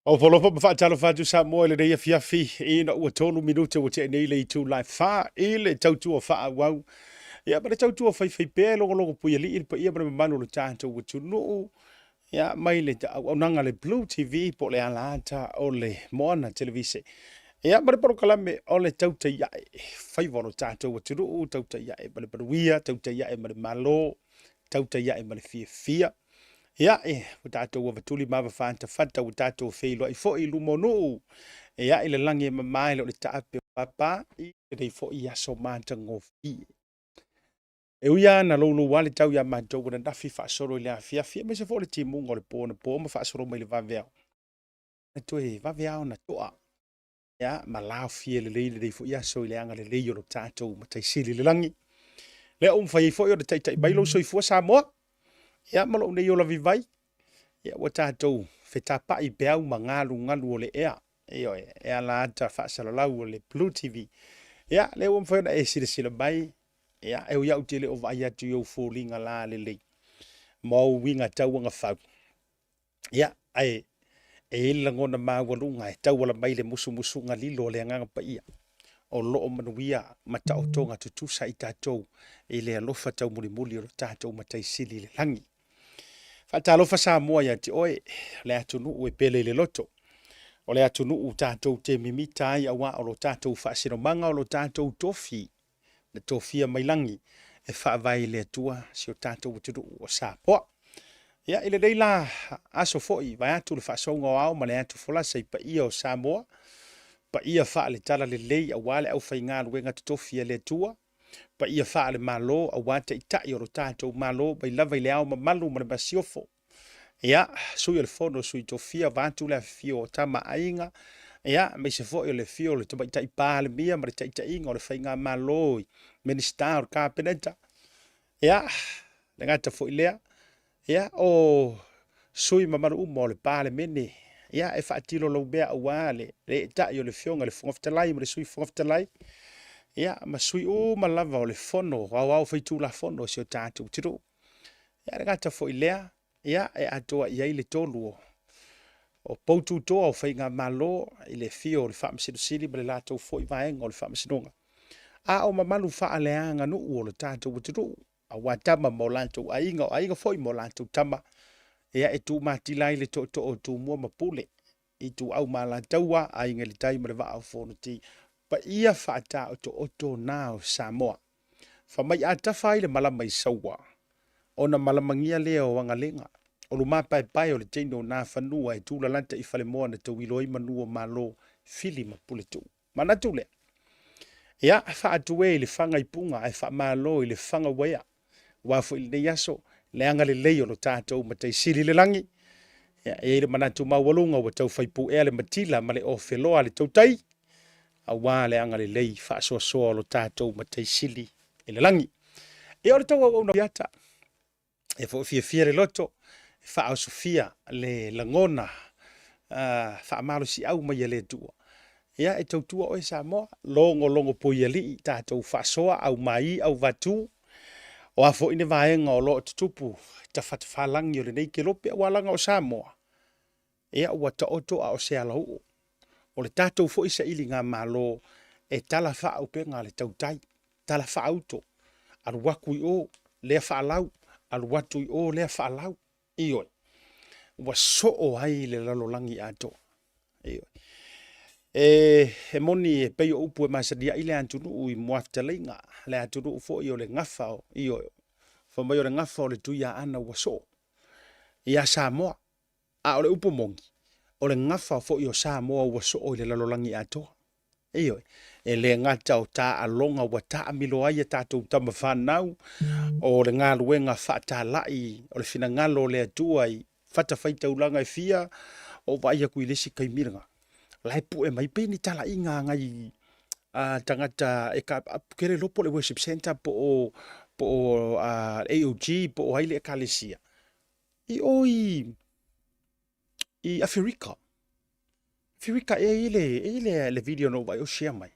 Ofo alofa ma faatalofa atu Samoa i lenei afiafi ina ua 3 minute ua tea nei le itula e 4 i le tautua faaauau. Ia ma le tautua faifaipea e logologo puialii le paia ma le mamalu o le tatou atunuu. Ia mai le auaunaga a le Blue TV po o le alaata o le Moana Televise. Ia ma le polokalame o le tautai ae faiva o le tatou atunuu, tautai ae ma le manuia, tautai ae ma le Malo, tautai ae ma le fiafia. Ia, ua tatou avatuli ma avafatafata, ua tatou feiloai foi i luma o nuu. Ia, i le lagi e mama e le o le taape o papa i lenei foi aso matagofie. E ui lava na loulou lava le tau ia matou ananafi faasolo i le afiafi, aemaise foi o le timuga o le po anapo ma faasolo mai i le vaveao, na toe vave lava ona toa ia, ma laofie lelei lenei foi aso i le agalelei o lo tatou Matai Sili i le lagi. Lea ua mafai ai foi ona taitai mai lou soifua Samoa, ia, ma lou nei ola vivai, ia, ua tatou fetapai i peau ma galugalu o le ea, ioe, e ala ata faasalalau o le Blue TV. Ia, lea ua mafai ona e silasila mai, ia, e ui lava ou te le o vaai atu i ou foliga lalelei ma ou uiga tauagafau, Ia, ae e i ai le lagona maualuga e tauala mai le musumusuga lilo o le Agaga Paia, o lo o manuia ma taotoga tutusa i tatou i le alofa taumulimuli o lo tatou Matai Sili i le lagi. Faatalofa Samoa ia te oe, le atunuu e pele i le loto, o le atunuu tatou te mimita ai auā o lo tatou faasinomaga, o lo tatou tofi na tofia mai lagi e faavae i le Atua si o tatou atunuu o Samoa. Ia, i lenei la aso foi, vaeatu le faasouga o ao ma le atu folasa i paia o Samoa, paia faale-talalelei aua le aufaigaluega totofi a le Atua, paia faale-Malo aua taitai o lo tatou Malo mai lava i le ao mamalu ma le masiofo. Ia, Sui o le Fono, Sui Tofia, vaeatu le afifio o Tama a Aiga, ia, aemaise foi o le afio o le Tamaitai Palemia ma le taitaiga o le Faigamalo i Minisita o le Kapeneta. Ia, le gata foi lea, ia, o sui mamalu uma o le Palemene, ia, e faatilo laumea aua le eetai o le Afioga i le Fofoga Fetalai ma le Sui Fofoga Fetalai, ia, ma sui uma lava o le Fono Aoao Faitulafono o si o tatou atunuu. Ia, le gata foi lea, ia, e atoa i ai le tolu o poututoa o faigamalo i le afio o le Faamasino Sili ma le latou foi vaega o le Faamasinoga, a o mamalu faaleaganuu o le tatou atunuu, aua tama ma o latou aiga, o aiga foi ma o latou tama, ia, e tumatila ai le tootoo o Tumua ma Pule, Ituau ma Alataua, Aiga i le Tai ma le Vaa o Fonoti, paia faataotooto na o Samoa. Fai mai a tafa ai le malama i Saua, ona malamagia lea o Agalega, o Lumapaepae o le teine o Nafanua e tulalata i Falemoa na tauilo ai manu o Malo, Fili ma Puletuu. Manatu lea, ia, faatu e i le faga i Puga ae faamalo i le faga uaea. Aua foi lenei aso, le agalelei o lo tatou Matai Sili i le lagi. Ia, e i ai le manatu maualuga ua tau fai puea le matila ma le ofeloa a le tautai, aua le agalelei faasoasoa o lo tatou Matai Sili i le lagi. Ia, o le tou auauna ata, e foi fiafia le loto, e faaosofia le lagona faamalosiau mai a le Atua. Ia, e tautua oe Samoa, logologo poialii, tatou faasoa, aumai, auvatu, o a foi ni vaega o lo o tutupu i tafatafalagi o lenei kelope, aua leaga o Samoa, ia ua taoto a o se alauu. O le tatou foi sailigamalo e tala faaupega a le tautai, tala faauto, alu atu i o, lea faalau, alu atu i o, lea faalau. Ioe, ua soo ai le lalolagi atoa. Ioe. E moni e pei o upu e masani ai le atunuu i muafetalaiga, le atunuu foi o le gafa, ioe, fai mai o le gafa o le Tuiaana ua soo ia Samoa. A o le upu moni, o le gafa foi o Samoa ua soo i le lalolagi atoa. Ioe, e le gata o taaloga ua taamilo ai a tatou tama fanau, o le galuega faatalai o le finagalo o le Atua i fatafaitaulaga e fia, o vaai atu i le isi taimi lena, la e pue mai pei ni talaiga a nai tagata e ka, ke le iloa po o le worship center po o AOG po o ai le ekalesia, i o i Aferika. Aferika ea e i ai le video na ou vaai o share mai.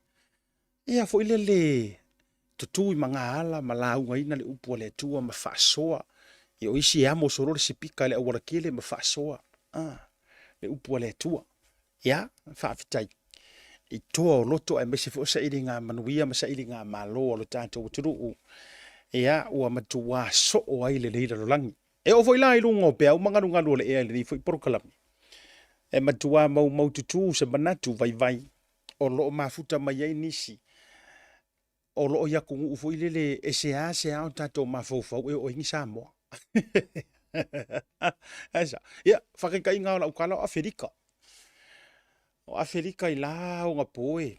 Ia foi lele tutu i magaala ma laugaina le upu a le Atua ma faasoa. Ia o isi e amo solo le sipika i le aualatele ma faasoa le upu a le Atua. Ia, faafetai i toa o loto aemaise foi o sailiga manuia ma sailiga malo a lo tatou atunuu. Ia, ua matuā soo ai lenei lalolagi. E oo foi la i luga o peau ma galugalu o le ea i lenei foi polokalame, e matuā maumaututu se manatu vaivai o lo o mafuta mai ai nisi o lo o i atunuu foi lele e seasea o tatou mafaufau e oo ai ni Samoa. Ae sa? Ia, faataitaiga o lau tala o Afelika. O Afelika i la ona po e,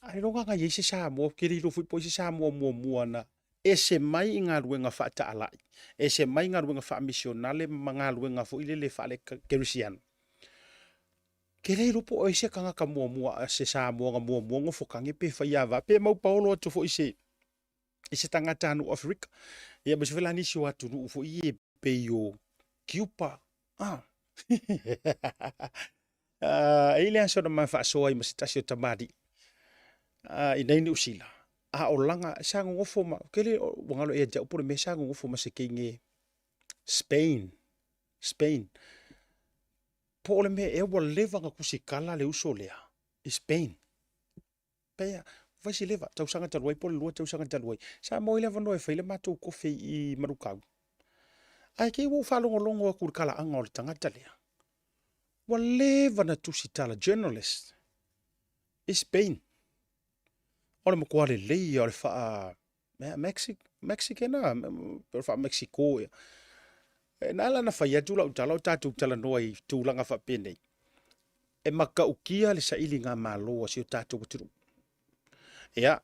ailoga na i ai se Samoa, ou te le iloa foi po o ai se Samoa muamua na ese mai i galuega faatalai, ese mai i galuega faamisionale ma galuega foi lele faale-kerisiano. Ke le iloa po o ai se tagata muamua, se Samoa na muamua nofo tage pe faiava pe maupaolo atu foi i se tagatanuu o Aferika. Ia aemaise foi la nisi o atunuu foi ia e pei o Kiupa. Ah. E i ai le aso na ma faasoa ai ma se tasi o tamalii i inei Niu Sila, a o laga sa nonofo ma, ou te le, ua galo ia te au po o le mea sa nonofo ma se teine Spain, Spain. Po o le mea ea ua leva ona tusitala le uso lea i Spain. Pea, fai si leva, tausaga talu ai po o le 2 tausaga talu ai, sa maua ai le avanoa e fai le matou kofe i Manukau. Ae te i ua ou faalogologo atu i le talaaga o le tagata lea, ua leva ona tusitala, journalist, i Spain. O le matua lelei ia o le faa Mexican a, pe o le faa-Mexico ea. E na ala ona fai atu lau tala o tatou talanoa i tulaga faapenei, e matautia le sailigamalo a si o tatou atunuu. Ia,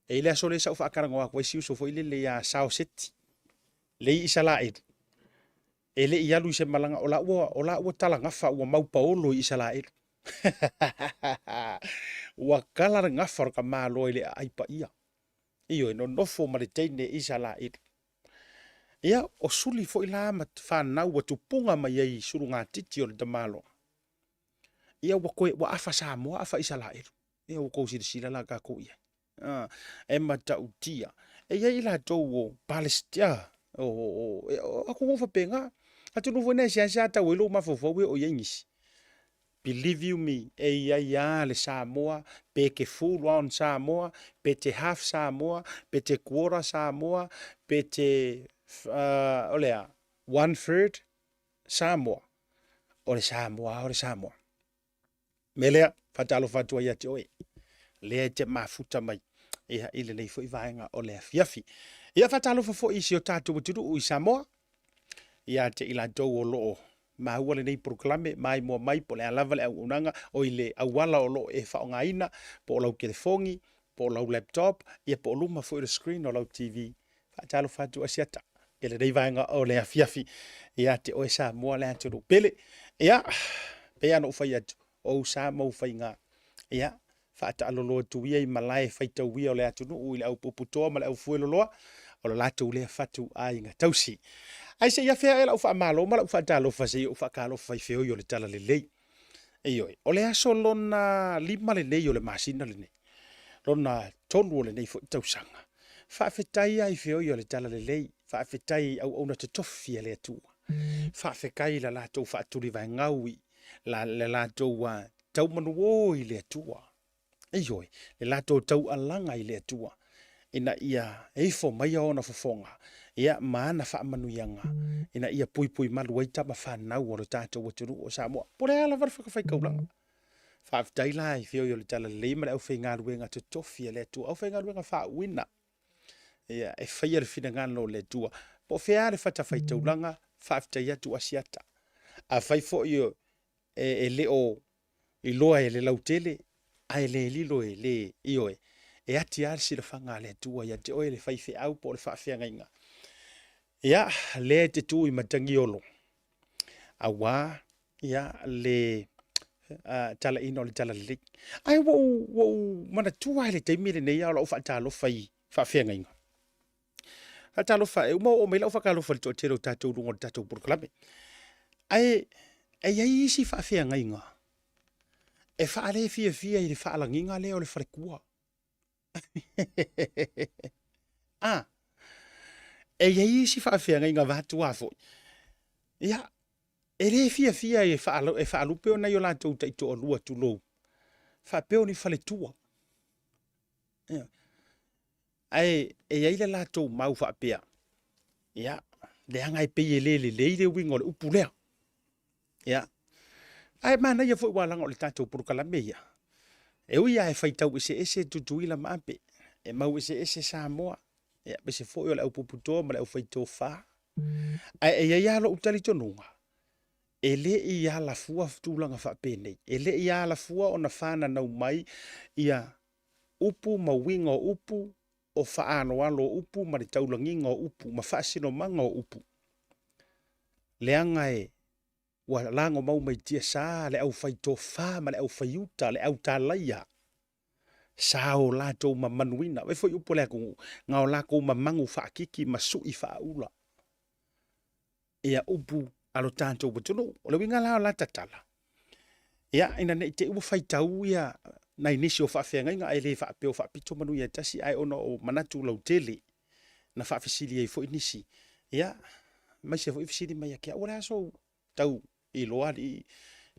e i ai le aso lea sa ou faatalanoa atu ai si uso foi lele ia Sao Seti, le i Isalaelu, e le i alu i se malaga, o la ua, o la ua talagafa, ua maupaolo i Isalaelu. Ua tala le gafa o le tamaloa i le aai paia. Ioe, nonofo ma le teine Isalaelu. Ia, o suli foi la ma fanau ua tupuga mai ai i sulugatiti o le tamaloa. Ia, ua toe, ua afa Samoa, afa Isalaelu. Ia, ua tou silasila la tatou i ai. Ah, e matautia. E i ai i latou o Palestia, o atunuu faapena. Atunuu foi na e seasea tau ai lou mafaufau e oo i ai nisi. Believe you me, e i ai lava le Samoa, pe te full on Samoa, pe te half Samoa, pe te quarter Samoa, pe te, o le a, one third Samoa. O le Samoa lava o le Samoa. Mea lea, faatalofa atu ai ia te oe, lea e te mafuta mai ia, i lenei foi vaega o le afiafi. Ia faatalofa foi i si o tatou atunuu i Samoa, ia te i latou o lo o maua lenei polokalame maimoa mai po o le a lava le auaunaga o i le auala o lo o e faaaogaina, po o lau telefoni, po o lau laptop, ia po o luma foi o le screen o lau TV. Faatalofa atu Asiata i lenei vaega o le afiafi ia te oe Samoa le atunuu pele. Ia, pei lava ona ou fai atu, o ou sa ma ou faiga. Ia, faataalolo atu ia i malae faitauia o le atunuu i le au puputoa ma le au fueloloa, o le latou lea fatu aiga tausi. Ae se i afea ea lau faamalo ma lau faatalofa se i ou faatalofa i feoi o le Talalelei. Ioe, o le aso lona 5 lenei o le masina lenei, lona 3 o lenei foi tausaga. Faafetai lava i feoi o le Talalelei, faafetai i auauna totofi a le Atua, faafetai i la latou faatulivaegau i le latou taumanuo i le Atua. Ioe, le latou taualaga i le Atua ina ia ifo mai ona fofoga ia ma ana faamanuiaga ina ia puipui malu ai tama fanau o le tatou atunuu o Samoa. Po o le a lava le fatafaitaulaga. Faafetai la i feoi o le Talalelei ma le aufaigaluega totofi a le Atua, aufaigaluega faauuina ia e faia le finagalo o le Atua. Po o fea le fatafaitaulaga, faafetai atu Asiata. Afai foi e le o iloa e le lautele, ae le lilo e le, ioe, e ati lava le silafaga a le Atua ia te oe le faifeau po o le faafeagaiga. Ia, lea e te tu i Matagiolo, auā ia, le talaina o le talalelei. Ae ua ou, ua ou manatua lava i le taimi lenei a o lau faatalofa i faafeagaiga. Faatalofa, e uma oo mai lau faatalofa i le toatele o tatou luga o le tatou polokalame. Ae e i ai isi faafeagaiga e faale fiafia i le faalagiga lea o le faletua. Ah, e i ai isi faafeagaiga vatua foi. Ia, E le fiafia e faalupe o nai o latou taitoalua tulou, faapea o ni faletua. Ae e i ai le latou mau faapea, ia, leaga e pei e le lelei le uiga o le upu lea. Ia, ae manaia foi aua leaga o le tatou polokalame ia, e ui lava e faitau eseese Tutuila ma Ape, e mau eseese Samoa, ia, aemaise foi o le aupuputoa ma le aufaitofa. Ae e i ai lava lou talitonuga, e le i alafua tulaga faapenei, e le i alafua ona fananau mai ia upu ma uiga o upu, o faaaloalo o upu ma le taulagiga o upu ma faasinomaga o upu. Leaga e ua lagomau mai tiasa le aufaitofa ma le aufaiuta, le autalaia, sa o latou mamanuina. Vaai foi upu a le atunuu, na o latou mamagu faakiki ma sui faaula ia upu a lo tatou atunuu. O le uiga la o la ta tala, ia, ina ne i te i ua faitau ia nai nisi o faafeagaiga, ae le faapea o faapito manu ia tasi, ae ona o manatu lautele na faafesili ai foi nisi, ia, aemaise foi fesili mai ia te au, o le a sou tau iloa alii,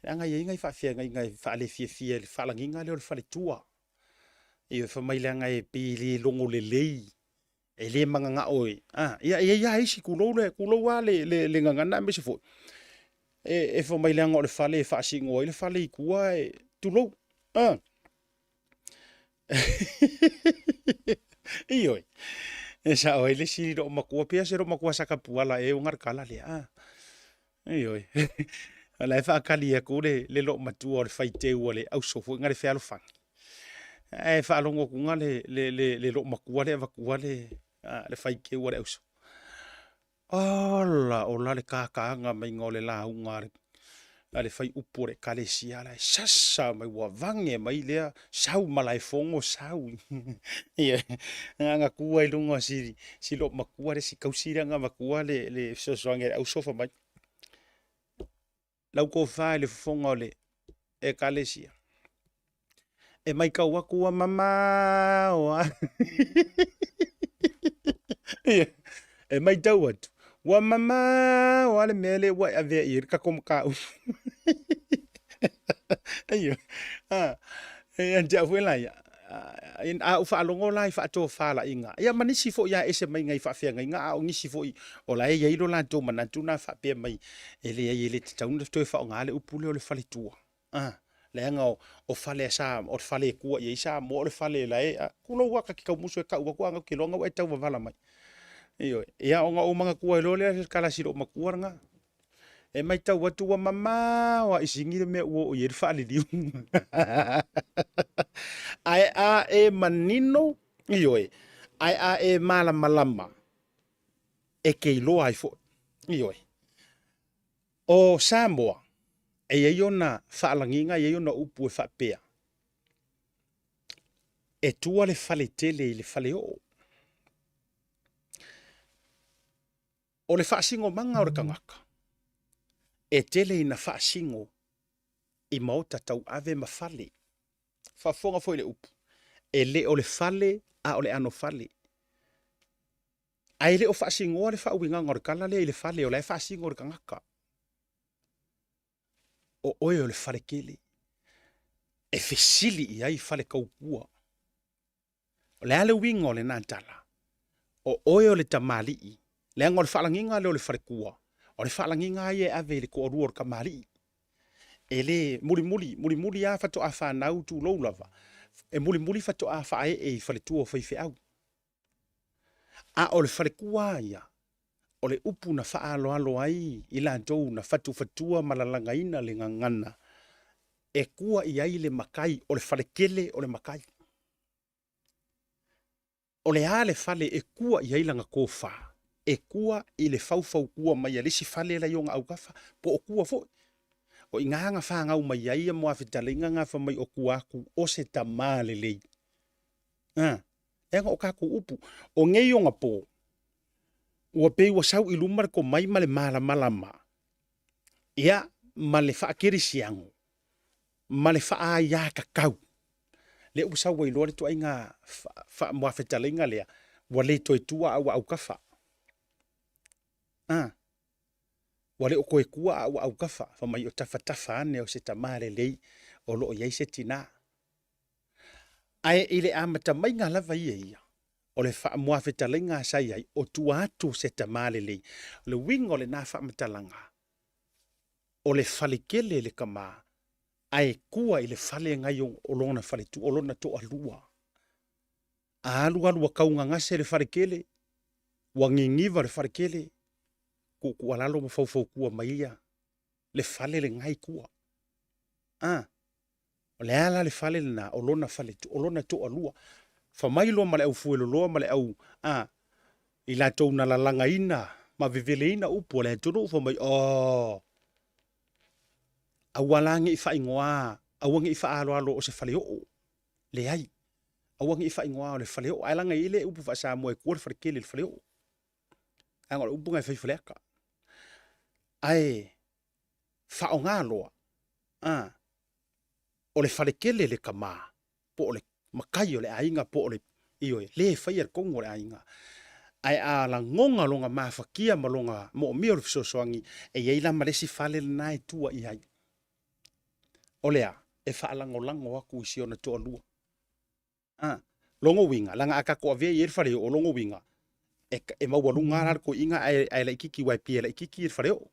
leaga e i ai nai faafeagaiga e faalefiafia i le faalagiga lea o le faletua. Ia fai mai leaga e pei e le logo lelei, e le mananao e, a, ia e i ai lava isi, tulou le, tulou lava le, le, le gagana aemaise foi, e, e fai mai leaga o le fale e faasino ai le fale i tua e, tulou, a. Ioe, e sao ai le isi loomatua, pei lava se loomatua Satapuala ea e ona le tala lea, a. Ioe, o la e faatali atu le, le loomatua o le faiteu a le auso foi na le fealofani. Ae faalogo atu na le, le, le, le loomatua le avatua le, le faiteu a le auso. Ola, ola le kakaaga maiga o le lauga a le, a le faiupu o le Ekalesia la e sasa mai ua vage mai lea sau Malaefono sau. Ia, na tu ai luga o si, si loomatua le si tausi lea na avatua le, le fesoasoani a le auso fai mai, lau tofa i le fofoga o le Ekalesia, e matau atu ua mamao lava. E matau atu, ua mamao lava le mea lea ua e avea i ai le tatou mataupu. Ioe. Ia te au foi la ia, a ou faalogo la i faatofalaiga, ia ma nisi foi lava e ese mai nai faafeagaiga, a o nisi foi o la e i ai lo latou manatu na faapea mai, e leai e le tatau ona toe faaaoga le upu lea o le faletua. A, leaga o, o fale a Sa, o le fale e tua i ai Samoa, o le fale la e, a, tulou lava ta te tau musu e tau atu, a na ou te iloa na ua e tau vavala mai. Ioe. Ia ona ou manatua ai loa lea o le tala a si loomatua lena. E matau atu ua mamao lava i sini le mea ua oo i ai le faaliliu. Ae a e manino, ioe, ae a e malamalama, e te iloa ai foi. Ioe. O Samoa, e i ai ona faalagiga, e i ai ona upu e faapea, e tua le faletele i le faleoo. O le faasinomaga o le tagata, e tele ina faasino i maota tauave ma fale. Faafofoga foi i le upu, e le o le fale a o le anofale. Ae le o faasinoa le faauigaga o le tala lea i le fale, o la e faasino i le tagata. O oe o le faletele e fesili i ai faletaupua. O le a le uiga o lena tala? O oe o le tamalii, leaga o le faalagiga lea o le falekua, o le faalagiga lava ia e ave i le toalua o le tamalii. E le mulimuli, mulimuli lava faatoa fanau tulou lava, e mulimuli faatoa faaee i faletua o faifeau. A o le falekua lava ia, o le upu na faaaloalo ai i latou na fatufatua ma lalagaina le gagana e tua i ai le matai, o le faletele o le matai. O le a le fale e tua i ai lana tofa? E tua i le faufautua mai a le isi fale la i ona autafa, po o tua foi. O i ina na fanau mai ai ia muafetalaiga na fai mai o tua atu o se tama lelei. A, leaga o tatou upu, o nei ona po, ua pei ua sau i luma le tomai ma le malamalama, ia, ma le faakerisiano, ma le faaiatatau. Lea ua sau ai loa le ituaiga muafetalaiga lea, ua le toe tua a ua autafa. A. Ua le o toe kua a ua aukafa, fai mai o tafatafa ane o se tama lelei o lo o i ai se tinā. Ae i le amatamaiga lava ia ia, o le faamuafetalaiga sa i ai, o tua atu o se tama lelei. O le uiga o lena faamatalaga, o le faletele le tama, ae tua i le fale nai o lona faletua, o lona toalua. A alu alu ua taugagase le faletele, ua niniva le faletele, tuutuualalo ma faufautua mai ia le fale lena i tua. A, o le a la le fale lena? O lona fale, o lona toalua. Fai mai loa ma le aufueloloa ma le au, a, i latou na lalagaina ma veveleina upu a le atunuu, fai mai, oh, aua la ne i faaigoa, aua ne i faaaloalo o se faleoo. Leai, aua ne i faaigoa o le faleoo, ae leaga e i ai le upu faa-Samoa e tua le faletele i le faleoo. Leaga o le upu lena e fai i Faleata. Ae faaaoga loa, a, o le faletele le tama, po o le matai o le aiga po o le, ioe, le e faia le tonu o le aiga. Ae a lagona lona mafatia ma lona moomia o le fesoasoani, e i ai la ma le isi fale lena e tua i ai. O le a? E faalagolago atu i si ona toalua. A, lona uiga, leaga a tatou avea i ai le faleoo, lona uiga, e, e maualuga lava la le toeaina ae, ae laitiiti aua e pei e laitiiti le faleoo.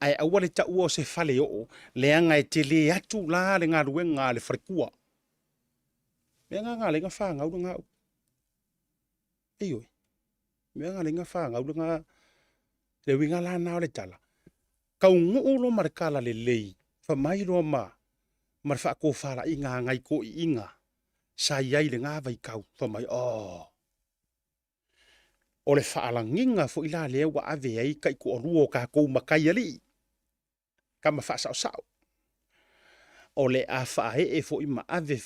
Ae aua le taua o se faleoo, leaga e tele atu la le galuega a le faletua. Mea na na ala ai ona fanau lena upu. Ioe, mea na ala ai ona fanau lena, le uiga la lena o le tala, taunuu loa ma le talalelei, fai mai loa ma, ma le faatofalaiga a nai toeaiina sa i ai i lena vaitau, fai mai, oh, o le faalagiga foi la lea ua ave ai taitoalua o tatou matai alii, tama faasaosao, o le a faaee foi ma ave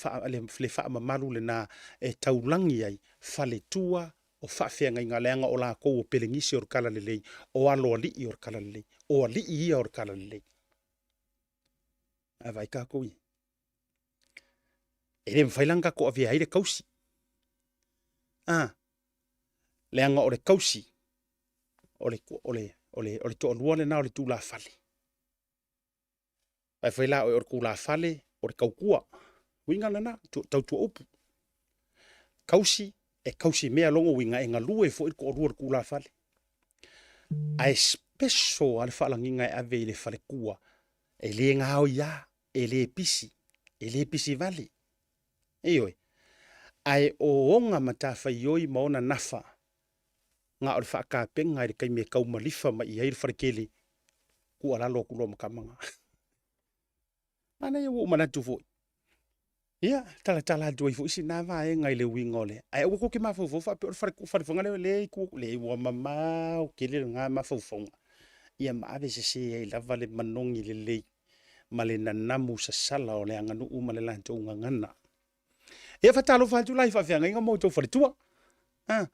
le faamamalu lena e taulagi ai faletua o faafeagaiga, leaga o latou o pelenisi o le talalelei, o aloalii o le talalelei, o alii ia o le talalelei. A vaai tatou i ai. E le mafai la ona tatou avea ai le tausi. A, leaga o le tausi, o le, o le, o le, o le toalua lena o le tulafale. Ae fai la oe o le tulafale, o le tautua. Uiga lena, tautua upu. Tausi, e tausi mea lona uiga e galue foi le toalua o le tulafale. Ae special lava le faalagiga e ave i le faletua, e le gaoi lava, e le pisi, e le pisi vale. Ioe. Ae o ona matafaioi ma ona nafa, na o le faatapena i le taimi e taumalifa mai i ai le faletele, tuualalo atu loa ma tama na. Manaia ua ou manatu foi, ia, talatala atu ai foi sina vaega i le uiga o le, ae aua tou te mafaufau faapea o le fale, fale Fuga lea e i tua, leai ua mamao tele lena mafaufauga, ia ma ave sese ai lava le manogi lelei ma le nanamu sasala o le aganuu ma le latou gagana. Ia faatalofa atu la i faafeagaiga ma outou faletua. Ah.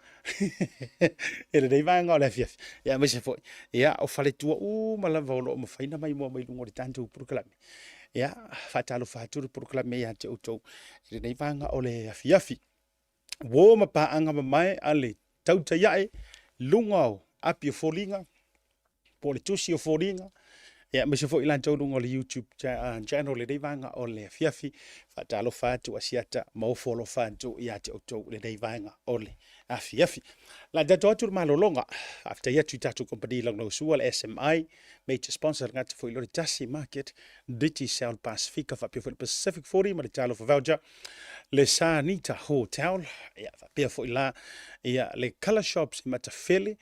I lenei vaega o le afiafi. Ia aemaise foi, ia o faletua uma lava o lo o mafai ona maimoa mai luga o le tatou polokalame. Ia faatalofa atu le polokalame ia te outou i lenei vaega o le afiafi. Uo ma paaga mamae a le tautai ae luga o api o foliga po o le tusi o foliga, ia aemaise foi i latou luga o le YouTube channel i lenei vaega o le afiafi. Faatalofa atu Asiata ma ofo alofa atu ia te outou i lenei vaega o le afiafi. La tatou atu le malologa, faafetai atu i tatou kompani lagolagosua le SMI, major sponsor le gata foi lo le tasi market, Digicel Pasifika faapea foi le Pacific 40 ma le Talofa Voucher, le Sanita Hotel, ia faapea foi la ia le Colour Shops i Matafele,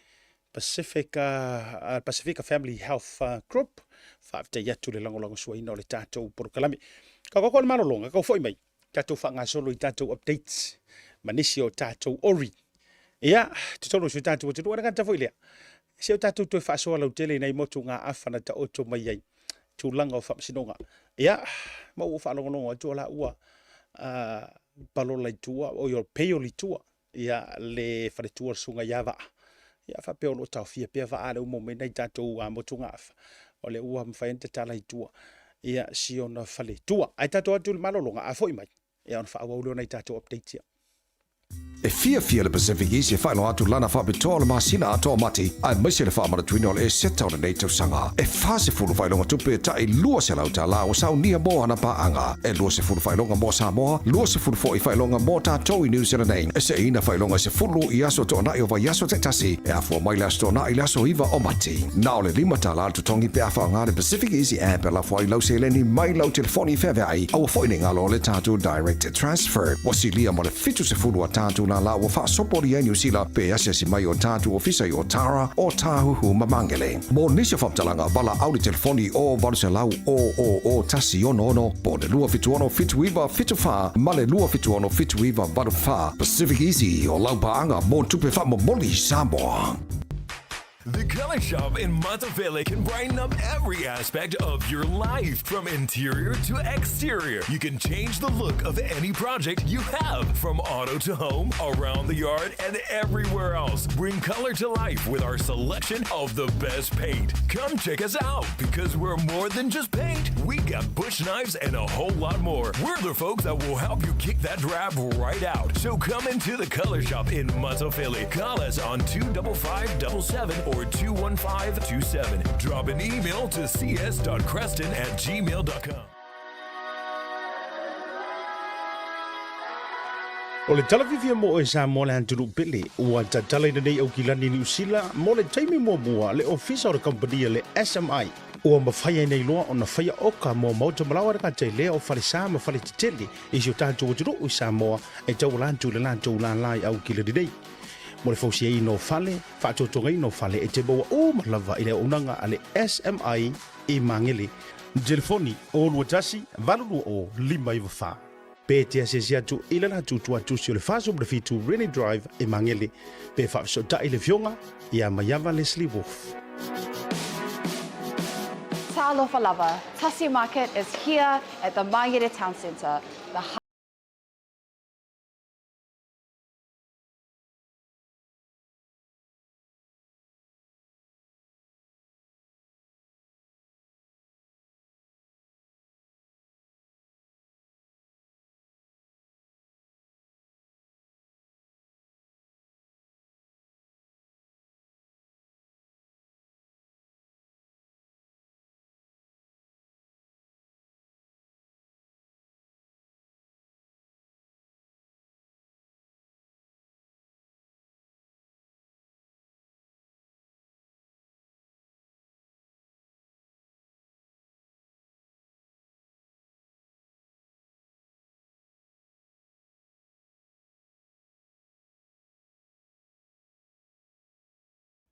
Pacifica, Pacifica Family Health Group, faafetai atu le lagolagosuaina o le tatou polokalame. Ka koko le malologa, kau foi mai, tatou faagasolo i tatou updates ma nisi o tatou ori. Ia, totonu o si o tatou atunuu, e le gata foi lea, se o tatou toe faasoa lautele i nai motu gaafa na taoto mai ai tulaga o faamasinoga. Ia, ma ua faalogologo atu o la ua palola i tua, oi o pail i tua, ia le faletua o le susuga ia Vaa, ia faapea o lo o taofia pea Vaa lea ua maua mai nai tatou motugaafa, o lea ua mafai ona tatala i tua ia si ona faletua. Ae tatou atu i le malologa, a foi mai, ia ona faaauau lea o nai tatou updates ia. E fiafia le Pacific Easy e faailoa atu lana faapitoa o le masina atoa o Mati, aemaise le faamanatuina o le Eseta o lenei tausaga. E 40 faailoga tupe e tai $200 ua saunia mo ana paaga. E 20 faailoga mo Samoa, 20 foi faailoga mo tatou i New Zealand nei. E seeina faailoga e 10 i aso toonai o vaiaso taitasi, e afua mai le Aso Toonai i le aso 9 o Mati. Na o le $5 le totogi pe a faaaoga le Pacific Easy App e lafo ai lau seleni mai lau telefoni feaveai. Aua foi ne i galo le tatou Direct Transfer. Ua silia ma le 70 a tatou lālā ua faasopolia i Niu Sila pe asiasi mai o tatou ofisa i Otara, Ōtāhuhu ma Māngere. Mo nisi o faamatalaga, valaau le telefoni o 800 000 166 po o le 276 7974 ma le 276 7984. Pacific Easy o lau paaga mo tupe faamomoli Samoa. The Color Shop in Matafele can brighten up every aspect of your life, from interior to exterior. You can change the look of any project you have, from auto to home, around the yard, and everywhere else. Bring color to life with our selection of the best paint. Come check us out because we're more than just paint. We got bush knives and a whole lot more. We're the folks that will help you kick that drab right out. So come into the Color Shop in Matafele. Call us on 25577 or 21527. Drop an email to cs.creston at gmail.com. O le tala fiafia mo oe Samoa le atunuu pele, ua tatalaina nei Aukilani Niu Sila mo le taimi muamua le ofisa o le kamupani a le SMI. Ua mafai ai nei loa ona faia oka mo maota malaoa le gata i lea o falesa ma faletetele i si o tatou atunuu i Samoa e tauala atu i le latou lālā i Aukilani nei. Mo le fausiaina o fale, faatotogaina o fale e te maua uma lava i le auaunaga a le SMI i Magele. Telefoni, 021 820 594. Pe te asiasi atu i le latou tuatusi o le 47 Rennie Drive i Magele, pe faafesootai le Afioga ia Maiava Leslie Wolfe. Talofa lava, Tasi Market is here at the Magere Town Centre, the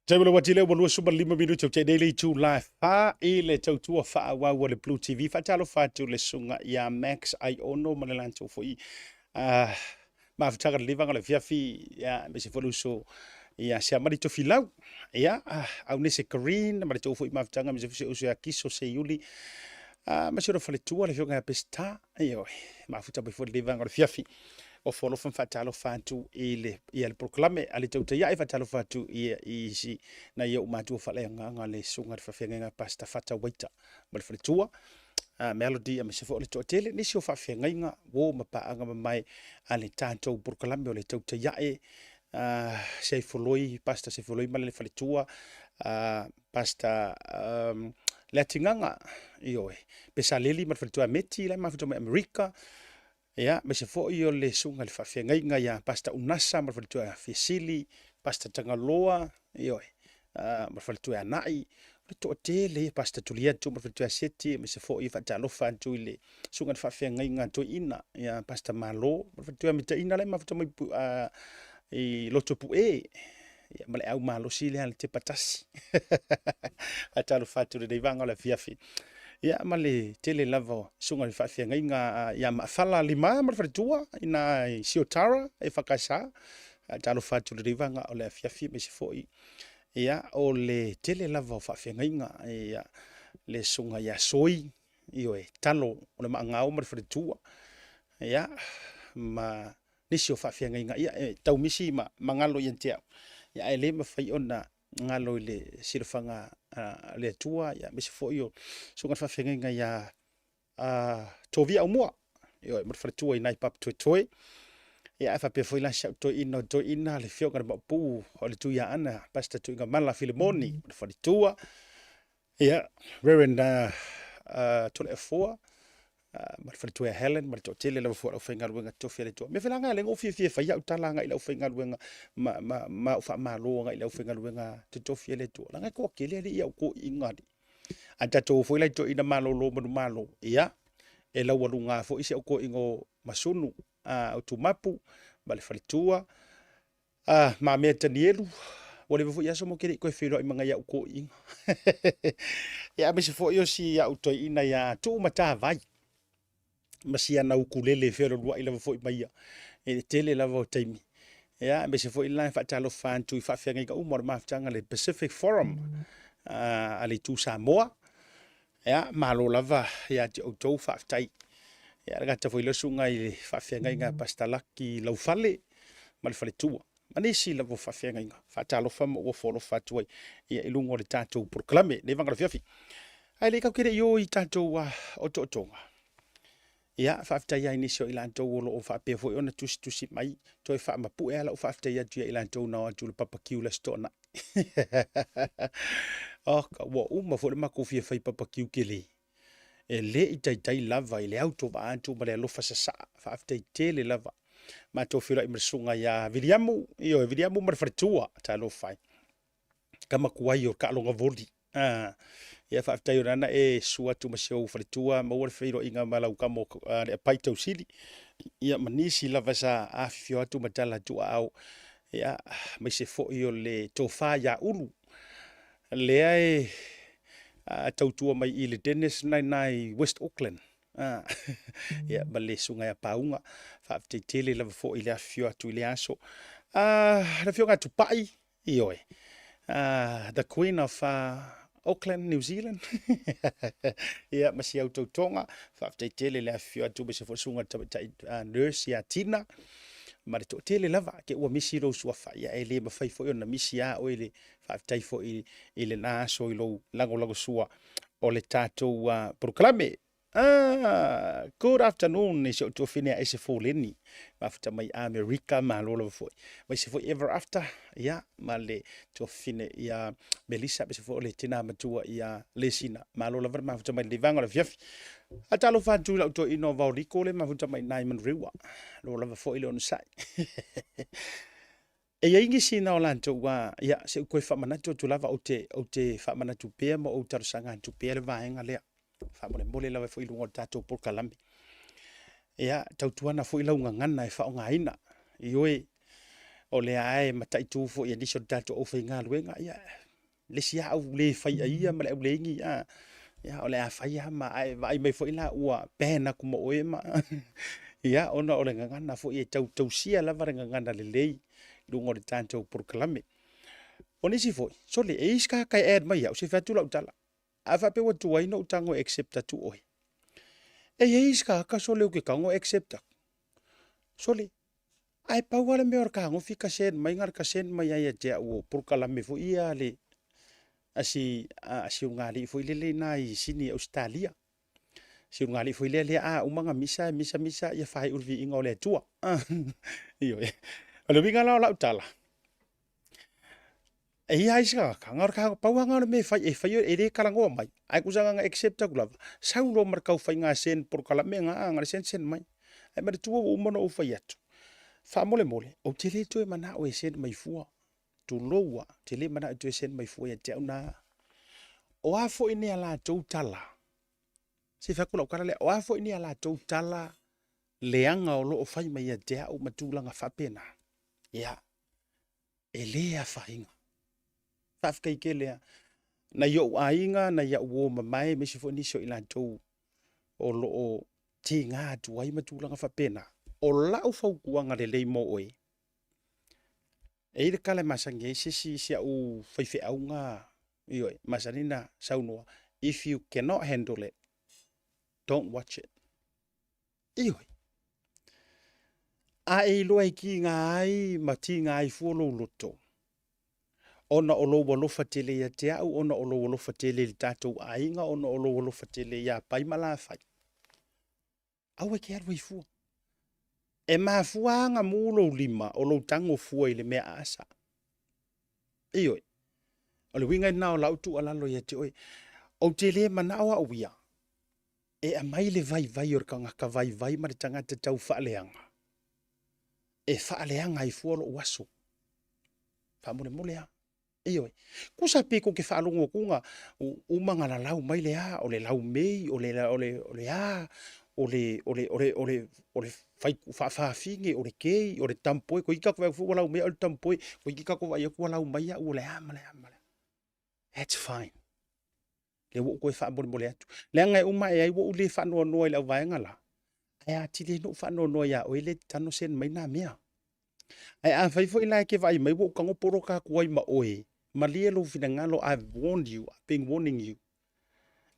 Taimi le wati lea ua 25 minute o te nei le itu la fa i le tautua faaauau a le Blue TV. Faatalofa atu le susuga ia Max Aiono ma le latou foi mafutaga le livaga o le afiafi, ia, aemaise foi le uso ia Siamani Tofilau, ia, Aunese Green ma le tou foi mafutaga, aemaise foi si uso ia Kiso Seiuli, ma si ona faletua le afioga ia Peseta, ioe, mafuta mai foi le livaga o le afiafi. Ofo alofa ma faatalofa atu i le, ia le polokalame a le Tautai Ae, faatalofa atu i, i si nai ou matua faaleagaga le susuga i le faafeagaiga Pastor Fata Waita ma le faletua Melody aemaise foi o le toatele nisi o faafeagaiga uo ma paaga mamae a le tatou polokalame o le Tautai Ae, Seifoloi, Pastor Seifoloi ma le faletua, Pastor Leatigaga, ioe, Pesaleli ma le faletua Meti la e mafuta mai Amerika. Ia, aemaise foi o le susuga i le faafeagaiga ia Pastor Unasa ma le faletua ia Fiasili, Pastor Tagaloa, ioe, ma le faletua ia Ana'i, o le toatele ia Pastor Tuliatu ma le faletua ia Seti, aemaise foi e faatalofa atu i le susuga i le faafeagaiga Toeaina ia Pastor Malo ma le faletua ia Mitaina la e mafuta mai i Lotopue, ia, ma le au malosi lea le tepa tasi. Faatalofa atu i lenei vaega o le afiafi. Ia, ma le tele lava o susuga i le faafeagaiga ia Maafala Lima ma le faletua ina i Siotara e Whakaesa. Faatalofa atu i lenei vaega o le afiafi, aemaise foi ia, o le tele lava o faafeagaiga ia, le susuga ia Soi, ioe, Talo o le Maagao ma le faletua, ia, ma nisi o faafeagaiga, ia, e tau misi ma galo ia te au, ia, ae le mafai ona galo i le silafaga a le Atua, ia, aemaise foi o susuga i le faafeagaiga ia Tovia Aumua, ioe, ma le faletua i nai Papatoetoe. Ia, ae faapea foi la si au toeaina o toeaina le afioga i le Maopu o le Tuiaana, Pastor Tuigamala Filimoni o le faletua. Ia, Reverend Toleafoa ma le faletua ia Helen ma le toatele lava foi o le aufaigaluega totofi a le Atua. Mea foi la na lea na ou fiafia e fai au tala agai i le aufaigaluega ma, ma, ma au faamalo agai i le aufaigaluega totofi a le Atua. Leaga e toatele alii au toeaiina alii. Ae tatou o foi la i toeaiina malolo manumalo, ia, e laualuga foi si au toeaina o Masunu, o Tumapu ma le faletua, Mamea Tanielu, ua leva foi aso ma ou te le i toe feiloai ma nai au toeaiina. Ia, aemaise foi o si au toeaina ia Tuumatavai, ma si ana ukulele e fealualuai lava foi ma ia i le tele lava o taimi. Ia, aemaise foi la e faatalofa atu i faafeagaiga uma o le mafutaga le Pacific Forum a le Itu Samoa. Ia, malo lava ia te outou, faafetai. Ia, le gata foi lea o susuga i le faafeagaiga a Pastor Lucky Laufale ma le faletua, ma nisi lava o faafeagaiga. Faatalofa ma ou ofo alofa atu ai ia i luga o le tatou polokalame lenei vaega o le afiafi. Ae le tatou te le i o i tatou otootoga. Ia, faafetai lava i nisi o i latou o lo o faapea foi ona tusitusi mai, toe faamapue lava lau faafetai atu ia i latou na o atu i le papakiu i le Aso Toonai. Oh, ua uma foi le matou fia fai papakiu tele. E le i taitai lava i le autovaa atu ma le alofa sasaa. Faafetai tele lava. Matou feiloai ma le susuga ia Viliamu, ioe, Viliamu ma le faletua, talofa e. Tama tuai o le taaloga voli. Ah, ia faafetai o lana e susu atu ma si ou faletua, maua le feiloaiga ma lau tama o le apai tausili. Ia ma nisi lava sa afifio atu ma tala atu aao. Ia, aemaise foi o le tofa ia Ulu, lea e tautua mai i le Dennis na i i West Auckland. Ah, ia, ma le susuga ia Pauga, faafetai tele lava foi i le afifio atu i le aso. Ah, le afioga ia Tupai, Ioe. The Queen of Auckland, New Zealand. Ia, ma si au tautoga, faafetai tele le afifio atu aemaise foi susuga i le tamaitai nurse ia Tina, ma le toatele lava, te ua misi lou suafa, ia e le mafai foi ona misi a oe le faafetai foi i lena aso i lou lagolagosua o le tatou polokalame. Ah, good afternoon i si ou tuafine a Ese Foleni, mafuta mai Amerika, malo lava foi. Aemaise foi Ever After, ia, ma le tuafine ia Melissa, aemaise foi o le tina matua ia Lesina. Malo lava le mafuta mai lenei vaega o le afiafi. A talofa atu i lau toeaina o Vaoliko le mafuta mai i Manurewa. Malo lava foi le onosai. E i ai nisi na o latou a, ia, se i ou toe faamanatu atu lava, ou te, ou te faamanatu pea ma ou talosaga atu pea le vaega lea. Faamolemole lava foi i luga o le tatou polokalame. Ia, tautuana foi lau gagana e faaaogaina. Ioe, o lea lava e mataitu foi e nisi o le tatou aufaigaluega, ia, le isi lava au le fai aia ma le au leigi, a, ia, o le a fai lava ma, ae vaai mai foi la ua ban atu ma oe ma, ia, ona o le gagana foi e tau tausia lava le gagana lelei i luga o le tatou polokalame. O nisi foi, sole, e i ai isi tagata e add mai au, se i fai atu lau tala. A faapea ua tuai ona ou tago e accept atu oe, e i ai isi tagata sole ou te tago e accept atu. Sole, ae pau lava le mea o le tagofi ka send mai, na o le ka send mai lava ia te au o polokalame foi ia a le a si a si ulugalii foi lele i ina i Sini Ausetalia. Si ulugalii foi lea lea a uma ona misa, misa, misa, ia faaiu i le viiga o le Atua. Ioe. O le uiga la o lau tala, E i ai isi tagata, na o le ka, pau lava na o le mea e fai, e fai e le talanoa mai, ae tusa na ona accept atu lava, sau loa ma le tau faiga send polokalame na, na o le send send mai. Ae manatua ua uma ona ou fai atu, faamolemole, ou te le toe manao e send mai fua, tulou lava, ou te le manao e toe send mai fua ia te au na. O a foi ni a latou tala, se i fai atu lau tala lea, o a foi ni a latou tala leaga o lo o fai mai ia te au ma tulaga faapena, ia, e le afaina. Faafetai tele lava. Nai ou aiga, nai au uo mamae, aemaise foi nisi o i latou o lo o tiga atu ai ma tulaga faapena. O lau fautuaga lelei mo oe, e i ai le tala e masani ai se isi si au faifeauga, ioe, masani ona saunoa, if you cannot handle it, don't watch it. Ioe. A e iloa e kiga ai ma tiga ai fua lou loto, ona o lou alofa tele ia te au, ona o lou alofa tele i le tatou aiga, ona o lou alofa tele ia Pai ma Lafai, aua e te alu ai fua. E mafua aga mu lou lima o lou tago fua i le mea aasa. Ioe. O le uiga lena o lau tuualalo ia te oe. Ou te le manao au ia e aumai le vaivai o le tagata vaivai ma le tagata tau faaleaga e faaleaga ai fua lou aso. Faamolemole lava. Ioe. Kusa pe kou te faalogo atu ga uma ga lalau mai le a, o le laumei, o le, o le, o le a, o le, o le, o le, o le, o le fai faafafine, o le kei, o le tampoe, toeitiiti tatou vaai atu foi ua lau mai au le tampoe, toeitiiti tatou vaai atu ua lau mai au o le a ma le a ma le a. That's fine. Lea ua ou toe faamolemole atu. Leaga e uma ae ai ua ou le faanoanoa i le auvaega la, ae atili ai ona ou faanoanoa ia oe le tano send mai nā mea. Ae afai foi la e te vaai mai ua ou tago poloka atu ai ma oe, malie lou finagalo, I've warned you, I've been warning you.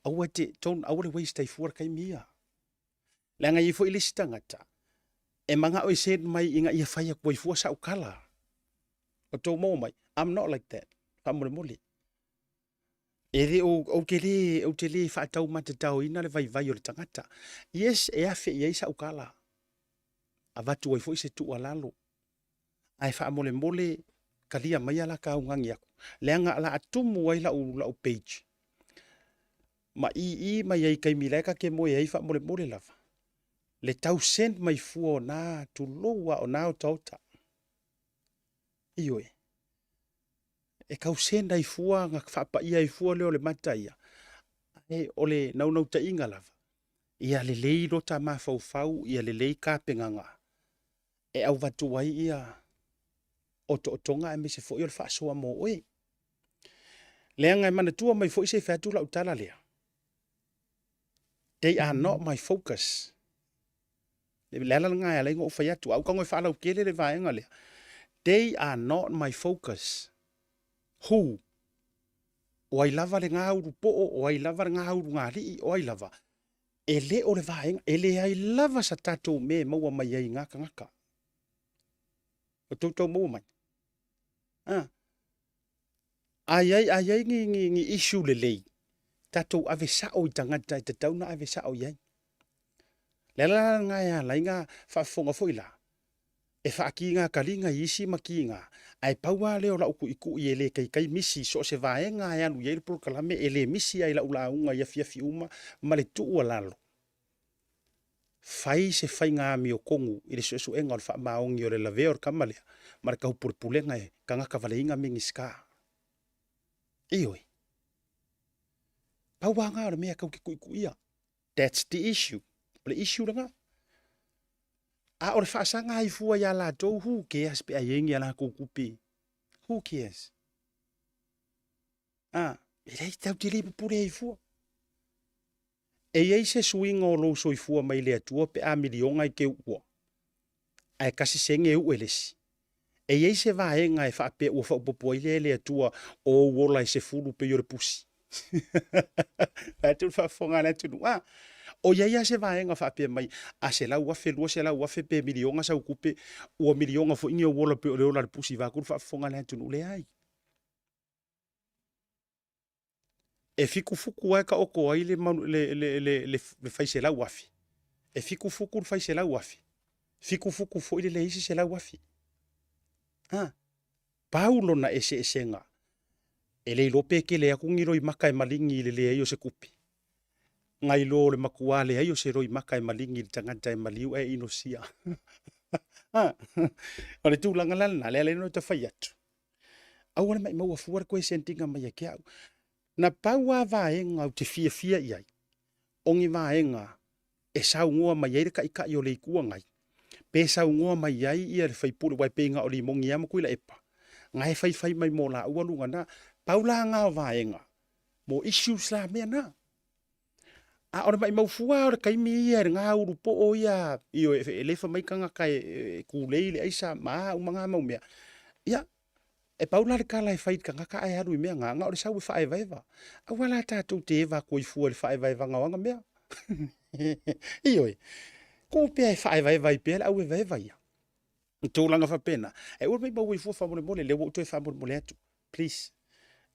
Aua e te, don't, aua le waste ai fua le taimi ia. Leaga e i ai foi le isi tagata, e manao e send mai ina ia fai atu ai fua sau tala. O tou maua mai, I'm not like that. Faamolemole. E le o, ou te le, ou te le faataumatataoina le vaivai o le tagata. Yes, e afe i ai sau tala. Avatu ai foi se tuualalo. Ae faamolemole, talia maia la ta augani atu. Leaga o le a tumu ai lau, lau page. Ma ii mai ai i taimi la e ta te moe ai faamolemole lava. Le tau send mai fua o na, tulou lava, o na otaota. Ioe. E tau send ai fua na faapaia ai fua lea o le mata ia, ae o le naunautaiga lava, ia lelei lota mafaufau, ia lelei tapenaga e auvatu ai ia otootoga aemaise foi o le faasoa mo oe. Leaga e manatua mai foi se i fai atu lau tala lea, they are not my focus. Le ala lena e ala ai ona ou fai atu, a ou tago e faalautele le vaega lea, they are not my focus. Who? O ai lava lena ulu poo, o ai lava lena ulugalii, o ai lava. E le o le vaega, e leai lava sa tatou mea e maua mai ai i na tagata. O tou tau maua mai? Ah. A i ai, a i ai ni, ni, ni issue lelei, tatou ave sao i tagata e tatau ona ave sao i ai. Le ala la lena e ala ai na faafofoga foi la, e faatiga taliga i isi ma tiga, ae pau lava lea o lau tuitui e le taitai misi i so o se vaega e alu i ai le polokalame e le misi ai lau lauga i afiafi uma ma le tuualalo. Fai se faiga amiotonu i le suesuega o le faamaoni o le lavea o le tama lea ma le taupulepulega e tagata valeina Minisita. Ioe. Pau lava lena o le mea tou te tuituia. That's the issue. O le issue lena. A o le faasaga ai fua ia latou, who cares pe a i ai ni a latou tupe? Who cares? A, e leai tau te le pupule ai fua. E i ai se suiga o lou soifua mai le Atua pe a miliona e te uua, ae kasi sene e ue le isi. E i ai se vaega e faapea ua faaopoopo ai lea e le Atua o ou ola e sefulu pei o le pusi. Vae atu le faafofoga a le atunuu, a! O i ai lava se vaega faapea mai, a 100,000, 200,000 pe miliona sau tupe, ua miliona foi ni ou ola pei o le ola a le pusi, vaeatu le faafofoga a le atunuu. Leai. E fiku fuku lava e taoto ai le, le, le, le, le, le fai 100,000. E fiku fuku le fai 100,000. Fiku fuku foi le leai se 100,000. Ha? Pau lona eseesega, e le iloa pe kele atu ni loimaka e maligi i le leai o se tupe. Nai lo o le matua leai o se loimaka e maligi i le tagata e maliu ae inosia. Ha? O le tulaga la lena, le ala ai ona ta fai atu. Aua le maimau fua le koe sendinga mai ia te au. Na pau lava vaega ou te fiafia i ai, o ni vaega e saunoa mai ai le Taitai o le Itu Agai, pe saunoa mai ai ia le sui usufono, aua e pei na o Limoni lava ma Tuilaepa, na e faifai mai mo laua luga na. Pau la na o vaega mo issues la mea na. A o le maimau fua o le taimi ia i lena ulu poo ia, ioe, e lefa mai tagata e kulei le aisa ma a uma na mau mea. Ia, e pau la le tala e fai i le tagata ae alu i mea na, na o le sau e faaevaeva. Aua la tatou te eva atu ai fua i le faaevaevaga o ana mea. Ioe, tuu pea e faaevaeva ai pea le auevaeva ia. I tulaga faapena, e aua le maimau ai fua faamolemole, lea ua ou toe faamolemole atu. Please,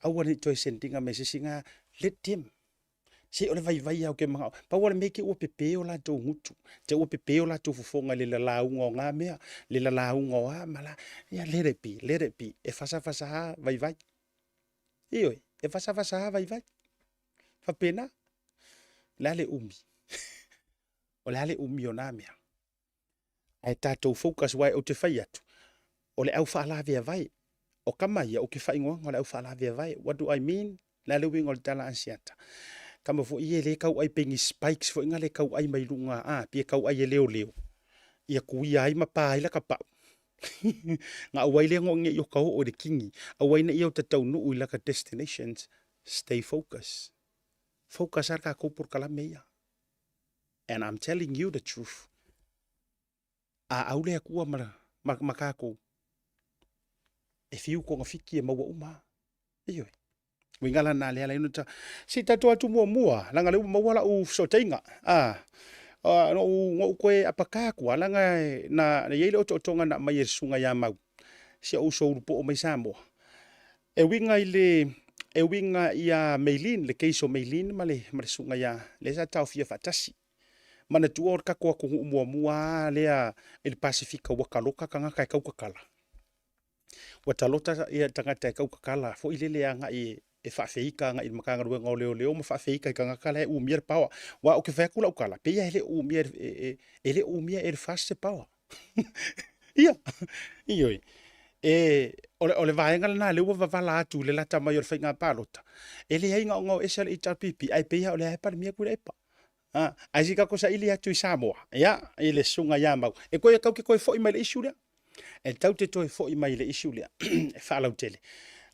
aua ne i toe send ina mai se isi na, let them. Se o le vaivai lava ou te manao. Pau lava le mea te i ua pepe o latou gutu, te ua pepe o latou fofoga i le lalauga o na mea, le lalauga o a ma la. Ia let it be, let it be. E fasafasa lava vaivai. Ioe, e fasafasa lava vaivai. Faapena. O le a le umi? O le a le umi o na mea? Ae tatou focus aua ou te fai atu, o le au faalaveavae. O tama ia, ou te faaigoaina o le au faalaveavae. What do I mean? O le a le uiga o le tala Asiata? Tama foi ia e le tau ai pei ni spikes foi na le tau ai mai luga a, pei e tau ai e leoleo, ia tuia ai ma pa ai laka pau. Na auai lea no nei o ka oo i le kini, auai nei o ta taunuu i laka destinations. Stay focus. Focus a le tatou polokalame ia. And I'm telling you the truth. A au le Atua ma, ma, ma kākou, e fiu togafiti e maua uma a. Ioe. Uiga la na lea la ina ta, se i tatou atu muamua, leaga lea ua maua lau fesootaiga. A, na ou, na ou toe apaka atu lava, leaga na, na i ai le otootoga na aumai e le susuga ia Mau, si ou uso ulupoo mai Samoa. E uiga i le, e uiga ia Maylene, le case o Maylene ma le, ma le susuga ia, lea sa taofia faatasi. Manatua o le tatou atunuu muamua lava lea i le Pasefika ua taloka tagata e tautatala. Ua talota ia tagata e tautatala foi lele agai e faafeika agai i le Matagaluega o Leoleo ma faafeika i tagata la e umia le power. Aua ou te fai atu lau tala, pei lava e le o umia e le o umia e le FAST se power. Ia, ioe. E, o le, o le vaega lena lea ua vavala atu i le lata mai o le faiga palota. E leai gaogao ese a le HRPP, ae pei lava o lea e Palemia Tuilaepa. A, ae se i tatou saili atu i Samoa, ia, i le susuga ia Mau. E toe, tau te toe foi mai le issue lea. E tau te toe foi mai le issue lea, e faalautele.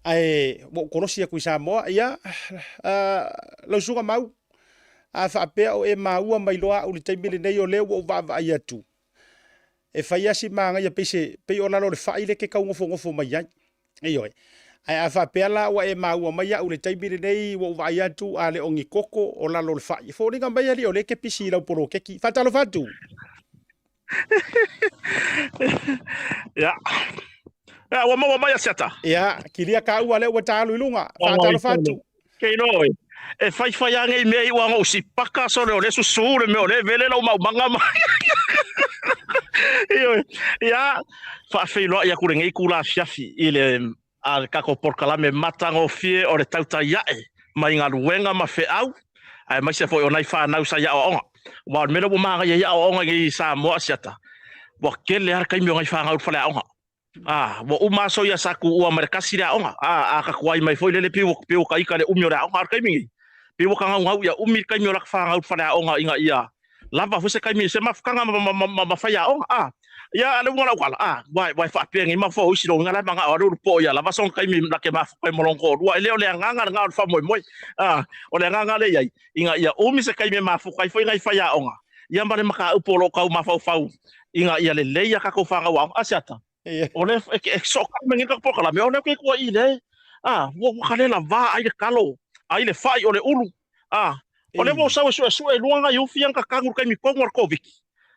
Ae ua ou kolosi atu i Samoa, ia, uh, lau susuga Mau, a faapea o e maua mai loa au i le taimi lenei o lea ua ou vaavaai atu, e fai lava si manaia pei se pei o lalo o le fai lea e te tau nofonofo mai ai. Ioe. Ae a faapea la ua e maua mai au i le taimi lenei ua ou vaai atu a le o ni koko o lalo o le fai, e foliga mai alii o lea e te pisi i lau poloketi. Faatalofa atu. Ia. Ia, ua maua mai Asiata. Ia, kilia kāua lea ua ta alu i luga. Faatalofa atu. Kei loa oe. E whaiwhai a ngei mea i ua ngou si paka sole o le susu le mea o le vele lau maumaga ma. Ioe. Ia, faafeiloai aku lenei itula afiafi i le a le tatou polokalame matagofie o le tautai ae mai galuega ma feau, aemaise foi o nai fanau sa i aoaoga. Aua o le mea lea ua manaia ai aoaoga i nei i Samoa Asiata, ua tele lava le taimi o nai fanau i le faleaoga. A, ua uma aso ia sa tuua mai le kasi le aoga. A, a ka tuai mai foi lele pei ua, pei ua ka ika le umi o le aoga. A o le taimi nei, pei ua kagaugau ia umi le taimi o laka fanau i le faleaoga ina ia lava foi se taimi, se mafutaga ma, ma, ma, ma, ma faiaoga. A, ia a le uga lau tala, a, ua, ua e faapea nei mafoa o isi loiga la e manao a le ulupo ia lava sona taimi na ke mafuta ai ma lona toalua. E le o le agaga lena o le faamoemoe. A, o le agaga lea e i ai, ina ia umi se taimi e mafuta ai foi nai faiaoga, ia ma le mataupu o lo o tau mafaufau ina ia lelei a tatou fanau aoga. A se ata? O le e sookali mai nei le tatou polokalame, o lea ke kua i le, a, ua ua kale lava ai le kalo, ai le fai o le ulu, a, o le ua sau e suesue i luga ngai ufi ang kakanu le taimi tonu a le Koviti,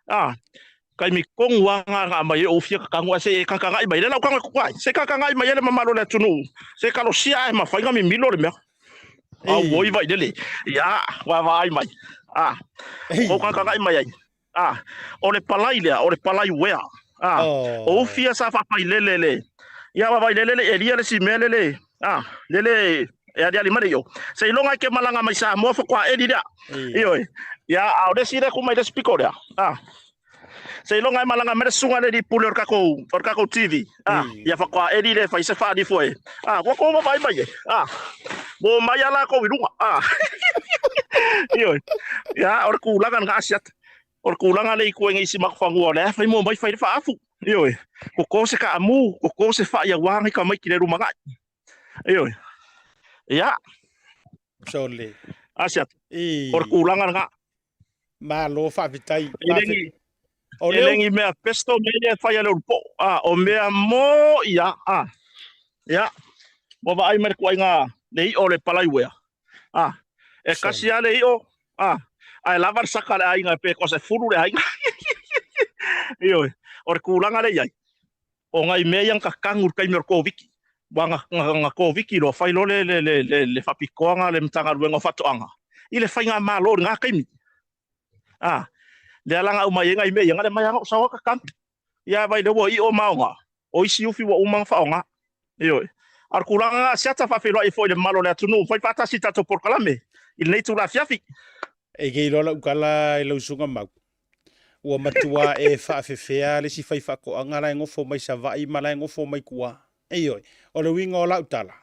a, taimi tonu a nga nga mai e ufi kakanu a se e kankangai mai le lau kanga kuai, se kankangai mai e le mamalu o le atunuu, se kalosia e mafai nga mimilo le mea. Au oi vai lele, ia, vaavaai mai, a, o kankangai mai ai. A, o le palai lea, o le palai uea. A, oh. O ufi ia sa faafailele le, ia vaavailele le elia le si mea lele, a, lele e aliali mai le io. Seiloga e ke malaga mai Samoa faatoa eli lea. Ioe. Ia, a o le isi lea ku mai le isi piko lea. A, seiloga e malaga mai le susuga le alii pule o le tatou, o le tatou TV. A, ia faatoa eli lea e fai se faanifo e. A, ua tou vaavaai mai e. A, ua omai lava latou i luga. A, ioe. Ia, o le tulaga lena Asiata. O le tulaga lea i tua i nei isi matou fanua, o lea e fai mua mai fai le faaafu. Ioe. Toto se kaamu, toto se fai aua nai tamaiti i le lumanai. Ioe. Ia. Sole. Asiata. O le tulaga lena. Malo faafetai. E le ni, e le ni mea pesto mea ia e fai a le ulupo'o. A, o mea mo ia, a. Ia, ua vaai mai le tuaiga le i'o o le palaiuea. A, e kasi lava le i'o, a, ae lava le saka a le aiga pe toa 10 le aiga. Ioe, o le tulaga lea e i ai, O nai mea ia na kakanu i le taimi o le Koviti. Aua na, na, na Koviti loa, fai loa le, le, le, le, le faapitoaga a le Matagaluega o Faatoaga. i le faigamalo i lena taimi. A, lea la na aumai ai nai mea ia, na le mai lava na ou sau lava tatanu. Ia vai lea ua io ma aoga, o isi ufi ua uma ona faaaoga. Ioe. A o le tulaga lena, Asiata faafeiloai foi i le mamalu o le atunuu, fai faatasi i le tatou polokalame i lenei itula afiafi. E ke iloa lau tala i lau susuga Mau, ua matua e faafefea le isi faifaatoaga la e nofo mai Savaii ma la e nofo mai tua. Ioe, o le uiga o lau tala,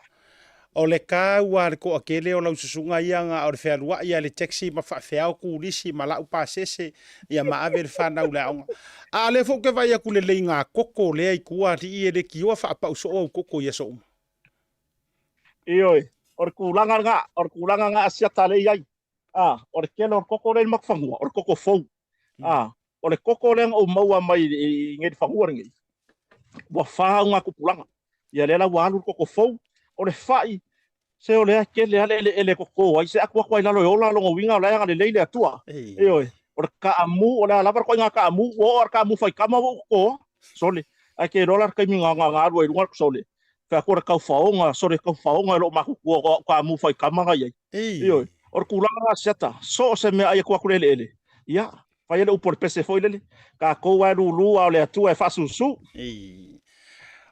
o le taua a le toatele o lau susuga ia na o le fealuai a le taxi ma faafeao turisi ma lau pasese ia ma ave le fanau i le aoga. A o lea foi ou te vaai atu lelei i ngā koko lea i tua alii e leitioa faapau soo au koko i aso uma. Ioe, o le tulaga lena, o le tulaga lena a siata lea e i ai. A, o le tele o le koko lea i le makufanua, o le koko fou. A, o le koko lea na ou maua mai i nei le fanua lenei, ua fa au tupulaga. Ia lea la ua alu le koko fou, o le fai, se o lea tele lava le eleele e toto ai, se atu atu lava i lalo e ola, lona uiga o la e agalelei le Atua. Ioe, o le kaamu, o le a lava le ituaiga kaamu, ua oo lava i le kaamu faitama ua ou totoa, sole. Ae te iloa la le taimi na alu ai i luga le sole, fai atu o le taufaoga, sole taufaoga e lou matutua o au kaamu faitama na i ai. Ioe, o le tulaga lena Asiata, so o se meaai e tuu atu i le eleele, ia, fai ai le upu a le pese foi lele, tatou lava e lulu a o le Atua e faasusu.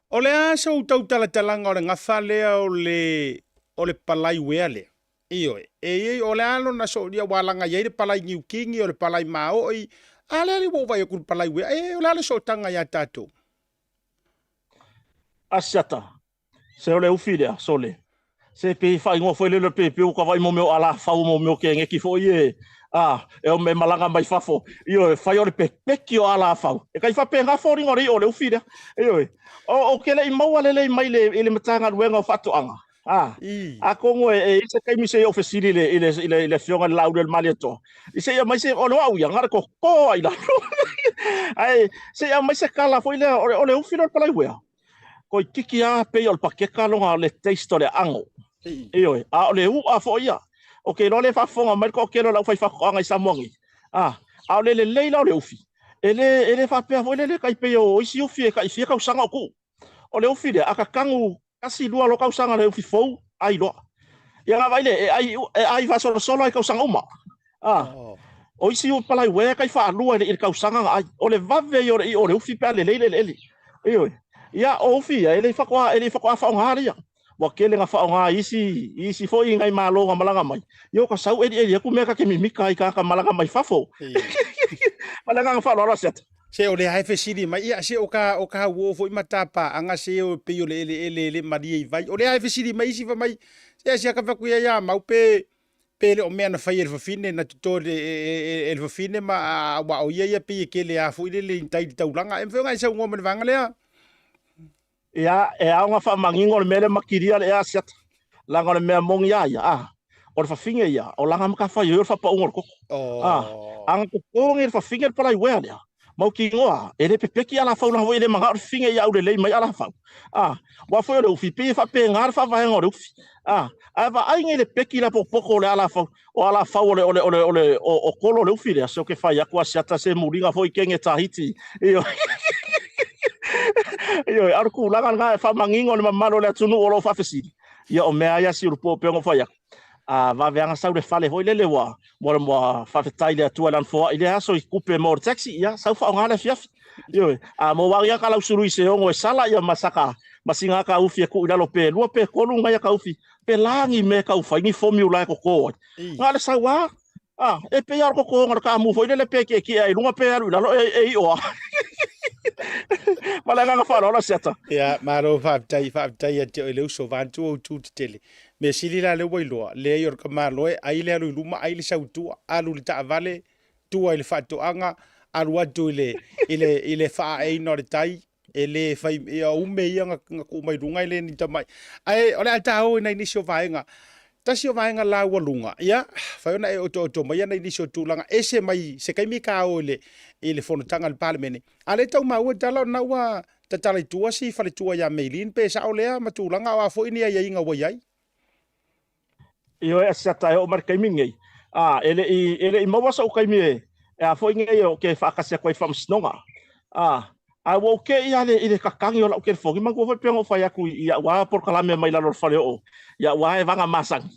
O le a sou tautalatalaga o le gafa lea o le o le palai uea lea? Ioe, e i ai, o le a lona soolia ua alaga i ai le palai niukini, o le palai maoi, a lea ua ou vaai atu i le palai uea, e o le a le sootaga ia tatou? Asiata, Se o le ufi lea, sole. Se pei faaigoa foi lele o le peupeu ka vai mo mea o alafau mo mea o keneki foi e a e o me malaga mai fafo. Ioe, fai o le pepeki o alafau. E kai faapena foliga o le iʻa o le ufi lea. Ioe. O, o ke leʻi maua lelei mai le, i le Matagaluega o Faatoaga. A, atonu e, e i ai se taimi se i ou fesili i le, i le, i le, i le afioga i le Laauli o le Malietoa. I se i aumai se, o le au ia, na o le toto lava i lalo. Ae se i aumai se tala foi lea, o le, o le ufi lea o le palaiuea. Toeitiiti lava pei o le paketa lona le taste o le aano. Ioe, a o le u'a foi ia. Ou te iloa lea e faafofoga mai le toatele o le aufaifaatoaga i Samoa nei. A, a o le lelei la o le ufi, e le, e le faapea foi lele tai pei o isi ufi e tai fia tausaga o tuu. O le ufi lea, a tatanu tasi lua loa tausaga le ufi fou, ai loa. Ia na vaai lea, e ai, e ai faasolosolo ai tausaga uma. A, o isi palaiuea e tai faalua i le tausaga na ai. O le vave ia o le io o le ufi pe a lelei le eleele. Ioe. Ia, o ufi ia, e le i faatoa, e le i faatoa faaaoga lea. Ua tele na faaaoga i isi, i isi foi nai malo na malaga mai. Ia ua sau elieli atu mea ta te mimika ai i tagata malaga mai fafo. Ma le agaga faaaloalo Asiata. Se o lea e fesili mai, ia se o ka, o ka uo foi ma tapaaga se o pei o le eleele e le malie i vai. O lea e fesili mai isi fai mai, se Asiata fai atu ia ia mau pe, pe le o mea na fai e le fafine, na toto e le fafine ma aua o ia ia pei e kele a foi lele i tai i le taulaga. E mafai ona e saunoa mai le vaega lea? Ia, e ao ona faamanino le mea lea ma kilia le ea Asiata. Leaga o le mea moni a ia, a, o le fafine ia, o lana matafaioi o le faapauga o le koko. A, a na totogi le fafine le palaiuea lea, mautinoa, e le pepeki alafau leaga foi e le manao le fafine ia aulelei mai alafau. A, aua foi o le ufi, pei e faapena le faavaega o le ufi. A, ae vaai nei le peki lapopopo o le alafau, o alafau o le, o le, o le, o le, o, o kolo o le ufi lea, se o ke fai atu Asiata se muliga foi kenge Tahiti. Ioe. Ioe, a o le tulaga lena e faamanino le mamalu o le atunuu o lo o faafesili. Ia o mea ia siulipo pei ona ou fai atu. A vave lava ona sau le fale foi lele ua ua ua faafetai i le Atua i lana foai i lea aso i tupe mo le taxi, ia sau faaaoga le afiafi. Ioe, a maua atu ia ka lausului se ono e sala ia ma saka ma sina ka ufi e tuu i lalo pe lua pe tolu nai aka ufi, pe la ni mea e tau fai ni formula e toto ai. Na o le sau lava, a, e pei lava o le totoga o le kaamu foi lele pe kiekie ai i luga pe alu i lalo e, e io lava. Ma le agaga faaaloalo Asiata. Ia, malo faafetai, faafetai ia te oe le uso, vaeatu ou tu tetele. Mea sili la lea ua iloa, leai o le tamaloa e ai le alu i luma, ai le sau i tua, alu i le taavale, tua i le faatoaga, alu atu i le, i le, i le faaaeina o le tai, e le fai, ia ume ia na, na tuu mai luga e le ni tamai. Ae o le a ta o i nai nisi o vaega. Tasi o vaega la ua luga, ia, fai ona e otooto mai nai nisi o tulaga ese mai se taimi ka o i le, i le fonotaga a le Palemene. A le tau maua tala o lena ua tatala i tua si faletua ia Maylene pe sao lea ma tulaga o a foi ni aiaiga ua i ai. Ioe Asiata e oo mai le taimi lenei, a, e le i, e le i maua soʻu taimi e, e a foi nei ou te faatasi atu ai i le faamasinoga. A, ae ua ou teʻi lava i le tatagi o lau telefoni, manatua foi pei ona ou fai atu i, i au lava polokalame mai lalo o le faleoo, i au lava vaga masani.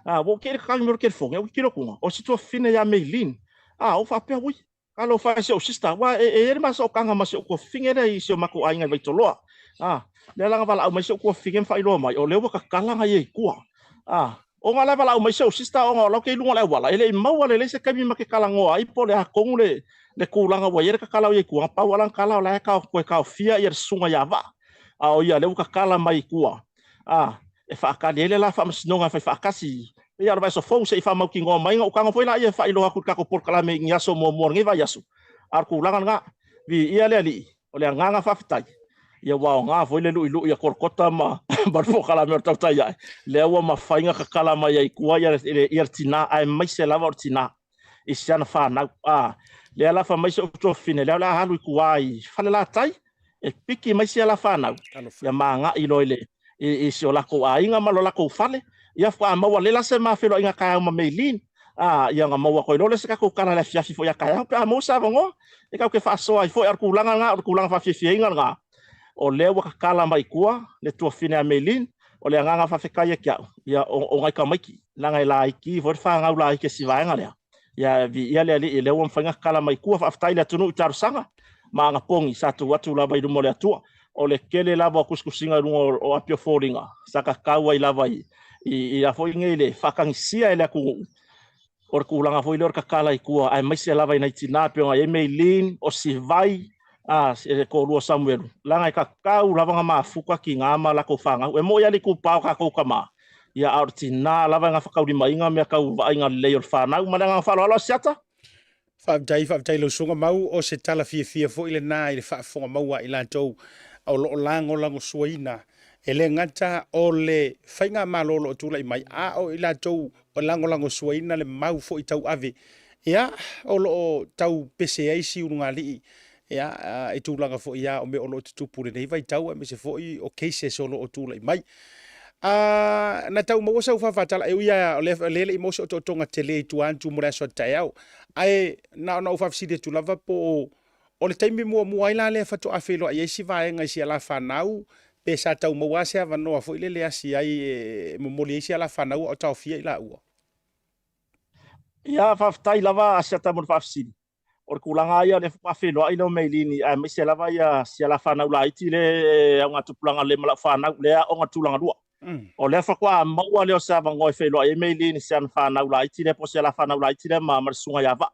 Ua ou kei i le kakali mai o le telefoni, ae ou tilotilo atu, o si tuafafine ia Maylene. Ou faapea, ui, Talofa e si ou sister, aua e i ai le ma sootaga ma si ou tuafafine lea i si o matou aiga i Vaitoloa. A, lea la na valaau mai si ou tuafafine ma faailoa mai, o lea ua tatala na ia i tua. A, ona la e valaau mai si ou sister ona o la ou te i luga o le auala, e le i maua lelei se taimi ma te talanoa ai po o le a tonu le, le tulaga ua i ai le tatala o ia i tua, na pau lava lana tala o la e toe taofia le susuga ia Vaa. A o ia lea ua tatala mai i tua. A, e faatali ai le la faamasinoga e fai faatasi. Pei lava o le vaiaso fou se i faamautinoa mai, ona ou tago foi lea e faailoa atu i le tatou polokalame i ni aso muamua o lenei vaiaso. A o le tulaga lena, viia le Alii, o le agaga faafetai, ia ua aoga foi le luilui a Kolokota ma ma le polokalame o le tautai ae, lea ua mafai ona tatala mai ai i tua le tina, aemaise lava o le tina. i si ana fanau. A, lea la fai mai si ou tuafafine, lea o le a alu i tua i Falelatai, e piki mai sia la fanau, ia ma agai loa i le i si o latou aiga ma lo latou fale, ia faatoa maua lea la se ma feiloaiga taeao ma Maylene, a, ia ona maua atu ai loa lea se tatou tala i le afiafi foi ia taeao pe a maua se avanoa, e tatou te faasoa ai foi. A o le tulaga lena, o le tulaga faafiafiaina lena, o lea ua tatala mai i tua le tuafafine a Maylene, o le agaga faafetai ia te au, ia o nai tamaiti, leaga e laiti foi le fanau laiti a si vaega lea. Ia viia le Alii, lea ua mafai ona tatala mai tua. Faafetai i le atunuu i talosaga ma anapogi sa tuu atu lava i luma o le Atua. O le tele lava o tusitusiga i luga o api o foliga sa tatau ai lava i i a foi nei le faatagisia e le atunuu o le tulaga foi lea o le tatala i tua, aemaise lava i nai tina pei ona i ai Maylene, o Sivai, a e toalua o Samuelu, leaga e tatau lava ona mafuta tina ma latou fanau. E moni lava le itupa o tatou tama, ia a o le tina lava e gafataulimaina mea tau vaaiga lelei o le fanau. Ma le agaga faaaloalo, Asiata. Faafetai, faafetai lau Susuga Mau, o se tala fiafia foi lena i le faafofoga maua a i latou o lo o lagolagosuaina e le gata o le faigamalo o lo o tulai mai, a o i latou o lagolagosuaina le mau foi tauave, ia, o lo o tau pese ai si ulugalii, ia, i tulaga foi ia o mea o lo o tutupu i lenei vaitau aemaise foi o cases o lo o tulai mai. A, na tau maua sau faafatala, e ui lava o lea e le i maua se otootoga tele i tua atu mo le aso a taeao, ae na ona ou faafesili atu lava po o O le taimi muamua ai la lea faatoa feiloai ai si vaega i si ala fanau, pe sa tau maua lava se avanoa foi lele e asi ai e momoli ai si ala fanau a o taofia i laua? Ia, faafetai lava Asiata mo le faafesili. O le tulaga lava ia o lea faatoa feiloai lea o Meilini, aemaise lava ia si ala fanau laiti lea e augatupulaga lelei ma lau fanau, lea e aoga tulaga lua. O lea faatoa maua lea o se avanoa e feiloai ai Meilini i si ana fanau laiti lea po o si ala fanau laiti lea ma le susuga ia Vaa.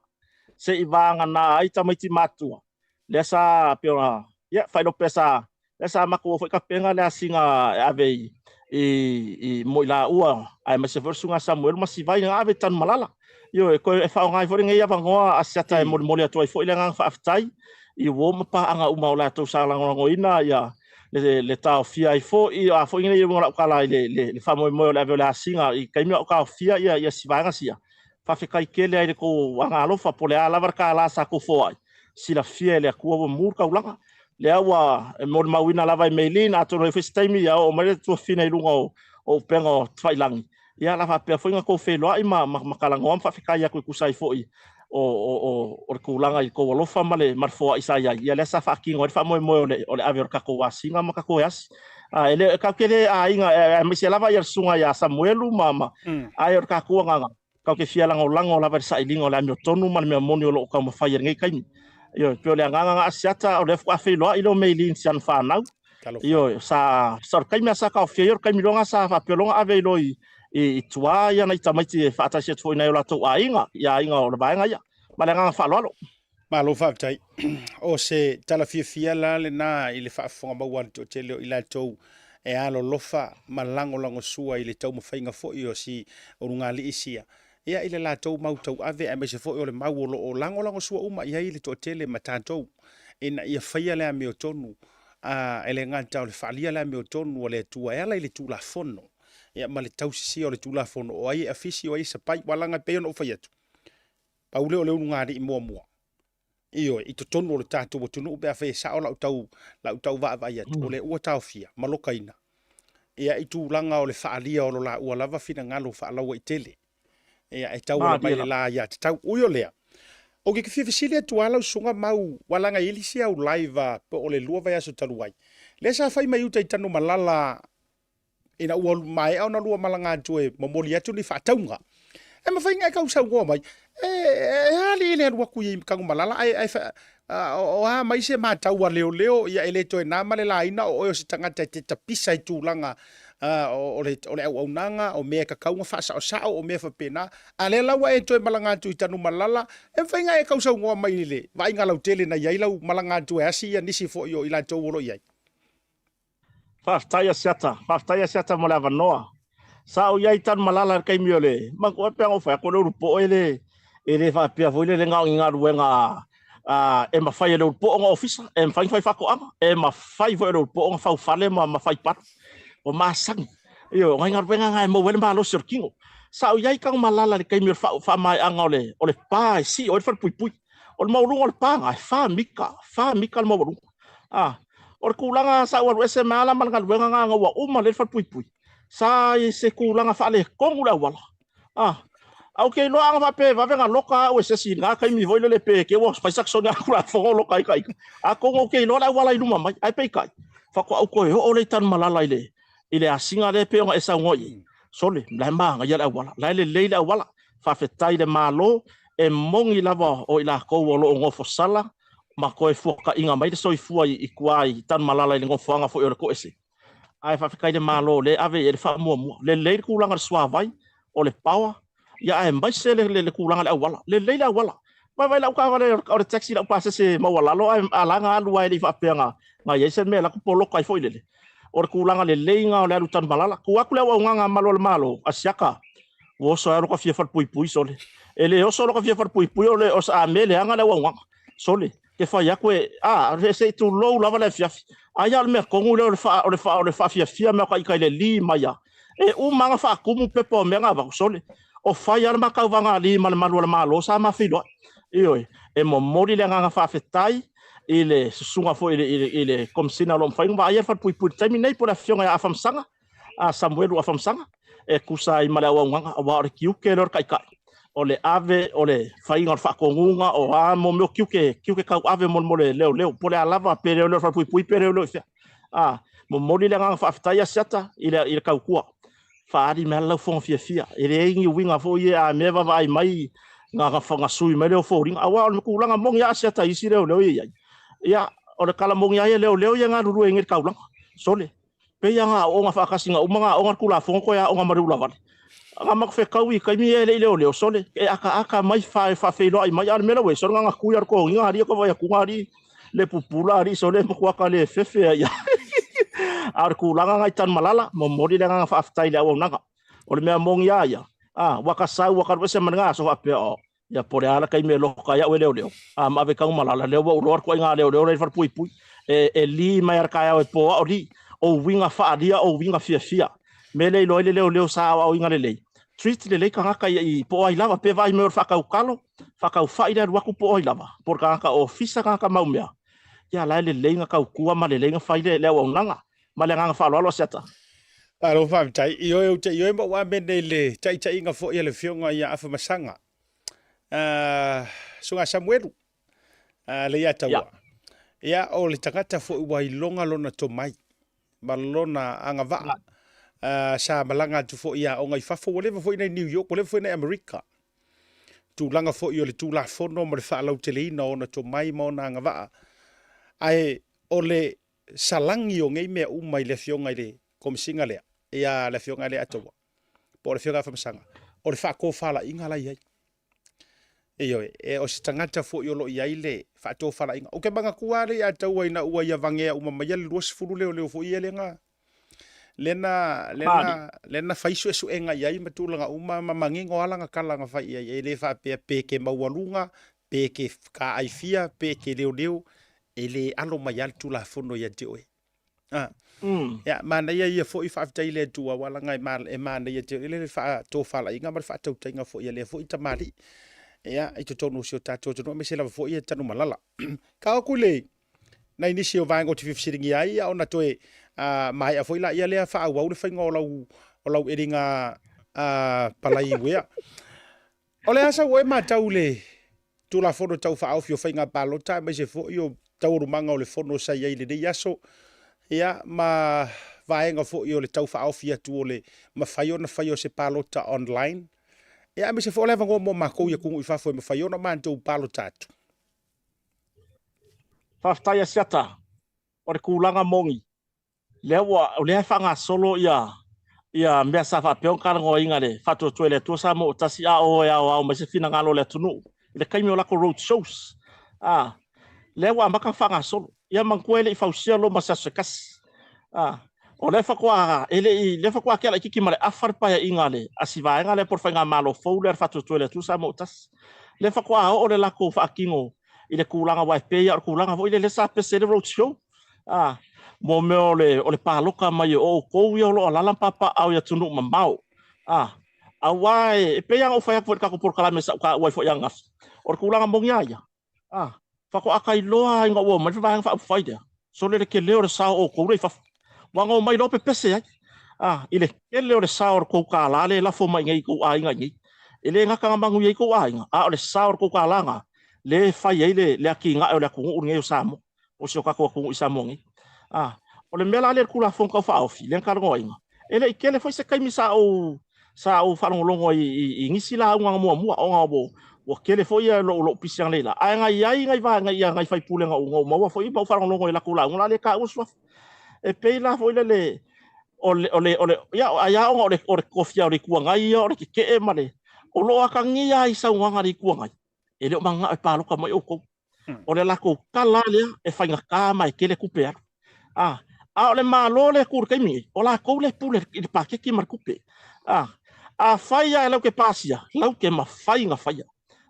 Se i vagana ai tamaiti matutua, lea sa pei ona, ia, faailoa pea sa, lea sa matou o foi tapena le asiga e ave i, i, i mo i laua, aemaise foi le susuga Samuelu ma Sivai na ave i Tanumalala. Ioe, toe e faaaoga ai foi lenei avanoa Asiata e molimoli atu ai foi le agaga faafetai i uo ma paaga uma o latou sa lagolagoina ia le, le taofia ai foi, a foi nei uiga o lau tala i le, le, le faamoemoe o le ave o le asiga i taimi a o taofia ia, ia si vaega sia. Faafetai tele ai i le tou agaalofa, po o le a lava le kālā sa tou foai, silafia e le Atua ua mu le taulaga. Lea ua molimauina lava e Maylene, atonu e i ai foi se taimi ia oo mai le tuafafine i luga o upega o tafailagi, ia la faapea foi ona tou feiloai ma, ma, ma talanoa ma faafetai atu e tusa ai foi o, o, o, o le tulaga i le tou alofa ma le, ma le foai sa i ai. Ia lea sa faatino ai le faamoemoe o le, o le ave o le tatou asiga ma tatou e asi. A, e le, e tatou te le aiga, aemaise lava ia le susuga ia Samuelu ma, ma, ae o le tatou agaga, tatou te fia lagolago lava i le sailiga o le amiotonu ma le mea moni o lo o taumafai i lenei taimi. Ioe, pei o le agaga na Asiata, o lea faatoa feiloai lea o Maylene i si ana fanau. Ioe, sa, sa o le taimi lava sa taofia ai, o le taimi loa lena sa faapea loa ona ave ai loa i, i, i tua ia nai tamaiti e faatasi atu foi i nai o latou aiga, i aiga o le vaega ia. Ma le agaga faaaloalo. Malo faafetai. O se tala fiafia la lena i le faafofoga maua a le toatele o i latou e alolofa ma lagolagosua i le taumafaiga foi o si ulugalii sia, ia i le latou mau tauave aemaise foi o le mau o lo o lagolagosua uma i ai le toatele ma tatou ina ia faia le amiotonu, a e le gata o le faaalia le amiotonu a le Atua e ala i le Tulafono, ia ma le tausisia o le Tulafono o ai e afisi o ai e sapai. Ua laga e pei ona ou fai atu, Pau lea o le ulugalii muamua. Ioe, i totonu o le tatou atunuu pe afai e sao lau tau, lau tau vaavaai atu, o lea ua taofia ma lokaina. Ia, i tulaga o le faaalia o lo laua lava finagalo faalauaitele. Ia, e tauala mai le la ia tatau. Ui o lea, ou te fia fesili atu lava lau susuga Mau, ua laga i ai le isi au live po o le 2 vaiaso talu ai, lea sa fai mai uta i Tanumalala. Ina ua maea ona lua malaga atu e momoli atu ni faatauga, e mafai ona e tau saunoa mai, e, e a alii le alu atu i Tanumalala ae, ae, o a mai se matau a leoleo, ia e le toe na ma le laina o oe o se tagata e te tapisa i tulaga o le, o le auaunaga, o mea e tatau ona faasaosao, o mea faapena. A lea la ua e toe malaga atu i Tanumalala, e mafai ona e tau saunoa mai i le vaaiga lautele na i ai lau malaga atu e asi ia nisi foi o i latou o lo o i ai. Faafetai Asiata, faafetai Asiata mo le avanoa. Sa ou i ai i Tanumalala i le taimi o le, manatua pei ona ou fai atu o le ulupoe e le, e le faapea foi lele na o ni galuega a, e mafai e le ulupoe ona ofisa, e mafai ona fai faatoaga, e mafai foi e le ulupoe ona fau fale ma, ma fai palu. Ua masani. Ioe, o nai galuega na e maua ai le malosi o le tino. Sa ou i ai i Tanumalala i le taimi o le faamaeaga o le, o le pa e sio ai le falepuipui. O le maualuga o le pa na, e 4 mita, 4 mita le maualuga. A, o le tulaga sa ou alu ese mai lava la ma le galuega na ina ua uma lelei le falepuipui, sa i se tulaga faaletonu le auala. A, ae ou te iloa ana faapea e vave ona loka au e se isi i lena taimi foi lele pe te i ua fai saksone a le Tulafono loka ai ta ita. Atonu ou te iloa le auala i luma mai, ae peitai, faatoa ou toe oo lea i Tanumalala i le, i le asiga lea e pei ona e saunoa i ai. Sole, la e manaia le auala, la e lelei le auala. Faafetai i le Malo, e moni lava o i latou o lo o nofosala ma toe fuataiga mai le soifua i tua i Tanumalala i le nofoaga foi o le Toese. Ae faafetai i le Malo o lea e ave i ai le faamuamua. Lelei le tulaga o le suavai, o le power, ia aemaise le, le, le tulaga i le auala. Lelei le auala. Vaivai lau taavale o le taxi lau pasese maualalo ae alaga alu ae le i faapea na, na i ai se mea la poloka ai foi lele. O le tulaga lelei na o le alu Tanumalala. Tuu atu le auaunaga a malu o le Malo, a siaka, ua oso ai lota fia falepuipui sole. E le oso lota fia falepuipui o le o sa mea leaga le auaunaga. Sole, te fai atu e, a, se i tulou lava le afiafi. Ai a o le mea tonu lea o le faa, o le faa, o le faafiafia mea o ka ita i le li mai a. E uma na faatumu pepa o mea na avatu, sole. O fai a le ma tauvaga a li ma le malu o le Malo sa ma feiloai. Ioe, e momoli le agaga faafetai i le susuga foi i le, i le, i le Komesina o lo o mafai ona vaaia le falepuipui i le taimi nei po o le afioga ia Afamasaga, a Samuelu Afamasaga e tusa ai ma le auaunaga, aua o le tiute lea o le taitai, o le ave, o le faiga o le faatonuga, o a mo mea o tiute, tiute tauave mo, mo le leoleo, po o le a lava, pe leoleo falepuipui, pe leoleo i fea. A, momoli le agaga faafetai Asiata i le, i le tautua. Faaali mai lava lau fofoga fiafia. E leai ni uiga foi ia a mea vaavaai mai na, na, na sui mai lea o foliga. Aua o le tulaga moni lava Asiata i isi leoleo ia i ai. Ia, o le tala moni lava ia leoleo ia e galulue ai nei i le taulaga. Sole, Pei a na aooga faatasi na uma na aoga le Tulafono toe aoga ma le ulavale. Na matou fetau i taimi ia e le i leoleo, sole, e akaaka mai fa faafeiloai mai, a o le mea la ua i ai, sole na ona tui lava o le totogiga alii ou te vaai atu alii le pupula alii sole e matua ka le fefe ai. A o le tulaga na i Tanumalala, momoli le agaga faafetai i le auaunaga. O le mea moni a ia, a, ua ta sau ua ta alu ese ma lena aso faapea, oh, Ia po o le a le taimi e loka ai au e leoleo, a ma ave i Tanumalala, lea ua ou iloa le ituaiga leoleo la i le falepuipui. E, e li mai lava i le taeao e po a o li. O uiga faaalia, o uiga fiafia. Mea lea e iloa ai le leoleo sa aoaoina lelei, treat lelei tagata ia i, po o ai lava, pe vaai mai o le faatau talo, faatau fai le alu atu po o ai lava, po o le tagata ofisa, tagata mau mea, ia la e lelei na tautua ma lelei na fai le, le auaunaga. Ma le agaga faaaloalo Asiata. Malo faafetai. Ioe, ou te ioe ma ou amene i le taitaiga foi a le Afioga ia Afamasaga, Susuga Samuelu, Leiataua. Ia, o le tagata foi ua iloga lona tomai ma lona agavaa. Sa malaga atu foi i aoga i fafo, ua leva foi na i New York, ua leva foi na i Amerika. Tulaga foi o le Tulafono ma le faalauteleina o ona tomai ma ona agavaa. Ae o le salagi o nei mea uma i le Afioga i le Komesina lea, ia le Afioga Leiataua, po o le Afioga Afamasaga, o le faatofalaiga la i ai. Ioe, e, o se tagata foi o lo o i ai le faatofalaiga. Ou te manatua lava Leiataua ina ua ia vagea uma maia le 20 leoleo foi ia lea na lea na lea na lea na fai suesuega i ai ma tulaga uma ma manino lava lana tala na fai i ai, e le faapea pe ke maualuga, pe ke kaaifia, pe ke leoleo, e le alo mai lava le Tulafono ia te oe. A, mm. Ia, manaia ia foi, faafetai i le Atua, aua laga e, ma, e manaia tele le faatofalaiga ma le faatautaiga foi a lea foi tamalii. Ia, i totonu o si o tatou atunuu, aemaise lava foi ia Tanumalala. Ka atu i le nai nisi o vaega ou te fia fesiligia ai, ia ona toe uh, maea foi la ia lea faaauau le faiga o lau, o lau eliga uh, palai uea. O le a sau oe matau i le Tulafono Tau Faaofi o Faiga Palota aemaise foi o taualumaga o le fono sa i ai i lenei aso, ia, ma vaega foi o le tau faaofi atu o le mafai ona fai o se palota online, ia aemaise foi o le avanoa mo makou i atunuu i fafo e mafai ona matou palota atu. Faafetai Asiata, o le tulaga moni lea ua o lea e faagasolo ia ia mea sa faapea ona talanoaina le Faatuatua i le Atua Samoa ua Tasi a o e aoao mai se finagalo o le atunuu i le taimi o latou road shows. A lea ua amata ona faagasolo. Ia manatua e le i fausia Roma i se aso se tasi. A o lea faatoa e le i lea faatoa tea laitiiti ma le afa le paeaiga a le a si vaega lea po o le faigamalo fou lea a le Faatuatua i le Atua Samoa ua Tasi. Lea faatoa oo le latou faatino i le tulaga aua e pei lava o le tulaga foi lele sa pese ai le road show. A, mo mea o le, o le paloka mai o outou ia o lo o alaala ma papaaao i atunuu mamao. A, aua e, e pei lava ona ou fai atu foi i le tatou polokalame sa ou taua ai foi ananafi, o le tulaga moni lava ia, a, faatoa tailoa ina ua omai le Vaega Faaupufai lea, sole le tele o le sao o outou lea i fafo. Ua na omai loa pepese ai, a, i le tele o le sao o le tou kālā lea e lafo mai i inei i tou aiga i inei. E le gata na manuia ai tou aiga, a o le sao o le tou kālā lena, lea e fai ai le, le atinae o le atunuu lenei o Samoa. o si o tatou atunuu i Samoa nei. A, o le mea la lea i le Tulafono Tau Faaofi, lea na talanoaina, e le i tele foi se taimi sa ou sa ou faalogologo ai i, i nisi lauga na muamua, ona ua, ua tele foi ia lou, lou pisi analeila. Ae na i ai nai vaega ia nai faipule na ou, na ou maua foi ma ou faalogologo i latou lauga la lea e taua suafa. E pei la foi lele, o le, o le, o le, ia, ai lava ona o le, o le tofia o le Itu Agai ia, o le tetee ma le, o lo o atagia ai saunoaga a le Itu Agai, e le o mananao e palota mai outou. O le latou tala lava lea e faigata ma e tele tupe e alu. A, a o le Malo lea e tu i le taimi nei, o latou lea e pule i le paketi ma le tupe. A, afai lava e lau te pasia, lau te mafai ona faia.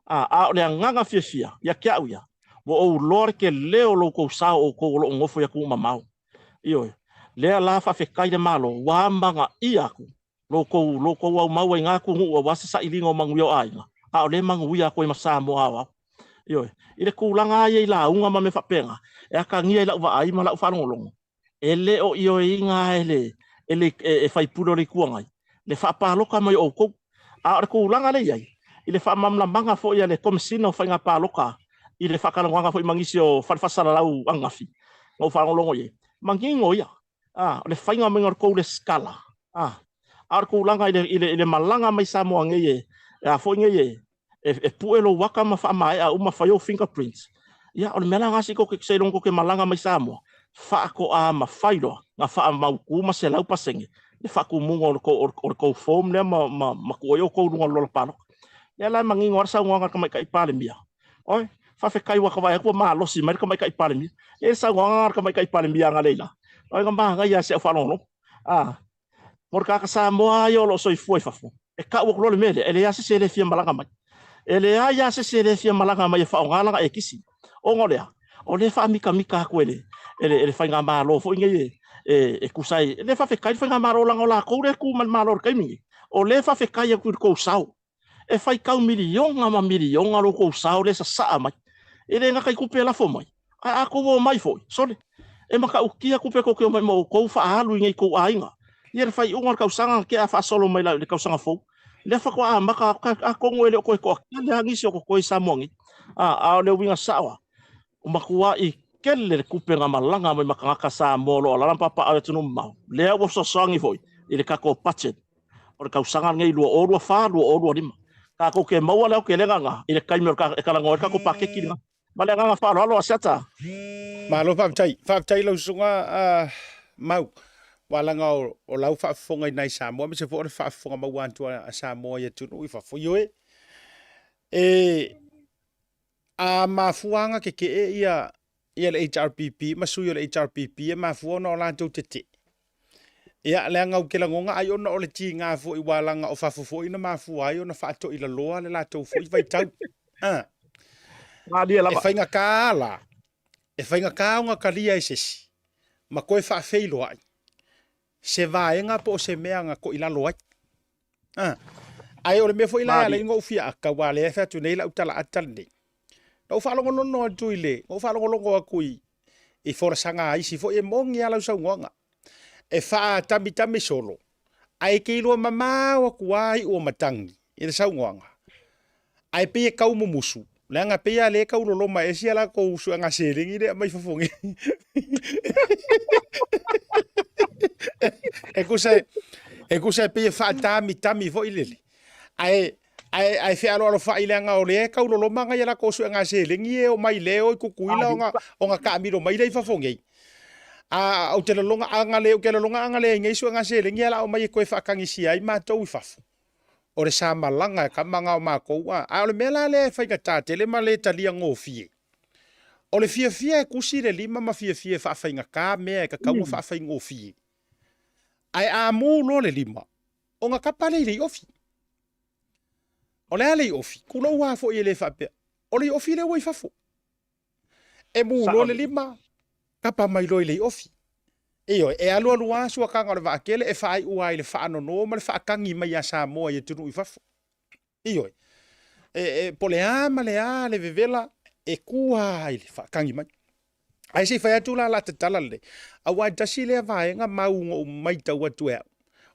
A, a o le agaga fiafia ia te au ia, ua ou iloa le tele o lo outou sao o outou o lo o nofo i atunuu mamao. Ioe, lea la faafetai i le Malo ua amanaia atu Lo kou, lo kou aumau ai nga atunuu aua se sailiga o manuia o aiga, a o lea e manuia atu ai ma Samoa aoao. Ioe. I le tulaga lava ia i lauga ma mea faapena, e atagia i lau vaai ma lau faalogologo, e le o ioeina lava e le, e le, e faipule o le Itu Agai, le faapaloka mai o outou. A o le tulaga lea e i ai, i le faamalamalamaga foi a le Komesina o Faiga Palota i le faatalanoaga foi ma nisi o fale faasalalau ananafi, na ou faalogologo i ai, manino ia, A, o le faiga maiga o le tou resitala, a, a o le tulaga i le, i le, i le malaga mai Samoa nei e, e a foi nei e, e, e pue lou aka ma faamaea uma fai ou fingerprints. Ia, o le mea la lena se i tou seiloga tou te malaga mai Samoa, faatoa mafai loa na faamautu ma 100% le faatumuga o le tou, o le tou form lea ma, ma, ma tuu ai outou i luga o le lola palota. Lea la e manino lava le saunoaga a le Tamaitai Palemia, Oi, faafetai ua ka vaai atu ua malosi mai le Tamaitai Palemia. E saunoaga a le Tamaitai Palemia analeila. Oi, na manaia lava si au faalogologo. A, mo le tagata Samoa lava ia o lo o soifua i fafo, e tau atu loa le mea lea, e leai lava se isi e le fia malaga mai. E leai lava se isi e le fia malaga mai e faaaoga lana ekisi. Ona o le a? O lea e faamikamika atu e le, e le, e le faigamalo foi nei e, e, e tusa ai. E le faafetai le faigamalo leaga o latou lea e tu mai le Malo i le taimi nei. O lea e faafetai atu i le tou sao. E faitau miliona ma miliona lo tou sao lea e sasaa mai. E le gata i tupe e lafo mai, ae a tou omai foi, sole, e matautia tupe tou te omai ma outou faaalu i nei tou aiga. Ia le faaiuga o le tausaga na tea faasolo mai i le tausaga fou. Lea faatoa amata atu, atonu e le o toe toatele lava nisi o totoe i Samoa nei. A, a o le uiga sao lava, ua matuai tele le tupe na malaga mai ma tagata Samoa o lo o alaala ma papaaao i atunuu mamao. Lea ua fesoasoani foi i le tatou budget o le tausaga lenei 2024, 2025. Tatou te maua le aotelega lena i le taimi e talanoa ai le tatou paketi lena. Ma le agaga faaaloalo Asiata. Malo faafetai. Faafetai lau susuga Mau. Aua leaga o lau faafofoga i nai Samoa aemaise foi o le faafofoga maua atu a Samoa i atunuu i fafo. Ioe, e a mafua ona tetee ia ia le HRPP ma sui o le HRPP e mafua ona o latou tetee. Ia, leaga ou te lagona ai ona o le tiga foi ua laga o fafo foi na mafua ai ona faatoilaloa le latou foi vaitau. Ah. Malie lava. E faigata la, e faigata ona talia e se isi ma toe faafeiloai se vaega po o se mea na toilalo ai. Ah. Ae o le mea foi la e ala ai ona ou fia aka, aua lea e fai atu nei lau tala ata lenei. Na ou faalogologo atu i le, na ou faalogologo atu i, i folasaga a isi foi e moni lava lau saunoaga. E faatamitami solo, ae te iloa mamao atu lava iu o matagi i le saunoaga. Ae pei e tau mumusu, leaga pei lava lea e tau loloma ese a latou suega seleni lea e aumai fafo nei. E kusa e kusa e pei e faatamitami foi lele. Ae ae ae fealoalofa'i leaga o lea e kauloloma ngai a lakou suega seleni e omai lea o i Kukuila ona ona taamilo mai lea i fafo nei. A ou te lagona a na le ou te lagona a na leai nei suega seleni a o le a omai e toe faatagisia ai matou i fafo. O le sa malaga e kama na o matou a ae o le mea la lea e faigata tele ma le talia gofie. O le fiafia e tusi le lima ma fiafia e faafaigata mea e tatau ona faafaigofie. Ae a mu loa le lima, ona tapa lea i le iofi. O le a le iofi? Tulou lava foi e le faapea. O le iofi lea ua i fafo. E mu loa le lima, tapa mai loa i le iofi. Ioe, e alualu lava suakaga o le vaatele e faaiu lava i le faanono ma le faatagi mai ia Samoa i atunuu i fafo. Ioe. E, e, po le a ma le a le vevela, e ku lava i le faatagi mai. Ae se i fai atu la la tatala lelei. Aua e tasi lea vaega mau na ou maitau atu e au.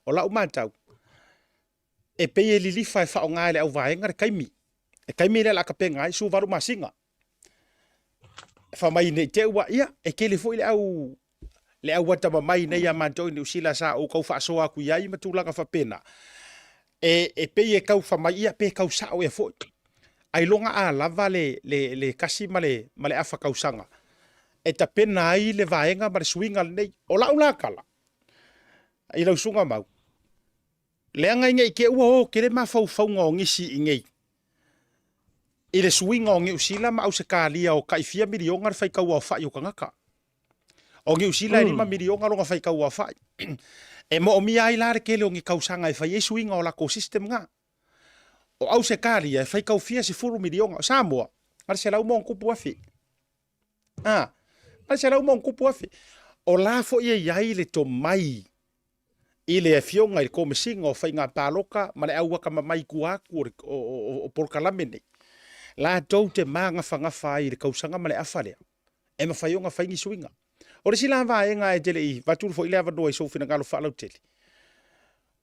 O lau matau, e pei e lilifa e faaaoga e le auvaega le taimi. Le taimi lea o le a tapena ai, 18 masina. Fai mai ne i te i ua, ia, e tele foi le au le au atamamai nei a matou i Niu Sila sa ou tau faasoa atu i ai ma tulaga faapena. E, e pei e tau fai mai, ia, pe tau sao ea foi. Ailoga a lava le, le, le tasi ma le, ma le afa tausaga e tapena ai le vaega ma le suiga lenei. O lau la tala i lau susuga Mau, leaga ina i te i ua o tele mafaufauga o nisi i inei i le suiga o Niu Sila ma Ausetalia o tai fia miliona le faitau aofai o tagata. O Niu Sila e 5 miliona lona faitau aofai. E moomia ai la le tele o ni tausaga e fai ai suiga o latou system na. O Ausetalia e faitau fia sefulu miliona. O Samoa, na o le 100+,000. A, na o le 100+,000. O la foi e i ai le tomai i le Afioga i le Komesina o Faiga Palota ma le au atamamai i tua atu o, o, o, o polokalame nei, latou te magafagafa ai i le tausaga ma le afa lea, e mafai ona fai ni suiga. O le isi la vaega e te le i avatu foi le avanoa i sou finagalo faalautele,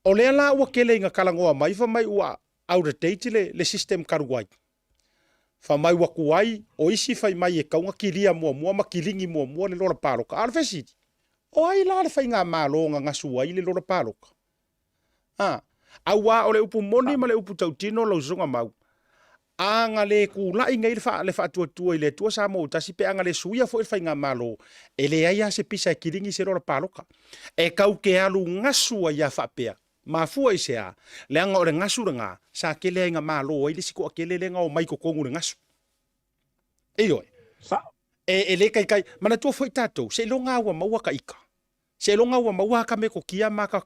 o lea la ua tele ina talanoa mai fai mai ua out of date le, le system talu ai. Fai mai ua tuai, o isi fai mai e tatau ona kilia muamua ma kiligi muamua le lola palota. A o le fesili, o ai la le faigamalo na gasu ai le lola palota? A, auā o le upu moni ma le upu tautino lau Susuga Mau, a na le tulai nei le, fa, le faatuatua i le Atua Samoa ua tasi pe a na le suia foi le faigamalo, e leai lava se pisa e kiligi se lola palota. E tau te alu gasu ai lava faapea. Mafua i se a? Leaga o le gasu lena, sa tele ai na malo ai le isi toatele lea na omai i totonu i le gasu. Ioe. Sao. E, e le kaikai. Manatua foi tatou, seiloga ua maua ka ika. Seiloga ua maua ka metotia ma ka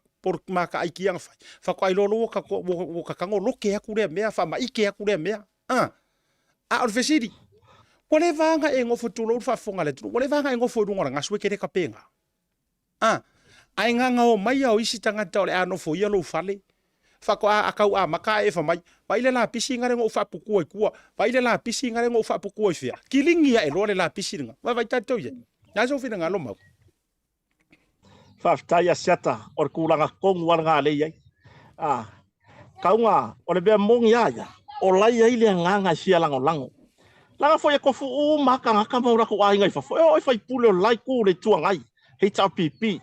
ma ka aikia na fai. Faatoa iloa loa ua ka, ua, ua tatago loke atu lea mea, faamaite atu lea mea. A, a o le fesili, ua leva lava ona e nofo, tulou le faafofoga a le atunuu, ua leva lava ona e nofo i luga o le gasu e te le tapena. A, ae gaga omai a o isi tagata o le a nofoia lou fale, faatoa a tau amata ae e fai mai, Vaai le lapisi na lea na ou faaputua i tua, vaai le lapisi na lea na ou faaputua i fea. Kiligi ae loa le lapisi lena. Vaavaai tatou i ai. O le a sou finagalo Mau? Faafetai Asiata, o le tulaga tonu lava lena lea e i ai. A, Kauga, o le mea moni a ia, o la e i ai le agaga e fia lagolago. Leaga foi e tofu uma lava tagata ma o latou aiga i fafo, e oo i faipule o le la itu o le Itu Agai, HRPP.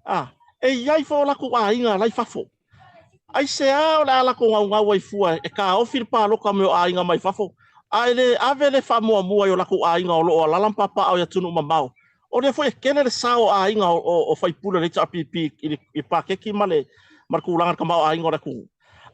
A, e i ai foi o latou aiga la i fafo. Aisea o le a latou naunau ai fua e taofi le palota mai o aiga mai fafo, a e le ave le faamuamua i o latou aiga o lo o alaala ma papaaao i atunuu mamao? O lea foi e tele le sao o aiga o faipule o le HRPP i le paketi ma le tulaga i le tamaoaiga o le atunuu.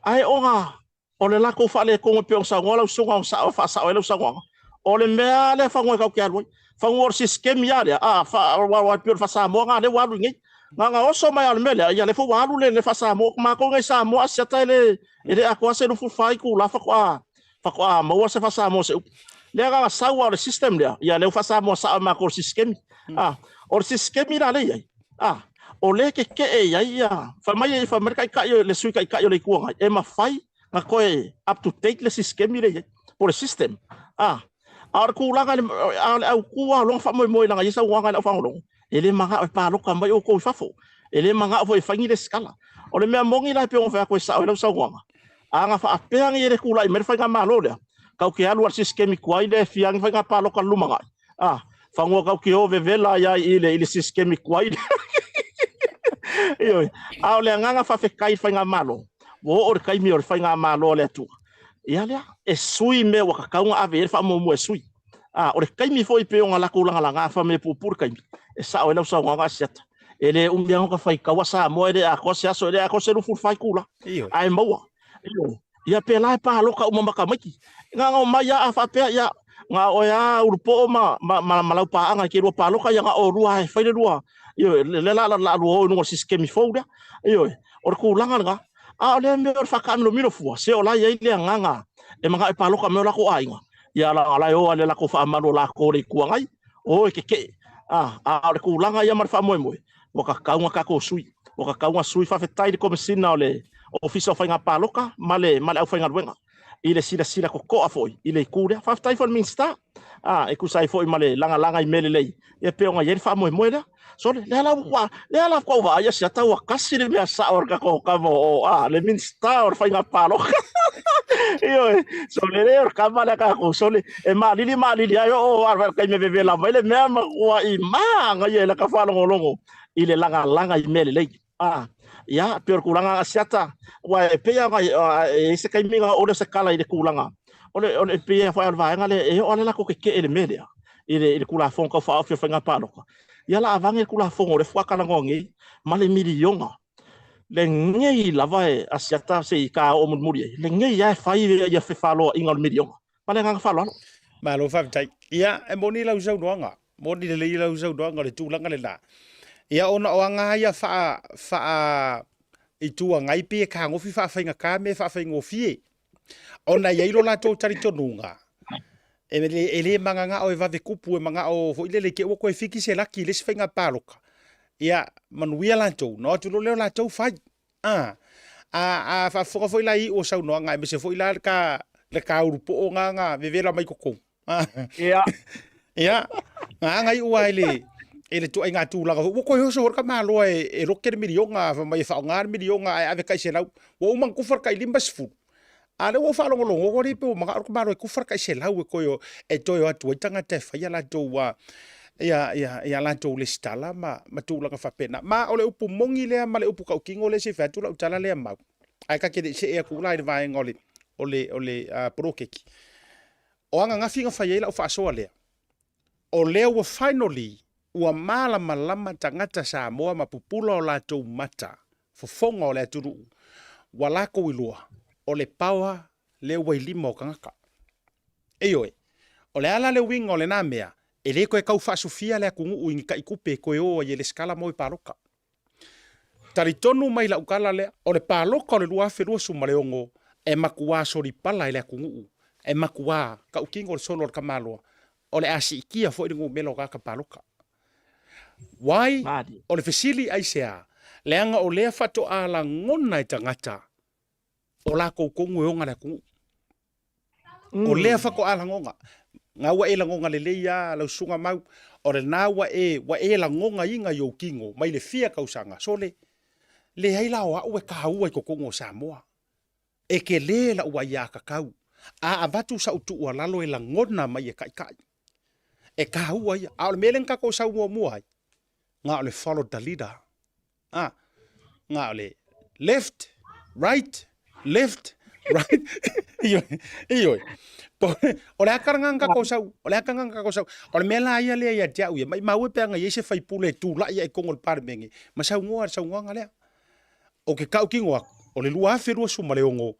Ae ona o le latou faaletonu e pei ona saunoa lau susuga ona sao e faasao ai lau saunoaga, o le mea lava lea fanua e tatou te alu ai. Fanua o le sisikemi lava lea, a, aua e pei o le faa-Samoa lena lea ua alu i inei. Na ona oso mai lava o le mea lea, ia lea foi ua alu le faa-Samoa. Matou i inei i Samoa, Asiata e le atoa se 24 itula faatoa faatoa maua se faasamoa se upu. Lea na sau lava o le system lea, ia lea ua faasamoa sao e matou o le sisikemi. Ah, o le sisikemi la lea e i ai, ah, o lea e tetee i ai ia, fai mai, fai mai le taitai, le sui taitai o le Itu Agai, e mafai na toe up to date le sisikemi lea e i ai, po o le system. Ah, a o le tulaga, a o le autu lava o lona faamoemoe leaga e i ai saunoaga i lau faalogologo, E le manao e palota mai outou i fafo. E le manao foi e fai ni resitala. O le mea moni la e pei ona fai atu e sao ai lau saunoaga, a na faapea nei e le tulai mai le faigamalo lea, tatou te alu lava i le sisikemi tuai lea e fia ni faiga palota i le lumanai, a, fanua tatou te o vevela ai lava i le sisikemi tuai lea. Ioe, a o le agaga faafetai i le Faigamalo, ua oo le taimi o le Faigamalo a le Atua, ia lea, e sui mea ua tatau ona ave i ai le faamuamua e sui. A, o le taimi foi pei ona latou lagalaga fai mai e puupuu le taimi, e sao ai lau saunoaga Asiata, e le umi lava ona faitau Samoa e le atoa se aso, e le atoa se 24 itula, ae maua. Ioe. Ia pēlā e palota uma ma tamaiti. Na ona omai lava a faapea, ia, na o oe lava Ulupoo ma, ma, ma, ma Laupaaga e te lua palota, ia na o oulua lava e fai le lua, ioe, lea la la lua o i luga o le sisikemi fou lea. Ioe, o le tulaga lena. A o lea mea o le faataamilomilo fua, se o la e i ai le agaga e manao e palota mai o latou aiga, ia leaga o la e o lava i le latou faamalu o latou o le Itu Agai, o e tetee. A, a o le tulaga ia ma le faamoemoe, ua tatau ona tatou sui. Ua tatau ona sui. Faafetai i le Komesina o le Ofisa o Faiga Palota ma le, ma le aufaigaluega i le silasila totoa foi i le itu lea. Faafetai foi i le Minisita a, e tusa ai foi ma le lagalaga i mea lelei e pei ona i ai le faamoemoe lea. Sole, lea la ua, lea la ua vaai Asiata ua kasi le mea sao o le tatou kama o, a, le Minisita o le Faiga Palota. Ioe, sole le o le kama lea tatou, sole, e malili malili ai oo a le taimi e vevela mai le mea ma matua manaia i laka faalogologo i le lagalaga i mea lelei. A, ia, pei o le tulaga Asiata, aua e pei lava ona e i ai se taimi ona oo lea o se tala i le tulaga, o le, o le, pei foi o le vaega lea, e oo lava le latou tetee i le mea lea, i le, i le Tulafono Tau Faaofi o Faiga Palota, ia la aveane le Tulafono lea faatoa talanoa nei ma le miliona lenei lava e Asiata se i ta oo mulimuli ai, lenei lava e fai ia fefaloaiga o le miliona. Ma le agaga faaaloalo. Malo faafetai. Ia, e moni lau saunoaga, moni lelei lau saunoaga o le tulaga lena. Ia, ona o aga ia faa, faa Itu Agai pei e kagofi faafaigata mea e faafaigofie. Ona e i ai lo latou talitonuga, e le, e le magagao e vave kupu, e magao foi lele i te ua toe fiki se laki i le isi faiga palota. Ia, manuia latou, ona o atu loa lea o latou fai. A, a, a faafofoga foi la i iu o saunoaga, aemaise foi la le ta, le ta ulupoo na na vevela mai totonu. Ia. Ia, na aga iu lava i le, i le tuaiga tulaga foi. Ua toe oso foi le tamaloa e, e lote le miliona, fai mai e faaaoga le miliona ae ave tai $100. Ua uma ona tufa le tai 50. A o lea ua ou faalogologo atu pei ua manao le tamaloa e tufa le tai $100 e toe, e toe o atu ai tagata e fai a latou, ia, ia, ia latou lesitala ma, ma tulaga faapena. Ma o le upu moni lea ma le upu tautino lea se i fai atu lau tala lea Mau. Ae ta te le i see atu la i le vaega o le, o le, o le poloketi. O ananafi na fai ai lau faasoa lea, o lea ua finally ua malamalama tagata Samoa ma pupula o latou mata fofoga o le atunuu, ua latou iloa o le power lea ua i lima o tagata. Ioe, o le a la le uiga o lena mea, e le toe tau faasufia le atunuu i ni tai tupe e toe o ai e lesitala ma o i palota. Talitonu mai lau tala lea, o le palota o le 2026 e matuā solipala i le atunuu, e matuā tautino le solo a le tamaloa, o le a siitia foi le numera o tagata palota. Why? O le fesili aisea? Leaga o lea faatoa lagona e tagata o latou tonu e ona le atunuu. O lea faatoa lagona. Na ua e lagona lelei lava lau susuga Mau, o lena ua e, ua e lagonaina i ou tino mai le fia tausaga, sole, leai la o au e taua i totonu o Samoa. E tele la'u aiatatau, a avatu sa'u tuualalo e lagona mai e taitai. E taua ia. A o le mea lea na tatou sau muamua ai, na o le follow the leader. A, na o le left, right, left, right. Ioe, ioe. O le aka lena na tatou sau, o le aka lena na tatou sau. O le mea la ia lea ia te au ia, maimau e pe ana i ai se faipule e tulai ae i totonu o le Palemene ma saunoa i le saunoaga lea. Ou te tautino atu, o le 2026,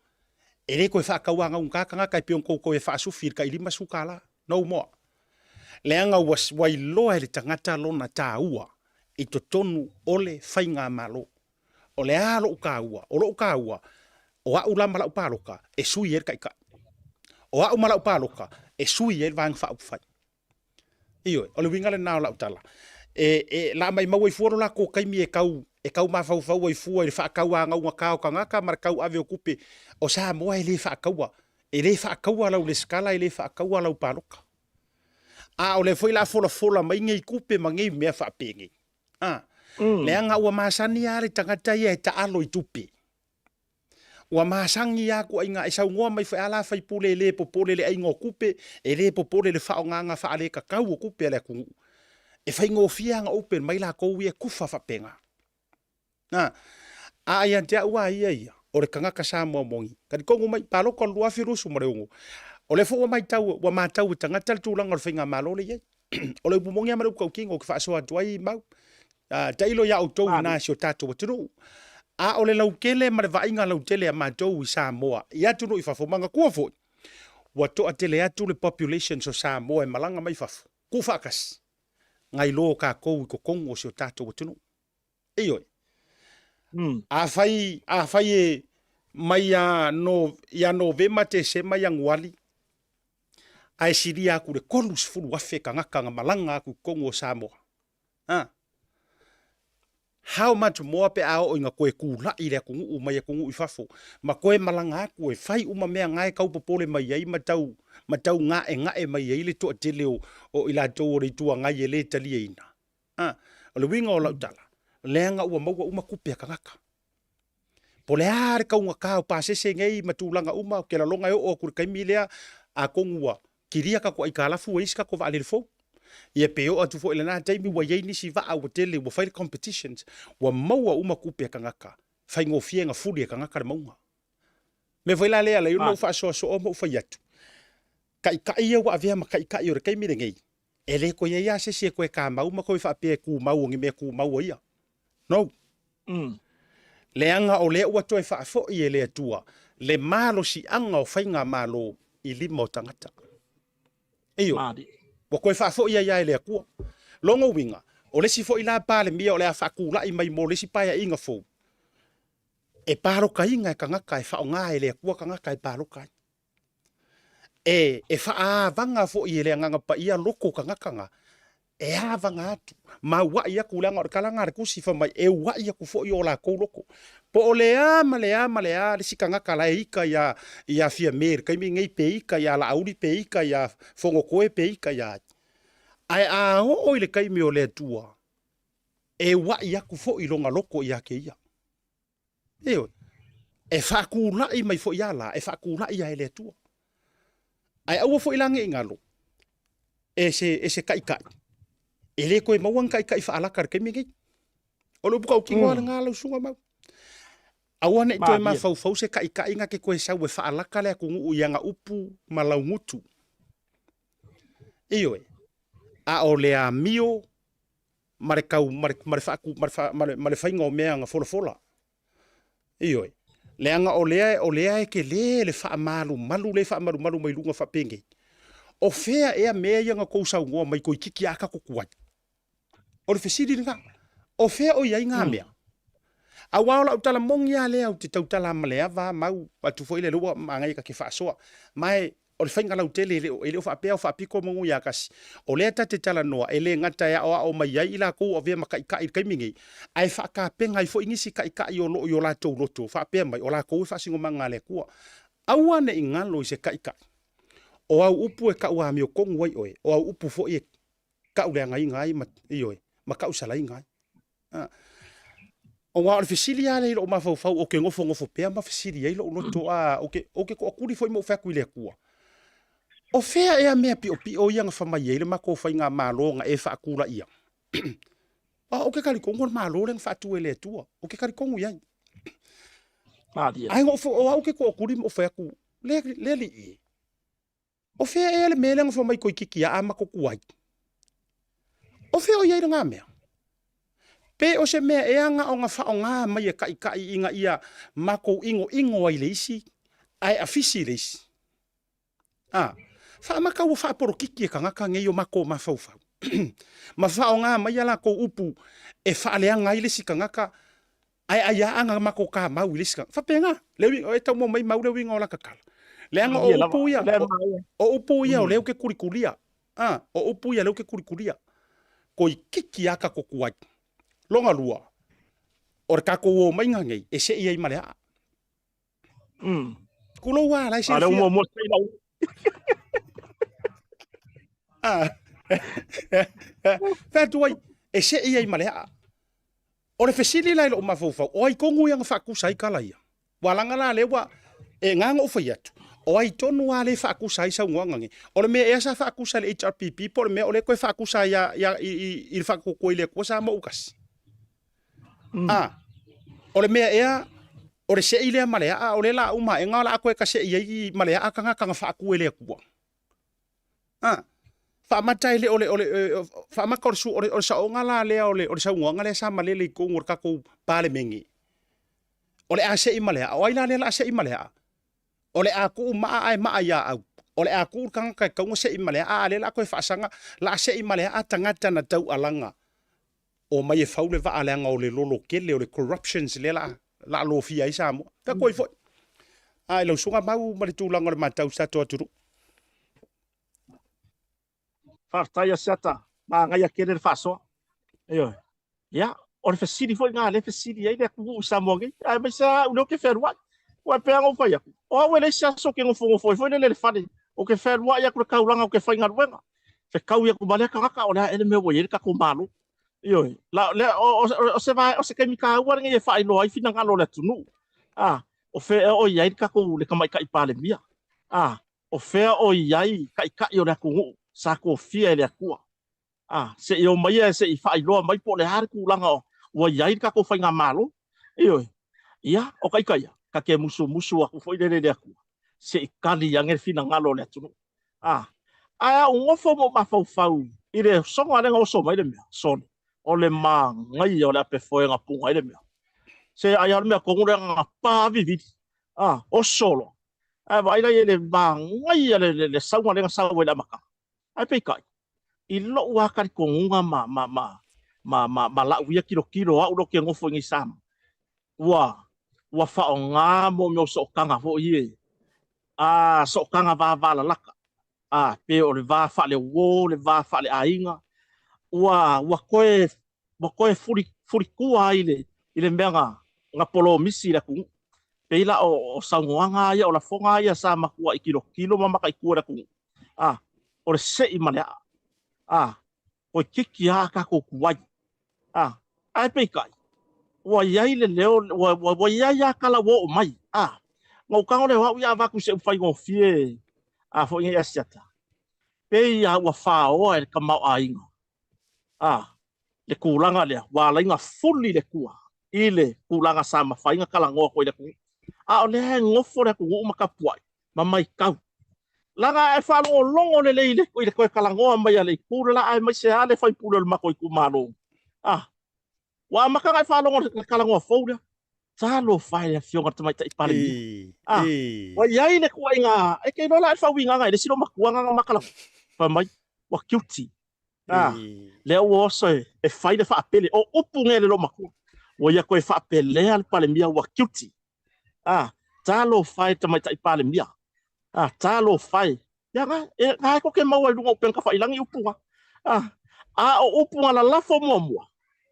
e le toe faatauagaugata tagata e pei ona tou toe faasufi i le tai $50. No more. Leaga ua, ua iloa e le tagata lona taua i totonu o le faigamalo. O le a lou taua? O lou taua, o au la ma lau palota e sui ai le taitai. O au ma lau palota e sui ai le Vaega Faaupufai. Ioe, o le uiga lena o lau tala. E, e, la maimau ai fua lo latou taimi e tau, e tau mafaufau ai fua i le faatauagaugata o tagata ma le tauave o tupe. O Samoa e le faataua. E le faataua lau lesitala, e le faataua lau palota. A o lea foi la folafola mai nei tupe ma nei mea faapenei. A, mm. Leaga ua masani lava le tagata ia e taalo i tupe. Ua masani lava tuaiga e saunoa mai foi a la faipule e le popole i le aiga o tupe, e le popole i le faaaogaga faaletatau o tupe a le atunuu. E faigofie lava ona open mai latou ia e kufa faapena. Na, a ia te au a ia ia, o le tagata Samoa moni, talitonu mai, palota o le 2026, o lea foi ua matau, ua matau e tagata le tulaga o le faigamalo lea e i ai. O le upu moni lava ma le upu tautino ou te faasoa atu ai Mau, tailo ia outou ina si o tatou atunuu. A o le lautele ma le vaaiga lautele a matou i Samoa i atunuu i fafo, manatua foi, ua toatele atu le populations o Samoa e malaga mai fafo, tuufaatasi, nai lo tatou i totonu o si o tatou atunuu. Ioe. Afai, afai e mai ia, no, ia Novema, Tesema, Ianuari, ae silia atu le 30,000 tagata na malaga atu i totonu o Samoa. Ha? How much more pe a oo ina toe tulai le atunuu mai atunuu i fafo, ma toe malaga atu e fai uma mea na e tau popole mai ai ma tau, ma tau ga'ega'e mai ai le toatele o, o i latou o le Itu Agai e le taliaina. A, o le uiga o lau tala, leaga ua maua uma tupe a tagata. Po o le a le taugata o pasese nei ma tulaga uma, ou te lagona e oo atu i le taimi lea, atonu ua kilia tatou aitalafu e isi tatou vaalele fou. Ia pe oo atu foi i lena taimi ua i ai nisi vaa ua tele ua fai le competitions, ua maua uma tupe a tagata, faigofie ona fuli e tagata le mauga. Mea foi la lea e ala ai ona ou faasoasoa ma ou fai atu, taitai ia ua avea ma taitai o le taimi lenei, E le toe i ai lava se isi e toe kamau ma toe faapea e tumau o ni mea tumau o ia. No. Leaga o lea ua toe faafoi e le Atua le malosiaga o faigamalo i lima o tagata. Ioe. Ua toe faafoi ai lava e le Atua. Lona uiga, o le isi foi la Palemia o le a faatulai mai mo le isi paeaiga fou, e palotaina e tagata, e faaaoga e le Atua tagata e palota ai. E, e faaavaga foi e le Agaga Paia loko tagata na, e avaga atu, ma ua'i atu, leaga o le tala na a le Tusi fai mai, e ua'i atu foi o latou loko. Po o le a ma le a ma le a le isi tagata la e ita ia, ia Fiame i le taimi lenei, pe ita ia Laauli, pe ita ia Fonotoe, pe ita ia ai. Ae a oo i le taimi o le Atua, e ua'i atu foi lona loko ia te ia. Ioe. E faatulai mai foi a la, e faatulai lava e le Atua. Ae aua foi la ne i galo, e se, e se taitai, e le toe maua ni taitai faalata i le taimi lenei. O le upu tautino lava lena lau susuga Mau. Aua ne i toe mafaufau se taitai na te toe sau e faalata le atunuu i ana upu ma laugutu. Ioe. A o le amio ma le tau, ma le, ma le faaku, ma le, fa, ma le, ma le faiga o mea na folafola. Ioe. Leaga o lea, o lea e tele le faamalumalu lea e faamalumalu mai luga faapenei. O fea ea mea ia na tou saunoa mai toeitiiti lava tatou tuai? O le fesili lena. O fea o i ai ngā mea? Aua o lau tala moni lava lea ou te tautala ma le ava mau atu foi lea ua manaia ta te faasoa. Ma e o le faiga lautele e le o, e le o faapea o faapito manu ia tasi. O lea ta te talanoa, e le gata e aoao mai ai i latou o avea ma taitai i le taimi nei, ae faatapena ai foi nisi taitai o lo o i o latou loto faapea mai o latou e faasinomaga a le Atua. Aua ne i galo i se taitai. O au upu e tau amiotonu ai oe, o au upu foi e tau leagaina ai ma, ioe, ma tau salaina ai. Aua o le fesili lava lea i lou mafaufau, ou te nofonofo pea ma fesili ai lou loto, a, ou te, ou te toatuli foi ma ou fai atu i le Atua, O fea ea mea piopio ia na fai mai ai le matou faigamalo na e faatulaia? A, ou te talitonu o le Malo lea na faatu e le Atua, ou te talitonu i ai. Ae na ou, o au ou te toatuli ma ou fai atu, le, le Alii e, O fea ea le mea lea na fai mai toeitiiti aa ma koku ai? O fea o i ai lena mea? Pe o se mea ea na o na faaaoga mai e taitai ina ia matou inoino ai le isi ae afisi i le isi? A, faamata ua faapolokiki e tagata nei o matou mafaufau ma faaaoga mai a latou upu e faaleaga ai le isi tagata Ae ai a ana matou kamau i le isi tagata. Faapena, le uiga, e tau maua mai mau le uiga o laka tala. Leaga o upu ia, o upu ia o lea ou te kulikulia. A, o upu ia lea ou te kulikulia. Toeitiiti lava tatou tuai. Lona lua, o le tatou omaiga nei, e sei ai ma le aa. Tulou lava, la e silafia. A lea ua muamua sei lau. A, fai atu ai, e sei ai ma le aa. O le fesili la i lou mafaufau, o ai tonu ia na faatusa ai tala ia? Ua laga la lea ua e na ona ou fai atu, o ai tonu lava lea e faatusa ai saunoaga nei? O le mea ea sa faatusa i le HRPP po o le mea o lea e toe faatusa ia, ia, i, i, i le faatuatua i le Atua Samoa ua tasi? A. O le mea ea, o le seʻi lea ma le aʻa, o lea la uma aʻega o le a koe ka seʻi ai ma le aʻa kagaka na faakue le Atua. A, faamata e le o le, o le, faamata o le, o le, o le saoga la lea o le, o le saunoaga lea sa malele i totonu o le tatou Palemene. O le a seʻi ma le aʻa. O ai la lea la a seʻi ma le aʻa? O le a tuu maa ae maa ia au. O le a tuu le tagata e tatau ona seʻi ma le aʻa, a lea la a toe faasaga, la a seʻi ma le aʻa tagata na taualaga. Omai e fau le vaa leaga o le lolo tele o le corruptions lea la a lofia ai Samoa. Pe koi foi. A i lau susuga Mau ma le tulaga o le matau i se tatou atunuu. Faafetai Asiata, manaia tele le faasoa. Ioe. Ia, o le fesili foi lena lea e fesili ai le atunuu i Samoa nei, aemaise lava au lea ou te fealuai. Aua e pei lava ona ou fai atu, o au e leai se aso ou te nofonofo ai foi lele i le fale, ou te fealuai atu i le taulaga ou te faigaluega, fetaui atu ma lea tagata, o le a ea le mea ua i ai le tatou Malo. Ioe, la, lea, o, o, o, se, o se taimi taua lenei e faailoa ai finagalo o le atunuu. A, o fea ea o i ai le tatou, le Tamaitai Palemia? A, o fea o i ai taitai o le atunuu sa tofia e le Atua? A, se i omai ia se i faailoa mai po o le a le tulaga ua i ai le tatou faigamalo. Ioe. Ia, o ka ita ia, ta te musumusu atu foi lele i le Atua, se i tali ane le finagalo o le atunuu. A, ae a ou nofo ma ou mafaufau i le soga lea na oso mai le mea, sole, o le manaia o le ape foe na puna ai le mea. Se ai lava o le mea tonu lea na pa vivili, a, oso loa. Ae vaai la i ai le manaia le, le, le sauga lea na sau ai i le amataga. Ae peitai, i lou lava talitonuga ma, ma, ma, ma, ma, ma lau ia tilotilo au lea ou te nofo i nei Samoa, ua, ua faaaoga mo mea o sootaga foi ia, a, sootaga vavalalata, a, pe o le va faale-uo, le va faale-aiga, ua, ua toe, ua toe fuli, fulitua ai le, i le mea na, na polomisi i le atunuu. Pei la o, o saunoaga ia, o lafoga ia sa matuai tilotilo ma mataitu e le atunuu. A, o le seʻi ma le aʻa. A, toeitiiti lava a tatou tuai. A, ae peitai, ua i ai le leo, ua, ua, ua i ai lava tala ua oo mai. A, na ou tago lea o au ia avatu i seʻu faigofie a foi nei Asiata, pei lava ua faoa e le tamaoaiga a, le tulaga lea, ua ala ai ona fuli le tua i le tulaga sa mafai ona talanoa atu ai le atunuu. A o lea e nofo le atunuu ma tapuai ma maitau. Leaga a e faalogologo lelei i le, i le toe talanoa mai a le itu le la aemaise lava le faipule o le matou itumalo. A, ua amata ona e faalogo i le talanoa fou lea. Talofa e le Afioga i le Tamaitai Palemia. A, ua i ai le tuuaiga, e te iloa la e le faauigaga i le isi loomatua na na matalanoa. Fai mai, ua guilty. A, lea ua oso e, e fai le faapele. O upu nei a le loomatua. Ua ia toe faapelea le Palemia ua guilty. A, talofa e Tamaitai Palemia. A, talofa e. Ia na, e, na e koke maua i luga o upega tafailagi upu na. A, a o upu na lalafo muamua,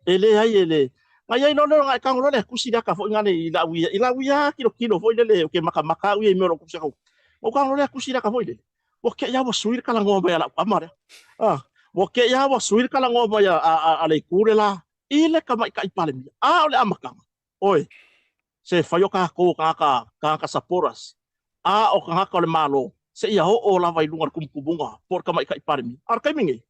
e leai e le, na iai loa lea na e tago loa lea tusi lea ka foi na le i lau ia, i lau ia tilotilo foi lele o ke makamaka au ia i mea o lou tusi kau. Na ou tago loa lea tusi lea ka foi lele. Ua te i lava ua sui le talanoa mai a lau tama lea. A, ua te i lava ua sui le talanoa mai a, a, a, a le itu le la i le Tamaitai Palemia. A o le amataga, oi, se fai o tatou o tagata, tagata supporters, a o tagata o le Malo, seia oo lava i luga o le tumutumuga po o le Tamaitai Palemia. A o le taimi nei,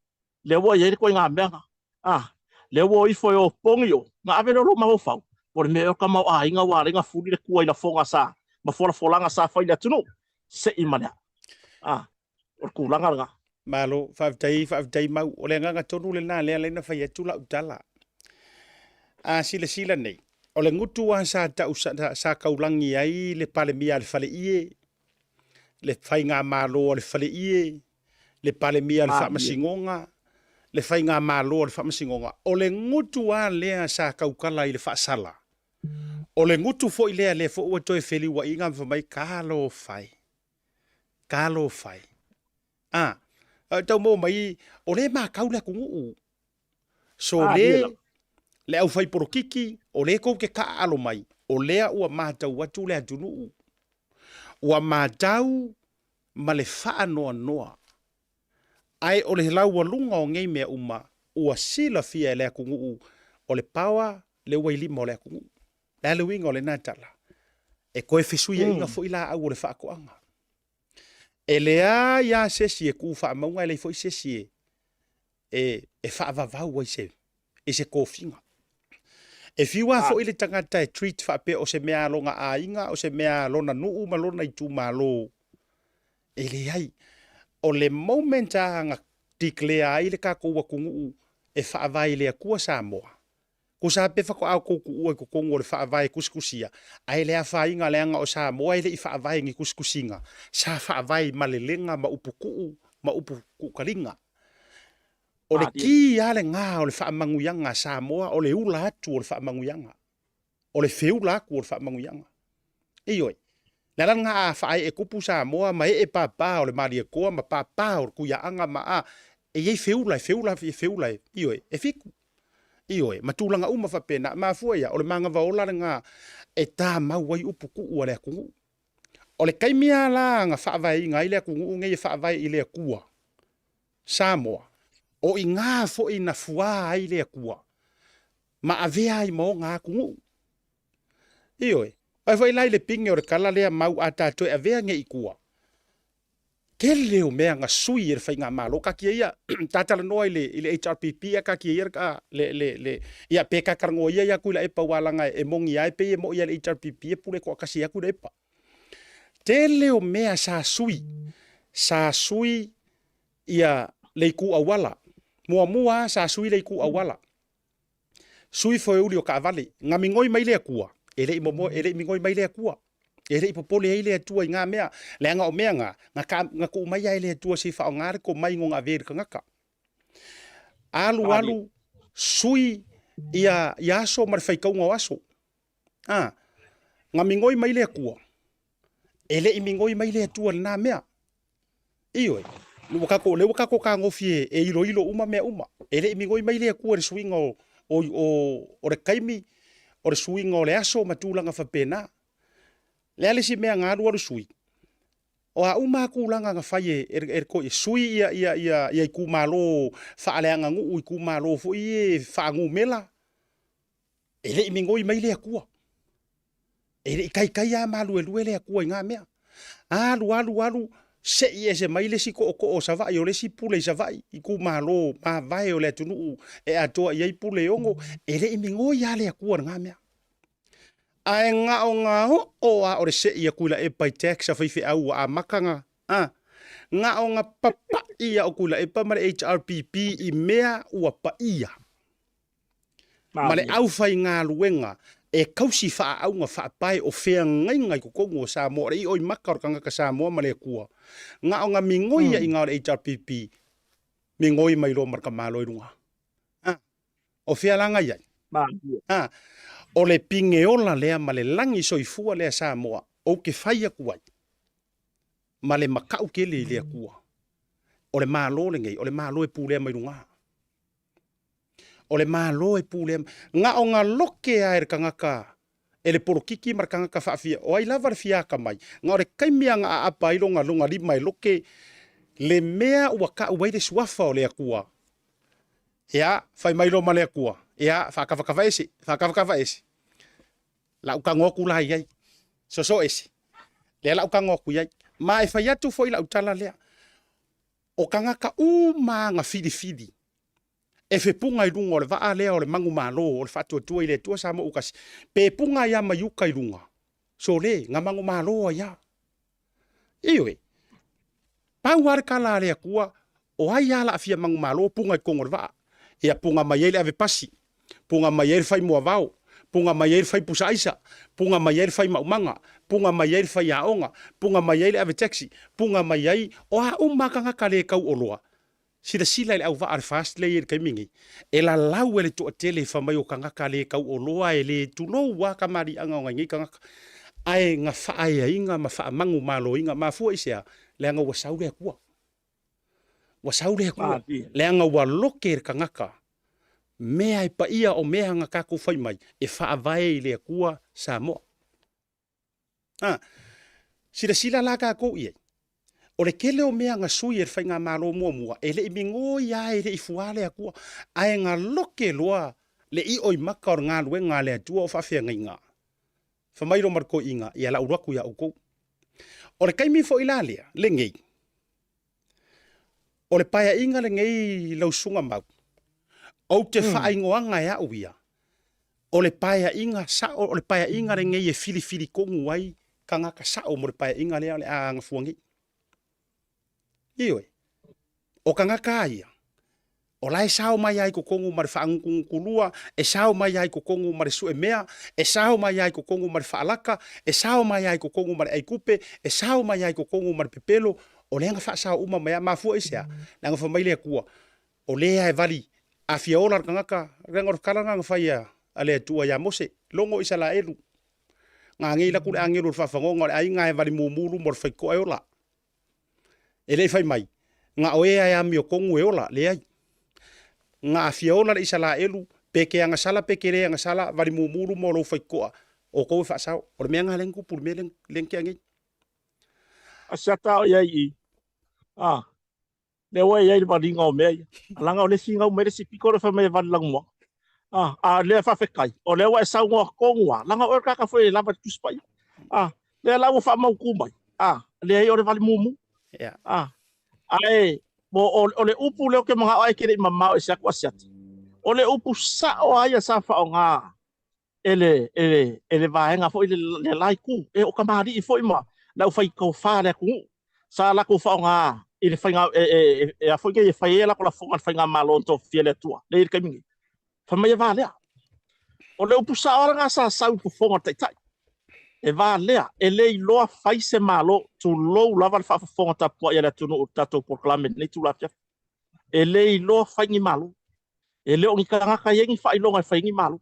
lea ua i ai le ituaiga mea na, a, lea ua o ifo e o pogi o, na ave lea o lou mafaufau, po o le mea ea o le tamaoaiga ua ala ai ona fuli le tua i lafoga sa, ma folafolaga sa fai i le atunuu, sei ma le aa. A, o le tulaga lena. Malo, faafetai, faafetai Mau. O le agaga tonu lena lea ala ai ona fai atu lau tala. A silasila nei, o le gutu lava sa tau sa, sa taulagi ai le Palemia a le Faleie, le Faigamalo a le Faleie, le Palemia a le Faamasinoga, le Faigamalo a le Faamasinoga, o le gutu lava lea sa tautala i le faasala. O le gutu foi lea, lea foi ua toe feliuaiga ma fai mai, talofa e, talofa e. A, a tau maua mai, o lea e matau le atunuu. So le, le aufai polokiki, o lea tou te taaalo mai, o lea ua matau atu le atunuu. Ua matau ma le faanoanoa. Ae o le laualuga o nei mea uma, ua silafia e le atunuu o le power lea ua i lima o le atunuu. Le a le uiga o lena tala? E toe fesuiaiga foi laau o le faatoaga. E leai lava se isi e tu faamauga, e leai foi se isi e, e, e faavavau ai se, i se tofiga. E fiu lava foi le tagata e treat faapea o se mea a lona aiga, o se mea a lona nuu ma lona itumalo. E leai. O le moment lava na declare ai le tatou atunuu e faavae i le Atua Samoa, tusa lava pe faatoa outou tuua i totonu o le faavae tusitusia, ae le afaina leaga o Samoa e le i faavae i ni tusitusiga, sa faavae i malelega ma upu tuu ma upu tuutaliga. O le ki lava lena o le faamanuiaga a Samoa, o le ula atu o le faamanuiaga. O le feula atu o le faamanuiaga. Ioe. Le ala lena a faaee tupu Samoa ma ee papa o le Malietoa ma papa o le Tuiaaga ma a, e i ai feula, e feula, e feula, ioe, e fitu. Ioe, ma tulaga uma faapena. Mafua ia, o le manava ola lena e tamau ai upu tuu a le atunuu. O le taimi lava la na faavaeina ai le atunuu nei e faavae i le Atua, Samoa, o i ina foi na fuā ai le Atua ma avea ai ma ona atunuu. Ioe, vaai foi la i le pine o le tala lea mau a tatou e avea nei i tua. Tele o mea na sui e le faigamalo, taatia ia, ta talanoa i le, i le HRPP ae taatia ia le, le, le, ia pe ta talanoa ia ia Tuilaepa aua leaga e moni lava e pei e moi lava i le HRPP e pule toatasi ai lava Tuilaepa. Tele o mea sa sui, sa sui ia le itu auala. Muamua lava sa sui le itu auala. Sui foeuli o taavale. Na migoi mai le Atua, e le i momoe, e le i migoi mai le Atua. E le i popole ai le Atua i ngā mea, leaga o mea ngā, na, ka, na tuu mai lava e le Atua se i faaaoga le tomai nona avea i le tagata. Alu alu, sui ia, ia aso ma le faitauga o aso. A, na migoi mai le Atua, e le i migoi mai le Atua i lena mea. Ioe, ua tatou, lea ua tatou fetagofi e iloilo uma mea uma. E le i migoi mai le Atua i le suiga o, o, o, o le taimi, o le suiga o le aso ma tulaga faapena. Le a le isi mea na alu alu sui? O a uma lava tulaga na fai e, e, e le toi, sui ia, ia, ia, ia itumalo faaleaganuu, itumalo foi ia faanumela, e le i migoi mai le Atua. E le i taitai lava maluelue le Atua i na mea. Alu, alu, alu, sei ese mai le isi tootoo o Savaii, o le isi pule i Savaii, itumalo mavae o le atunuu e atoa i ai pule e ono, e le i migoi lava le Atua i lena mea. Ae na o na oo lava o le sei a Tuilaepa i tax a faifeau ua amata na, a, na o na papai lava o Tuilaepa ma le HRPP i mea ua paia. ma le aufaigaluega e kausi faaauga faapae o feagaiga i totonu o Samoa, o le io i maka o le tagata Samoa ma le Atua. Na ona migoi mm. i o le HRPP, migoi mai loa ma le tamalo i luga. Ah, o fea la ngai ai? Ah, o le pigeola lea ma le lagi soifua lea Samoa, ou te fai atu ai ma le makau tele i le Atua. O le Malo lenei, o le Malo e pulea mai luga. O le Malo e pulea na o na loke lava e le tagata e le polokiki ma le tagata faafia o ai lava le fia akamai na o le taimi lava na aapa ai lona lona lima e loke le mea ua tau ai le suafa o le Atua. Ia, fai mai loa ma le Atua, ia, faakafakafa ese, faakafakafa ese. Lau tago atu la i ai. Soso ese. Lea lau tago atu i ai. Ma e fai atu foi lau tala lea. O tagata uma na filifili e fepuga i luga o le vaa lea o le manumalo o le Faatuatua i le Atua Samoa ua tasi, pe puga ai lava mai uka i luga, sole, na manumalo ai lava. Ioe, pau lava le tala a le Atua, o ai lava la fia manumalo, puga i totonu o le vaa. Ia puga mai ai le avepasi, puga mai ai le fai moavao, puga mai ai le fai pusa aisa, puga mai ai le fai maumaga, puga mai ai le fai aoga, puga mai ai le ave taxi, puga mai ai, o a uma lava tagata le tau oloa. Silasila i le auvaa a le FAST lea e i ai i le taimi nei, e lalau e le toatele fai mai o tagata le tau oloa e le tulou lava kamaliiaga o nai nei tagata, ae na faaeaina ma faamagumaloina. Mafua i se a? Leaga ua sau le Atua. Ua sau le Atua, leaga ua loke le tagata mea e paia o mea na tatou fai mai e faavae i le Atua Samoa. A, silasila la tatou i ai, o le tele o mea na sui e le faigamalo muamua, e le i migoi lava, e le i fua le Atua, ae na loke loa le io i maka o le galuega a le Atua o faafeagaiga. Fai mai lo ma le toeaina, ia lau alu atu ia outou. O le taimi foi la lea, lenei, o le paeaiga lenei lau susuga Mau, ou te faaigoaga e au ia, O le paeaiga sa'o, o le paeaiga lenei e filifili tonu ai tagata sa'o mo le paeaiga lea o le a agafua nei. Ioe. O tagata a ia, o la e sao mai lava i totonu ma le faagutugutu lua, e sao mai lava i totonu ma le sue mea, e sao mai lava i totonu ma le faalata, e sao mai lava i totonu ma le aitupe, e sao mai lava i totonu ma le pepelo, o lea na faasao uma mai lava. Mafua i se a? Leaga fai mai le Atua, o lea e vali, a fia ola le tagata, leaga o le tala lena na fai a le Atua ia Mose, logo Isaraelu, gagei laku le agelu o le faafagoga o le aiga e vali mumu luma o le faitotoa e ola. E le i fai mai, na o ea e amiotonu e ola, leai. Na a fia ola le Isaraelu, pe ke agasala pe ke le agasala, vali mumu luma o lou faitotoa, o tou e faasao. O le mea lena lea na tupu i le mea lea na tea nei. A siata o iai i. A. Lea ua i ai le valiga o mea ia. Leaga o le finau mai le isi pito lea fai mai e vali lanumoana. A, a lea faafetai, o lea ua e saunoa tonu lava, leaga o oe le tagata foi e lava i le Tusi Paia. A, lea la ua faamautu mai, a, leai o le vali mumu. Yeah. A, ae o, o, o le upu lea ou te manao ae te le i mamao ese atu Asiata. O le upu sao lava ia sa faaaoga e le, e le, e le vaega foi le, le la itu, e o kamali'i foi ma le aufaitofa a le atunuu, sa latou faaaoga i le faiga, e, e, e, e a foi nei e fai ai a latou lafoga i le faigamalo na tofia e le Atua, lea i le taimi nei. Fai mai e valea. O le upu sao lava lena sa sau i fofoga o le Taitai. E valea, e le iloa fai se Malo, tulou lava le faafofoga tapuai a le atunuu i le tatou polokalame i lenei itula afiafi. E le iloa fai ni Malo. E le o ni tagata e i ai ni faailoga e fai ai ni Malo.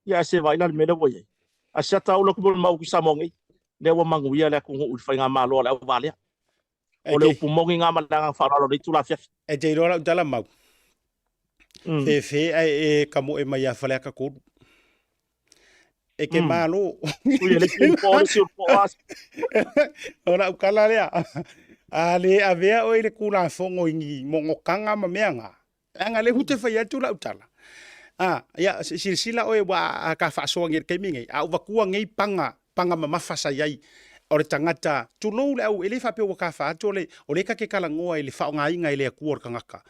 Ia ae se vaai la le mea lea ua i ai. Ae se ata ula ku mau ki Samoa nei, lea ua manuia le atunuu i le faigamalo a le auvalea. O le upu moni ngā ma le agaga faaaloalo o lenei itula afiafi. E te iloa lau tala mau. Fefe ae e kamoe mai ia Faleata 3. E ke malo. Ui, e le si po, le si po a. O lau tala lea. A le avea oe i le Tulafono i ni mogotaga ma mea na, Leaga lea ou te fai atu lau tala. A, ia, silasila oe ua a ka faasoa nei i le taimi nei, a ou vatua nei paga, paga mamafa sa i ai o le tagata, tulou le au, e le faapea ua ta fa atu, o le, o lea ta te talanoa i le faaaogaina e le Atua o le tagata,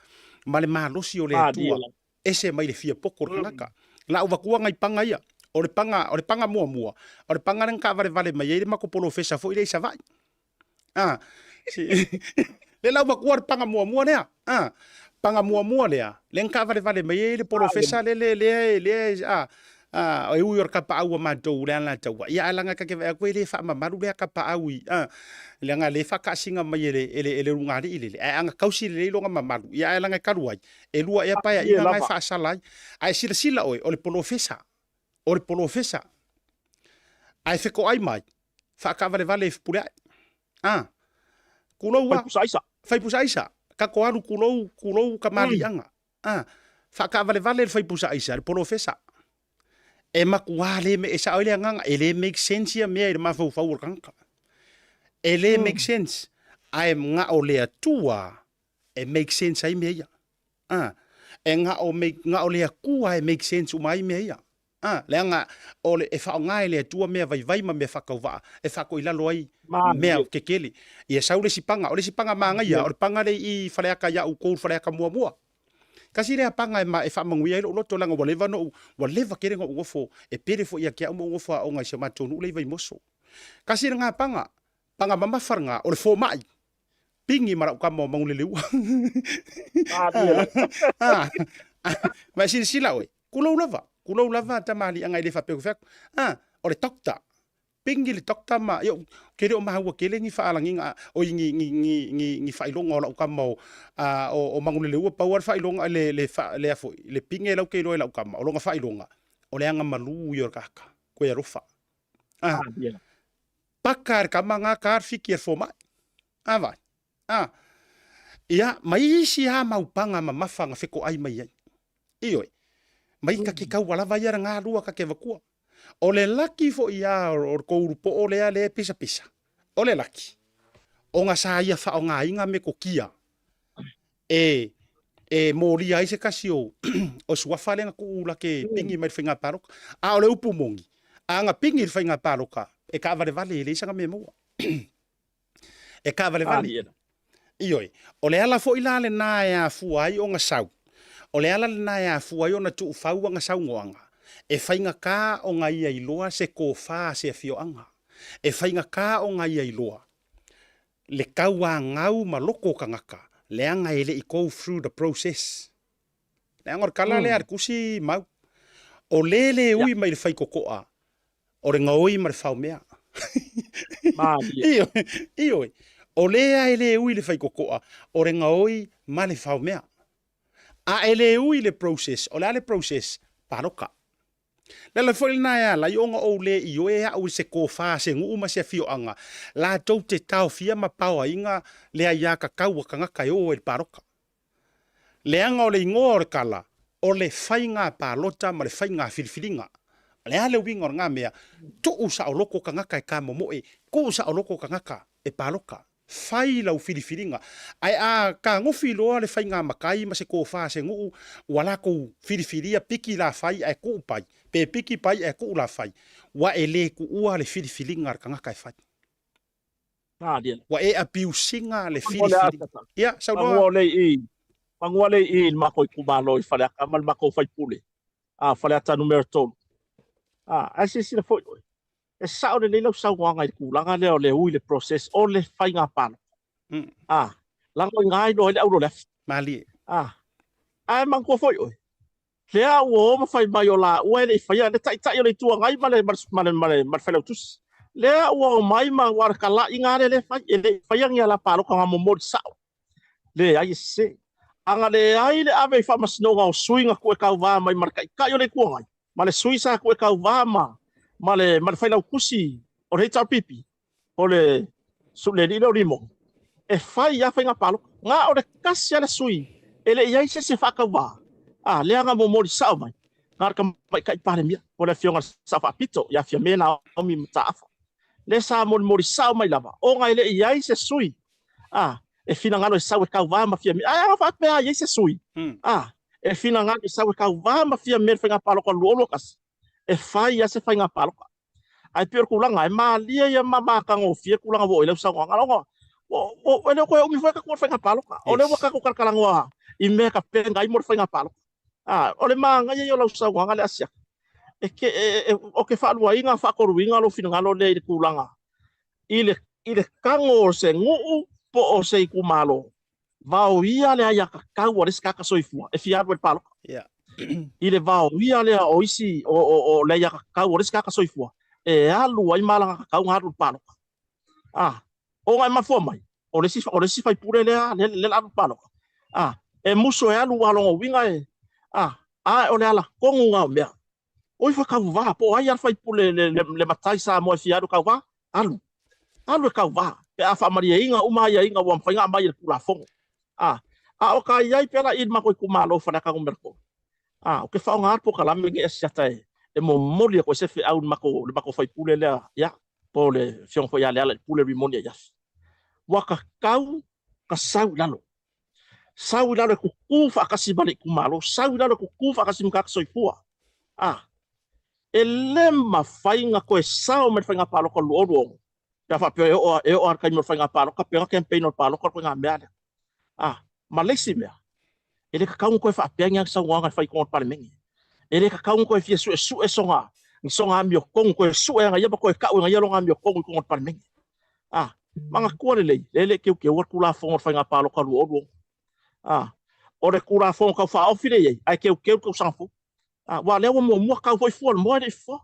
ma le malosi o le Atua, ese mai le fia poto o le tagata. La ou vatua nai paga ia, o le paga, o le paga muamua, o le paga lea na taavalevale mai ai le matou polofesa foi lea i Savaii. Ah, si, le lau matua le paga muamua lea. Ah, paga muamua lea, le na taavalevale mai ai le polofesa le le le le ah, ah, e ui o le kapaau a matou le Alataua. Ia ae leaga ta te vaai atu e le faamamalu lea kapaau i, ah, leaga le faakaasiga mai e le, e le, e le ulugalii lele. Ae ana tausi lelei lona mamalu, ia ae leaga e talu ai, e lua ea paeaiga na e faasala ai. Ae silasila oe, o le polofesa, o le polofesa. Ae fetoai mai, faataavalevale i Fepuleai. A, kulou a. Faipusa aisa. Faipusa aisa. Kako alu kulou, kulou kamaliiaga. A, faataavalevale le faipusa aisa, le polofesa. E makuā le me, e sao ai le agaga, e le make sense ia mea i le mafaufau o le tagata. E le make sense, ae na o le Atua e make sense ai mea ia. A, e na o, make, na o le Atua e make sense uma ai mea ia. A, leaga o le, e faaaoga e le Atua mea vaivai ma mea faatauvaa e faatoilalo ai mea kekele. Ia sau le isi paga, o le isi paga manaia, o le paga lea i Faleata ia outou i Faleata muamua. Tasi lea paga e, ma, e faamanuia ai lou loto, leaga ua leva ona ou, ua leva tele ona ou nofo, e pele foi ia te au ma ou nofo aoga i si o matou nuu lea i Vaimoso. Tasi lena paga, paga mamafa lena, o le fomai. Pigi ma lau tama o Manuleleua. Ma e silasila oe, kulou lava, kulou lava tamaliiaga e le faapea ua fai atu. Ah, o le doctor, pigi le doctor ma, ia, ke le o maua tele ni faalagiga, oi ni, ni, ni, ni, ni faailoga o lau tama o, a, o, o Manuleleua, pau lava le faailoga, le, le, fa, le a foi, le pige lau ke iloa i lau tama, o lona faailoga, o le agamalu ia o le tagata, koe alofa. Ah, paka e le tama nga ka le fiki e le fomai. A vai. A. Ia, ma isi a mau paga mamafa na fetoai mai ai. Ioe. Mai ka ke kaua lava ia le galua ka ke vatua. O le laki foi a o le tou ulupoo lea le pisapisa. O le laki. Ona sa ia faaaogaina metotia e e molia ai se tasi o o suafa lea na tuu la ke pigi mai le faiga palota. A o le upu moni, a na pigi le faiga palota, e taavalevale e leai sana mea e maua. E taavalevale. Ioe, o le ala foi la lena e afua ai ona sau, o le ala lena e afua ai ona tuufau ana saunoaga. E faigata ona ia iloa se tofa a se afioaga. E faigata ona ia iloa le tauanau ma loto o tagata, leaga e le i go through the process. Leaga o le tala lea a le tusi Mau, o le le ui mai le faitotoa, o le gaoi ma le faomea. Malie. Ioe, o lea e le ui le faitotoa, o le gaoi ma le faomea. A e le ui le process, o le a le process? Paloka. Le ala foi lena e ala ai ona ou le ioe au i se tofa a se nuu ma se afioaga latou te taofia ma paoaiga le aiatatau a tagata e o ai i le paloka. Leaga o le igoa o le tala, o le faiga palota ma le faiga filifiliga. O le a le uiga o lena mea? Tuu saoloto tagata e tamomoe, tuu saoloto tagata e paloka. Fai lau filifiliga. Ae a tagofi loa le faiga matai ma se tofa a se nuu, ua latou filifilia piki la fai ae tuu pai, pe piki pai ae tuu la fai, ua e le tuua le filifiliga a le tagata e fai. Ua e abuse ina le filifiliga. Ia, saunoa. Pagua le i i le makou itumalo i Faleata ma le makou faipule, a Faleata numera 3. A, ae silasila foi oe, e sao lelei lau saunoaga i le tulaga lea o le ui le process o le faiga palota. A, laga o i ina iloa ai le auro o le afi. Malie. A, ae manatua foi oe, lea ua o ma fai mai o laua e le i faia le Taitai o le Itu Agai ma le, ma le, ma le, ma le, ma le Failautusi. Lea ua omai ma ua o le kalaiga lea e fai, e le i faia ni ala palota na momoli sao. Leai e sese. A na leai le ave i faamasinoga o sui na tuu e tauva mai ma le Taitai o le Itu Agai, ma le sui sa tuu e tauva ma, ma le, ma le Failautusi o le HRPP, o le le alii lea o Limoni, e fai lava faiga palota. Na o le tasi lava le sui e le i ai se isi e faatauva, a lea na momoli sao mai, na o le Tamaitai Palemia, po o le Afioga i le Sao Faapito ia Fiame Naomi Mataafa, lea sa molimoli sao mai lava, ona e le i ai se sui a e finagalo e sau e tauva ma Fiame. Ae a faapea a i ai se sui a e finagalo e sau e tauva ma Fiame i le faiga palota 2021, e fai lava se faiga palota. Ae pei o le tulaga, e malie ia ma matagofie tulaga ua oo i lau saunoaga. Ona e le o toe umi foi tatou i le faiga palota. O lea ua tatou talatalanoa i mea e tapena ai mo le faiga palota. A, o le manaia ia o lau saunoaga lea Asiata. E ke, e, e, o ke faaluaina, faatoluina lou finagalo lea i le tulaga i le, i le tago o se nuu po o se itumalo vaoia le aiatatau a le isi tagata soifua e fia alu ai i le palota. Yeah. I le vaoia lea o isi o, o, o le aiatatau a le isi tagata soifua e alu ai ma alagatatau ona alu i le palota. Ah, ona e mafua mai, o le isi, o le isi faipule lea, lea, lea la alu i le palota. Ah, e musu e alu a lona uiga e, ah, a o le ala tonu na o mea. Oi fa tauva, po o ai a le faipule le, le, le matai Samoa e fia alu tauva, alu. Alu e tauva, pe a faamalieina uma aiaiga ua mafai ona aumai e le Tulafono. A, a o ka i ai pea la i le matou itumalo o Faleata Numera 3. A, ou te faaaoga le polokalame lenei Asiata e, e momoli atu ai se feau i le matou, le matou faipule lea, ia, po o le Afioga foi ia Lealailepule Rimoni Aiafi. Ua tatau ka sau i lalo. Sau i lalo e tutu faatasi ma le itumalo, sau i lalo e tutu faatasi ma tagata soifua. A, e le mafai ona toe sao mai le faiga palota 2026 pe a faapea e oo e oo lava i le taimi o le faiga palota pe na campaign o le palota le ituaiga mea lea. A, ma le isi mea, e le tatau ona toe faapea ni saunoaga e fai i totonu o le Palemene. E le tatau ona toe fia suesue sona, ni sona amiotonu, toe sue ana ia ma toe tau e ia lona amiotonu i totonu o le Palemene. A, manatua lelei, lea e le i teuteua le Tulafono o le Faiga Palota 2026. A, o le Tulafono Tau Faaofi lea e i ai, ae teuteu le tausaga fou. A, aua o lea ua muamua tau foi fua o le moa e le i fofoa.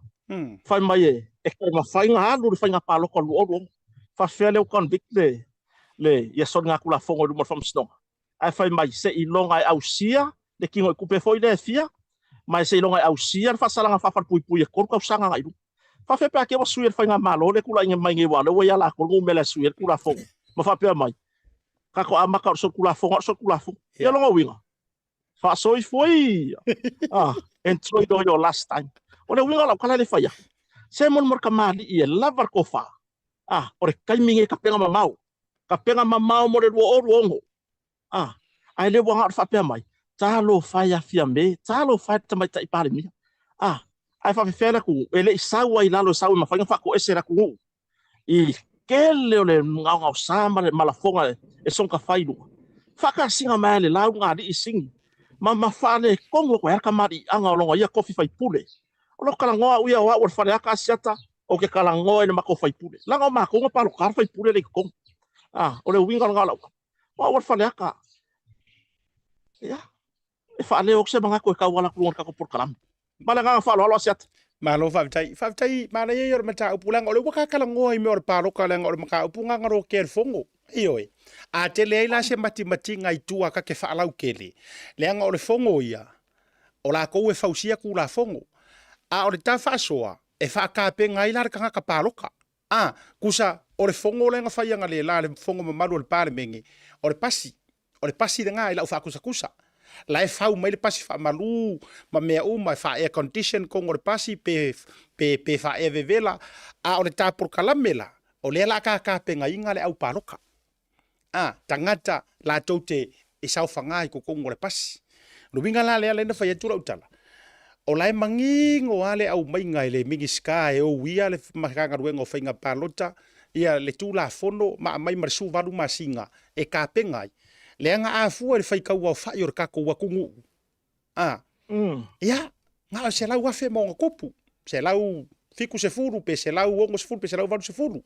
Fai mai e, e toe mafai ona alu le Faiga Palota 2026. Faafefea lea ua convict le, le, ia soligatulafono i luma o le Faamasinoga? Ae fai mai, seiloga e ausia le kinoitupe foi lea e fia, ma e seiloga e ausia le faasalaga faafalepuipui e 3 tausaga agai i luma. Faafefea pe a te ua sui e le faigamalo lea e tulai mai nei aua o lea ua ia latou le numera e sui ai le Tulafono ma faapea mai, tatou amata o le solitulafono a o le solitulafono. Ia lona uiga, faasoifua ia. Ah, enjoy your last time. O le uiga o lau tala e le fai atu. Se molimoli kamali'i e lava le tofa. Ah, o le taimi nei tapena mamao. Tapena mamao mo le 2026. A, ae le ua na o le faapea mai, Talofa e ia Fiame, talofa e le Tamaitai Palemia. A, ae faapefea le atunuu, e le i sau ai i lalo e sau e mafai ona faatoese le atunuu i le tele o le gaogaosa ma le ma lafoga e sogatafai i luga. Faatasiga mai lava e le lauga a alii i Sini, ma ma faaletonu atu ai lava le tamaliiaga o lona ia tofi faipule. O lou talanoa au ia o au o le Faleata Asiata, ou te talanoa i le matou faipule. Leaga o matou na palota le faipule lea i totonu. A, o le uiga lena o lau tala. O au o le Faleata. Ia, e faaleo atu se manatu e tauala atu i luga o le tatou polokalame. Ma le agaga faaaloalo Asiata. Malo faafetai. Faafetai, manaia ia o le mataupu leaga o lea ua ta talanoa i mea o le paloka leaga o le mataupu lena na lotea e le Fono. Ioe. A tele ai la se matimatiga i tua ta te faalautele, leaga o le Fono ia, o latou e fausia Tulafono. A o le ta faasoa, e faatapena ai la le tagata paloka. A, tusa, o le Fono lea na fai analeila, le Fono mamalu o le Palemene, o le pasi, o le pasi lena i lau faakusakusa. La e fau mai le pasi faamalu ma mea uma, e faa-air condition totonu o le pasi pe, pe, pe faa-air vevela, a o le ta polokalame la, o lea o le a ta tapenaina le au paloka. A, tagata latou te e saofaga i totonu o le pasi. O le uiga la lea lea na fai atu lau tala, o la e manino lava le aumaiga e le Minisita e ou ia le Matagaluega o Faiga Palota ia le Tulafono ma aumai ma le 18 masina e tapena ai, leaga a fua i le faitauaofai o le tatou atunuu, a, ia, na o le 100,000 ma ona tupu, 170 pe 160 pe 180.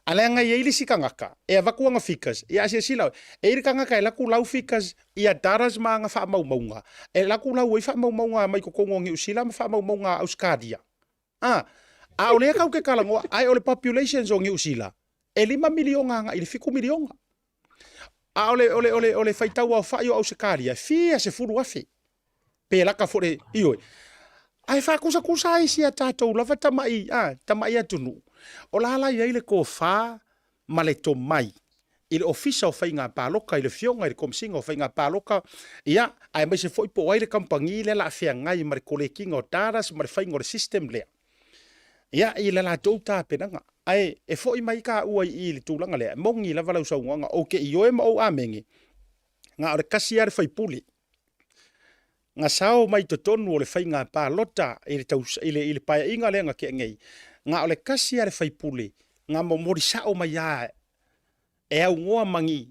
A leaga e i ai le isi tagata e avatu ana figures, ia a silasila oe, e i ai le tagata e alu atu lau figures ia dollars ma ana faamaumauga, e alu atu lau ai faamaumauga mai totonu o Niu Sila ma faamaumauga a Ausetalia. A, a o lea tatou te talanoa, ae o le populations o Niu Sila, e 5 miliona agai i le 7 miliona. A o le, o le, o le, o le faitau aofai o Ausetalia, e fia sefulu afe. Pe laka foi le, ioe. Ae faakusatusa ai si a tatou lava tamai, a, tamai atunuu. O la la i ai le tofa ma le tomai i le Ofisa o Faiga Palota, i le Afioga i le Komesina o Faiga Palota, ia, aemaise foi po o ai le kamupani lea o le a feagai ma le kolekiga o datas ma le faiga o le system lea. Ia, i le latou tapenaga. Ae e foi mai taua i i i le tulaga lea, e moni lava lau saunoaga, ou te ioe ma ou amene, na o le tasi lava le faipule na sao mai totonu o le faiga palota i le, taus, i le, i le paeaiga lea na tea nei, na o le tasi lava le faipule na momoli sao mai lava e aunoa ma ni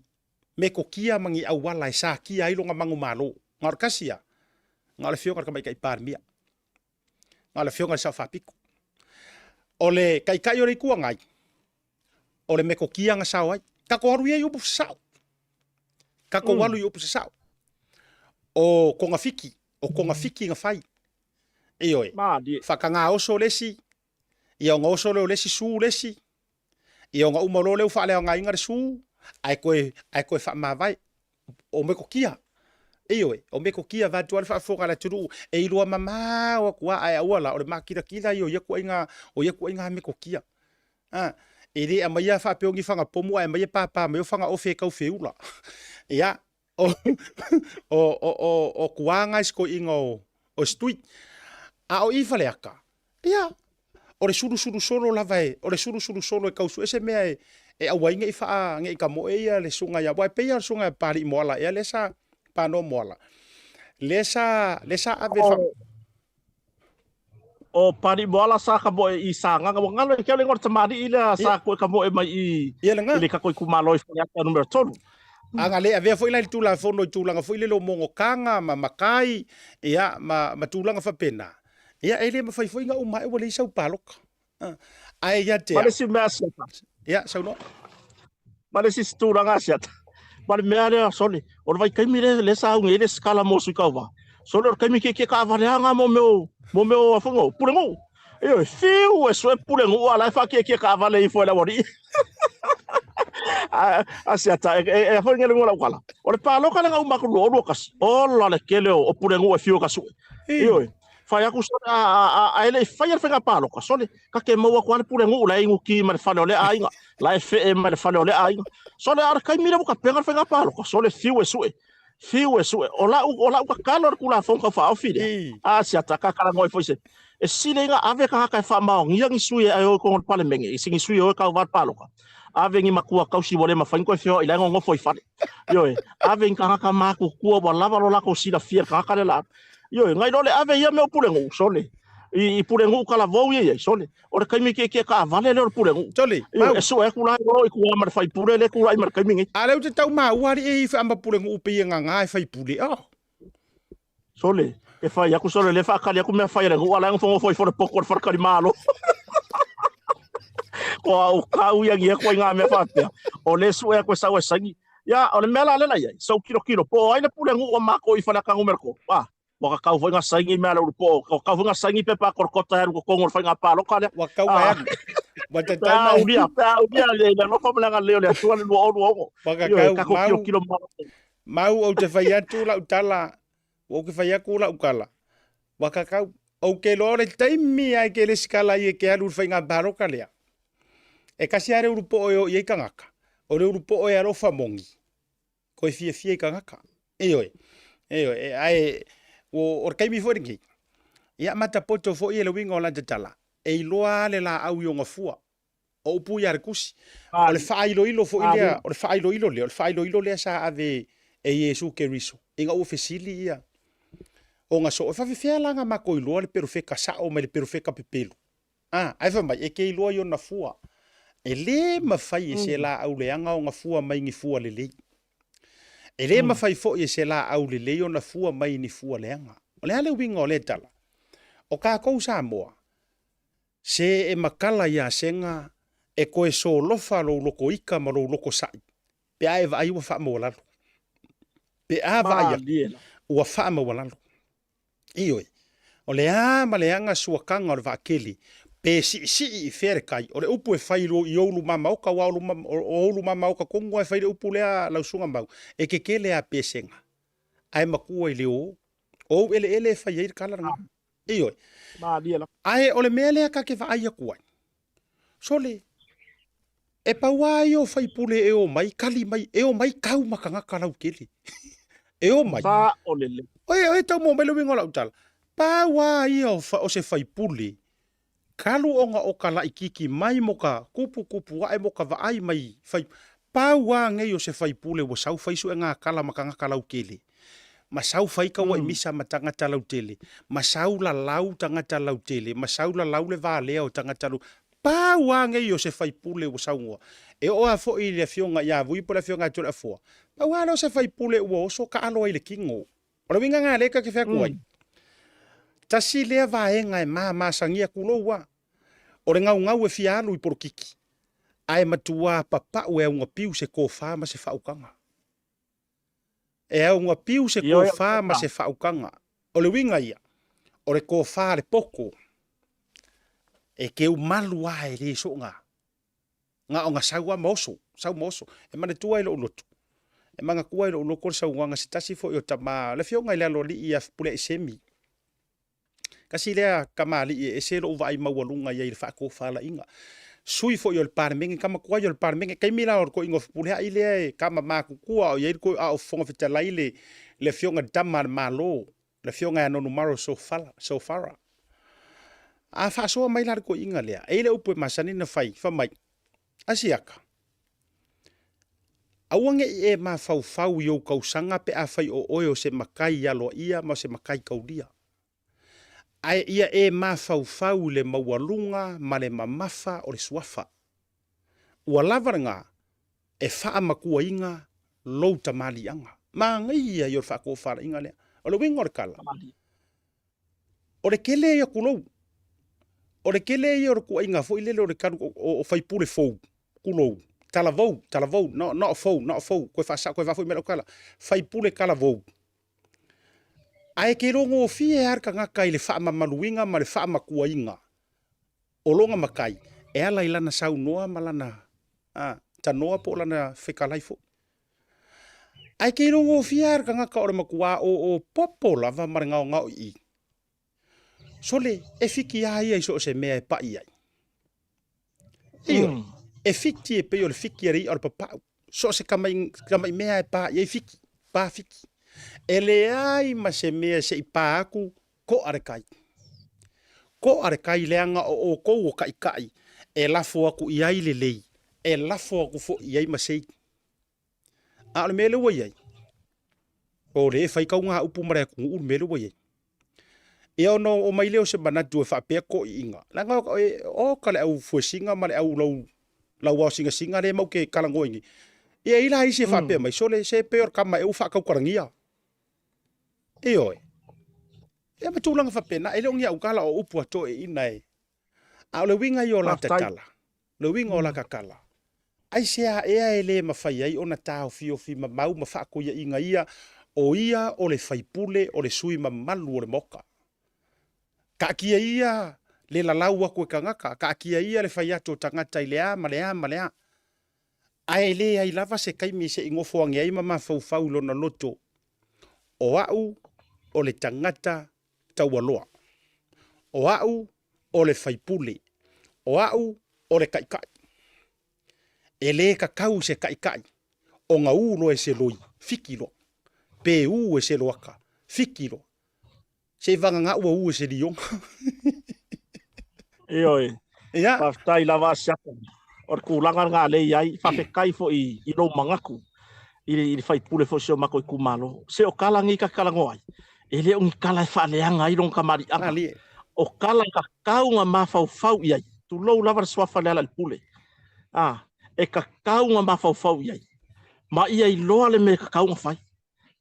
metotia ma ni auala e satia ai lona manumalo. Na o le tasi lava, na o le Afioga i le Tamaitai Palemia. Na o le Afioga i le Sao Faapito. O le Taitai o le Itu Agai, o le metotia na sao ai. Tatou alu ia i upu sasao. Tatou mm. alu i upu sasao. O kongafiki, o kongafiki na fai. Ioe. Whakangā oso le isi, ia ona oso lea o le isi su le isi, ia ona uma loa lea ua faaleaogaina le su, ae toe, ae toe faamavae. O metotia. Ioe, o metotia vaeatu lava le faafofoga a le atunuu, e iloa mamao atu lava, ae aua la, o le makilatila ia o ia ituaiga, o ia ituaiga metotia. A, e le aumaia faapea o ni faga pomu ae aumaia papa mai o faga ofe e tau feula. Ia, o, o, o, o, o tuaga i si toeaina o, o Stui. A o i Faleata, ia, o le sulusulu solo lava e, o le sulusulu solo e tau sue se mea e, e aua ai ne i faa, ne i tamoe ia le susuga ia, aua e pei lava o le susuga ia Papalii Moala ea lea sa, Panoa Moala, lea sa, lea sa ave le faa... O Papalii Moala sa kamoe i Sagaga. Ua galo ia te au le igoa o le tamalii lea sa koe kamoe mai i Ia lena. i le tatou itumalo i Faleata numera 3. A na le avea foi la i le Tulafono i tulaga foi lele o mogotaga ma matai, ia, ma, ma tulaga faapena, ia, e le mafai foi ona uma ae ua leai sau palota. Ae ia te Ma le isi mea siata. Ia, saunoa. Ma le isi tulaga siata. Ma le mea lea, sole, o le vaitaimi lea, lea sa augi ai le sikala mo sui tauva. Sole, o le taimi kiekie taavale lava mo mea o, mo mea o, a foi, pulenuu. Ioe, fiu e sue pulenuu a la e faakiekie taavale ifo e le aualii. A, a siata, e, e, e a foi ngele ngola ukala. O le paloka lea na uma atu 2021, ola le kele o, o pulenuu e fiu e ka sue. Ioe. Fai atu sole, a, a, a, a e le i faia le faiga paloka, sole, ka ke maua atu lava le pulenuu la e inuki mai le fale o lea aiga, la e fee mai le fale o lea aiga. Sole, a o le taimi lea ua tapena le faiga paloka, sole, fiu e sue, fiu e sue. O lau, o lau tatalo i le Tulafono Tau Faaofi lea, a siata, ka talanoa ai foi se, e sili ai ona ave tagata e faamaonia ni sui e o i totonu o le Palemene, i ni sui e o e tauva i le paloka, ave ni matua tausi ua le mafai ona toe feoai la e nonofo i fale. Ioe, ave ni tagata matutua ua lava lo latou silafia i le tagata lea o le a alu. Ioe, nai lo le ave ia mea o pulenuu, sole, i, i pulenuu talavou ia i ai, sole, o le taimi kiekie taavale lea o le pulenuu. Sole, Ioe, e sue atu la i o i tua ma le faipule lea e tulai mai i le taimi nei. A lea ou te tau maua alii e i ama pulenuu pei e gaga e faipule, oh. Sole. E fai aku solo le whaakali aku mea fai a le nuu ala nofo nofo ifo le poko o le wharekali malo. Ko au kau ia ngia koe ngā mea whapea. O le sue aku e sau e saini. Ia, o le mea la lela ia. Sau kilo kilo. Po ai le pule nuu o mako i whale akangu mea ko. Ah, ua ka kau foi ngā saini mea le ulu po. Ka kau foi ngā saini pepa korokota he alu kokongo le whai ngā pāloka lea. Ua kau mai alu. Ua te tau mai. Pea uria, pea uria le le alofa ma le agalelei o le Atua le 2026. Ua ka kau mau. Kilo kilo mau ou te whai atu lau tala. Ua ou ke whai aku lau kala. Ua ka kau. Ou ke loa o le taimi ai ke le sikala i e ke alu le whai ngā pāloka lea. E kasi are uru po e o i ei kangaka. O le uru po e alofa mongi. Koe fiafia i kangaka. Ioe. Ioe. E, ae, o, o le taimi foi lenei. Ia matapoto foi e le uiga o lana tatala. E iloa a le laau i ona fua. O upu ia a le tusi. O le faailoilo foi lea, o le faailoilo lea, o le faailoilo lea sa ave e Iesu Keriso. Ina ua fesili ia ona soo, e faafefea la ona matou iloa le perofeta sao mai le perofeta pepelu? A, ae fai mai, e te iloa i ona fua. E lē mafai e se laau leaga ona fua mai ni fua lelei. E lē mafai foi e se laau lelei ona fua mai ni fua leaga. O le a le uiga o lea tala? O kākou Samoa, se e makala iā Sega e toe solofa lou loko ika ma lou loko saʻi, pe a e vaai ua faamaualalo. Pe a vaai atu, ua faamaualalo. Ioe, o le a ma le aga suakaga o le vaakele, pe siisii i fea le kai, o le upu e fai i ou lumamaoka, aua o ou lumamaoka tonu lava e fai le upu lea lau Susuga Mau, e kekele lava pesega, ae matua i le o, o ou eleele e fai ai le kala lena. Ioe. Ae o le mea lea ta te vaai atu ai, Sole, e pau lava ia o faipule e omai, kali mai, e omai kau ma tagata lautele. E omai. Saolele. Oe, oe tau maua mai le uiga o lau tala. Pau lava ia o, o se faipule, kalu ona o ka laʻikiki mai mo ka kupukupu aʻe mo ka vaai mai fai, pau lava nei o se faipule ua sau fai suega kala ma tagata lautele. Ma sau fai kauaʻi misa ma tagata lautele, ma sau lalau tagata lautele, ma sau lalau le valea o tagata lau. Pau lava nei o se faipule ua saunoa. E oo lava foi i le afioga ia Vui po o le afioga ia Toleafoa, pau lava lea o se faipule ua oso taalo ai i le kino. O le uiga lena lea ta te fai atu ai. Tasi lea vaega e mamasagia tulou lava, o le gaugau e fia alu i polokiki, ae matua papau e augapiu se tofa ma se faautaga. E augapiu se tofa ma se faautaga. O le uiga ia, o le tofa a le poto, e keu malu lava e le soona, na ona sau lava ma oso, sau ma oso. E manatua i lou loto, e manatua i lou loto le saunoaga a se tasi foi o tama, le afioga i le Aloalii ia Fepuleai Semi. Tasi lea kamalii e ese lou vaai maualuga i ai i le faatofalaiga. Sui foi o le Palemene, tama tuai o le Palemene, taimi la o le toeaina o Fepuleai lea e tama matutua a o i ai le a o Fofoga Fetalai le le afioga i le tama a le Malo, le afioga ia Nonumaro Sofala, Sofara. A faasoa mai la le toeaina lea, e i ai le upu e masani ona fai, fai mai, Asiata, Aua ne i e mafaufau i ou tausaga pe afai o oe o se matai aloaia ma o se matai taulia. Ae ia e mafaufau i le maualuga ma le mamafa o le suafa. Ua lava lena e faamatuaina lou tamaliiaga. Manaia ia o le faatofalaiga lea. O le uiga o le tala, o le tele ia tulou, o le tele ia o le tuuaiga foi lele o le talu o faipule fou, tulou, talavou, talavou, no, no fou, no fou, koe faasao, koe faafoi mai lau tala, faipule talavou. Ae ke iloa gofie lava le tagata i le faamamaluina ma le faamatuaina o lona matai e ala i lana saunoa ma lana a, tanoa po o lana fetalai foi. Ae ke iloa gofie lava le tagata o le matuā oo popo lava ma le gaogao i i. Sole, e fiki lava ia i so o se mea e paʻi ai. Ioe, e fiki e pei o le fiki a le iʻa o le papau. So o se tamaʻi, tamaʻi mea e pā i ai fiki, pā fiki. E leai ma se mea se i pā aku, koʻa le kai. Koʻa le kai leaga o ʻoukou o kaʻikaʻi e lafo aku i ai lelei, e lafo aku foi i ai ma sei. A o le mea lea ua i ai, o lea e fai kauga upu ma le atunuu le mea lea ua i ai. Ia ona oo mai lea o se manatu e faapea toeaiina, leaga o ka le au fuesiga ma le au lau lau ao singasinga lea matou te talanoa ai nei. Ia e i ai la isi e faapea mai, sole se pei o le tama ea ua faatautalagia. Ioe. Ia ma tulaga faapena, e le o ni au tala o upu a toeaiina e. A o le uiga ia o la tatala, le uiga o la tatala, aisea ea e le mafai ai ona taofiofi mamau ma faakoiaina ia o ia o le faipule o le sui mamalu o le Maota. Taatia ia le lalau atu e tagata, taatia ia le fai atu o tagata i le a ma le a ma le a. Ae leai lava se taimi se i nofo ane ai ma mafaufau i lona loto, o au o le tagata taualoa, o au o le faipule, o au o le taitai. E le tatau i se taitai ona u loa e se loi, fiki loa, pe u e se loaka, fiki loa. Se i vagana ua u e se lioga. Ioe. Ia. Faafetai lava Asiata. O le tulaga lena lea e i ai, faafetai foi i lou manatu i le, i le faipule foi o si o matou itumalo. Se o tala nei ta te talanoa ai, e le o ni tala e faaleaga ai lona tamaliiaga. Malie. O tala e tatau ona mafaufau i ai. Tulou lava le suafa Lealailepule. A, e tatau ona mafaufau i ai. Ma ia iloa le mea e tatau ona fai.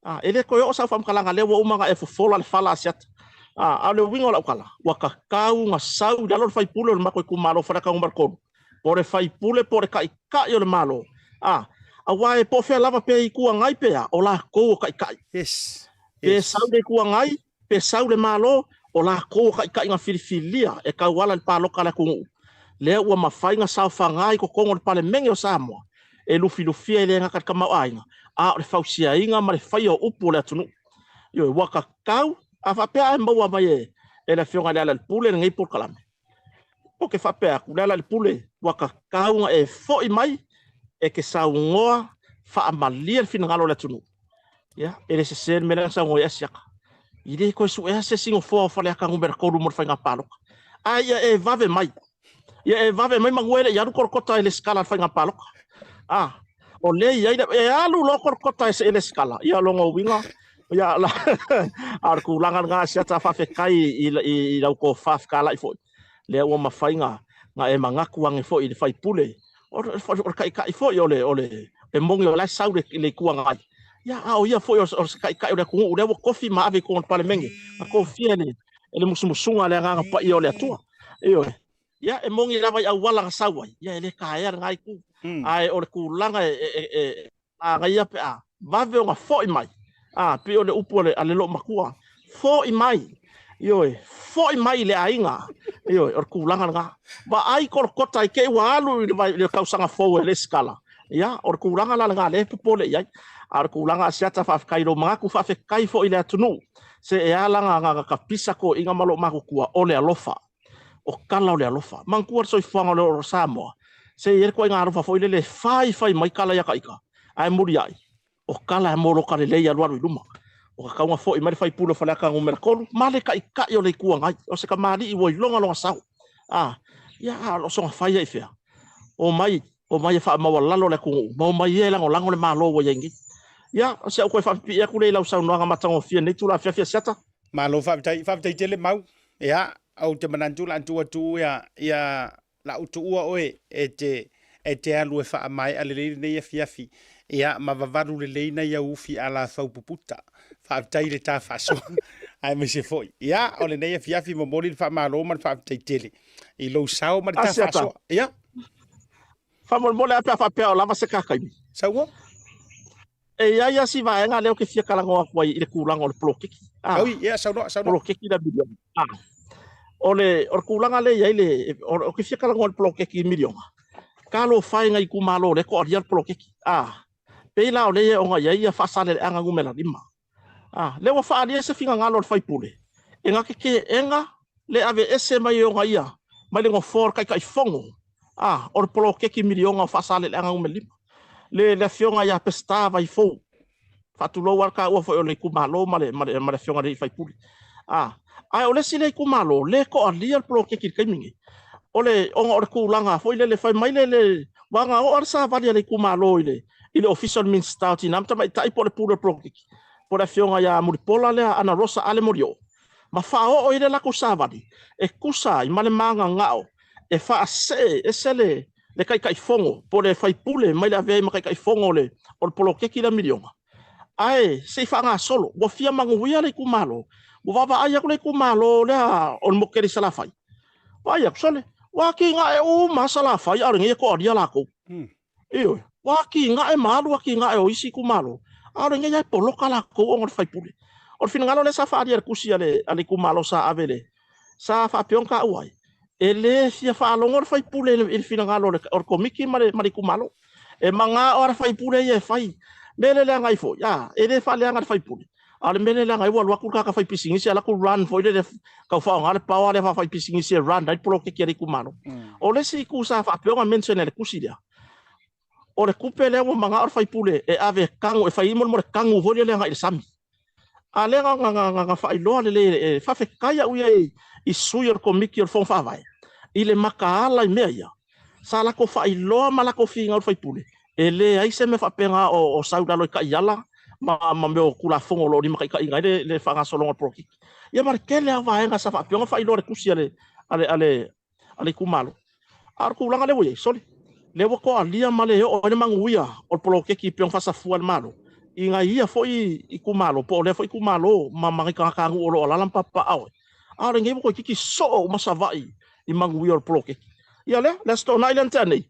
A, e le toe oo sau faamatalaga lea ua uma ona e fofola le fala Asiata. A, a o le uiga o lau tala, ua tatau ona sau i lalo le faipule o le matou itumalo o Faleata Numera 3, po o le faipule po o le taitai o le Malo. A, aua e po o fea lava pe Itu Agai pe a, o latou o taitai. Yes. Pe sau le Itu Agai, pe sau le Malo, o latou o taitai na filifilia e tauala i le palota a le atunuu. Lea ua mafai ona saofaga i totonu o le Palemene o Samoa e lufilufia e le gata i le tamaoaiga, a o le fausiaina ma le faia o upu o le atunuu. Ioe, ua tatau, a faapea a e maua mai e, e le Afioga i Lealailepule lenei polokalame, ou te faapea atu, Lealailepule, ua tatau ona e foi mai e te saunoa faamalie le finagalo o le atunuu. Ia, e le sese le mea lea na saunoa ai Asiata. I le toe suea se isi nofoa o Faleata numera 3 mo le faiga palota. Ae ia e vave mai. Ia e vave mai manu e le i alu Kolokota e lesitala i le faiga palota. A, o lea e i ai le, e alu loa Kolokota e lesitala, ia lona uiga, ia, la, a o le tulaga lena Asiata, faafetai i, i, i lau tofa fetalai foi. Lea ua mafai na, na e manatu ane foi i le faipule, o, o, o le taitai foi o le, o le, e moni o la e sau le, le Itu Agai. Ia, a o ia foi o, o se taitai o le atunuu, lea ua tofi ma ave i totonu o le Palemene, na tofia e le, e le musumusuga a le Agaga Paia o le Atua. Ioe. Ia, e moni lava i auala na sau ai, ia e le taea lena itu. Ae o le tulaga e, e, e, e manaia pe a vave ona foi mai, a, pei o le upu a le, a le loomatua, foi mai, ioe, foi mai i le aiga, ioe, o le tulaga lena. Vaai Kolokota i te i ua alu i le, i le tausaga fou e lesitala, ia, o le tulaga la lena lea e popole i ai. A o le tulaga Asiata, faafetai i lou manatu, faafetai foi i le atunuu, se e ala na, na, na tapisa toeaiina ma loomatutua, o le alofa. O tala o le alofa. Manatua le soifuaga o le o Samoa, se i ai le ituaiga alofa foi lele e fai fai mai tala ia taita, ae muliai, o tala e moloka lelei alualu i luma. O ka taunga foi mai le faipule o Faleata numera 3, ma le taitai o le Itu Agai, o se kamali'i ua iloga lona sao. A, ia, a o lo o soga fai ai i fea? Omai, omai e faamaualalo le atunuu, ma omai ia e lagolago le Malo ua i ai nei. Ia, o si au toe faapipii atu lea i lau saunoaga matagofie i lenei itula afiafi, Asiata. Malo faafetai, faafetai tele Mau. Ia, ou te manatu la tuu atu ia, ia la u tuua oe e te, e te alu e faamaea lelei lenei afiafi. Ia, ma vavalu lelei nai au ufi a la fau puputa. Faafetai i le ta faasoa, aemaise foi. Ia, o lenei afiafi momoli le faamalo ma le faafetai tele i lou sao ma le ta faasoa. Ia. Faamolemole lava pe a faapea o lava se ta taimi. Saunoa. E i ai lava si vaega lea ou te fia talanoa atu ai i le tulaga o le poloketi. Ah, Oi, ia, saunoa, saunoa. Poloketi la miliona. Ah. O le, o le tulaga lea e i ai le, o, ou te fia talanoa i le poloketi miliona. Talofa e nai itumalo lea e toalia le poloketi. Ah. Pei la o lea e ona i ai ia Faasaleleaga numera 5. A, lea ua faaalia se finagalo o le faipule, e na te teena le aveese mai e ona ia mai le nofoa o le Taitaifono, a, o le poloketi miliona o Faasaleleaga numera 5. Le, le afioga ia Peseta Vaifou, faatulou lava le taua foi o le itumalo ma le, ma le, ma le afioga i le faipule. A, ae o le isi lea itumalo, le toalia le poloketi i le taimi nei. O le, ona o le tulaga foi lele, fai mai le, le, vagaoa le savali a le itumalo i le, i le Ofisa o le Minisita o Tina ma Tamaitai po o le Pule o le Poloketi, po o le Afioga ia Mulipola lea Ana Rosa Ale Molioo, ma faaoo ai le latou savali e tusa ai ma le magagao e faasee ese le le Taitaifono po o le faipule mai le avea ai ma Taitaifono o le o le poloketi lea miliona. Ae se i faagasolo, ua fia manuia le itumalo, ua vaavaai atu le itumalo lea o le motu tele i Salafai, vaai atu, sole, ua atinae uma lava Salafai a o lenei e toalia latou. Ioe, ua atinae ma alu atinae o isi itumalo, a o lenei lava e poloka latou ona o le faipule. O le finagalo lea sa faaalia i le tusi a le itumalo sa ave i le, sa faapea ona taua ai, e le fia faalogo le faipule i le finagalo o le Komiti ma le itumalo. E magao lava le faipule ia e fai. Mea le leaga ai foi, a, e le faaleaga le faipule, a o le mea le leaga ai ua alu atu le tagata faipisinisi alu atu run foi lele tau faaaoga le power lea faa-faipisinisi e run ai le poloketi a le itumalo. O le isi itu sa faapea ona mention e le tusi lea, o le tupe lea ua manao le faipule e ave e tanu, e fai ai mo le tanu foi lele agai i le sami. A lea na faailoa lelei e faafetai au ia i sui o le Komiti o le Fono Faavae i le mataala i mea ia. Sa latou faailoa ma latou finau i le faipule, e leai se mea faapena o sau i lalo i taiala ma mea o Tulafono o lo o limataitaiina ai le faagasologa o le polokiki. Ia ma le tele lava o vaega sa faapea ona faailoa i le tusi a le a le itumalo. A o le tulaga lea ua i ai, sole, lea ua toalia ma le oo ai le manuia o le poloketi pei ona faasafua e le Malo i nai ia foi itumalo, po o lea foi itumalo ma nai tagatanuu o lo o alaala ma papaaao ai. A o lenei ua toeitiiti soo uma Savaii i manuia o le poloketi. Ia lea, le Aso Toonai lea na tea nei,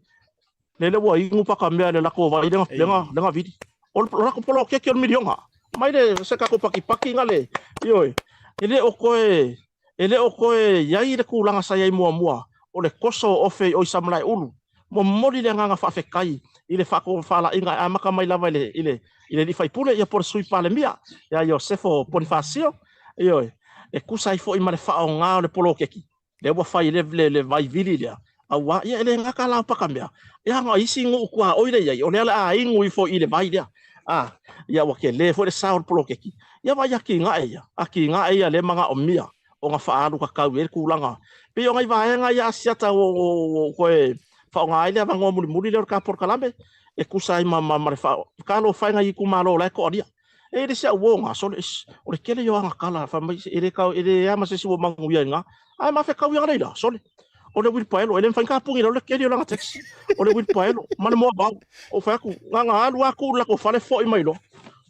lele ua inu pakamea i le latou vai lea na vili. O le latou poloketi o le miliona. Mai le se tatou pakipaki na le, ioe, e le o toe E le o toe i ai le tulaga sa i ai muamua o le toso o ofe i o i Samalaeulu. Momoli le agaga faafetai i le faatofalaiga e amata mai lava i le, i le, i le alii faipule ia po o le Sui Palemia ia Iosefo Ponifasio, ioe, e tusa ai foi ma le faaaoga o le poloketi lea ua fai le, le, le vaivili lea, aua ia e le gata la o Pakamea, ia na o isi nuu tuaoi lea i ai, o lea o le a inu ifo i le vai lea. A, ia ua tele foi le sao o le poloketi. Ia vaai atinae ia, atinae ia lea e manaomia ona faaalu tatau i ai le tulaga. E pei o nai vaega ia Asiata ua ou toe faaaoga ai le avanoa mulimuli lea o le ta polokalame e tusa ai ma, ma, ma le faa... Talofa e nai itumalo o la e toalia. E le se au uo sole, o le tele ia o agatala, fai mai, e le tau, e le ama se isi ua manuia i ina. Ae mafekau ia leila, sole. O le uilipaelo, e le mafai ona tapuni i lalo le keli o lana taxi. O le uilipaelo, ma le moavao. Ou fai atu, na ona alu lava tuu i le latou fale foi mai loa.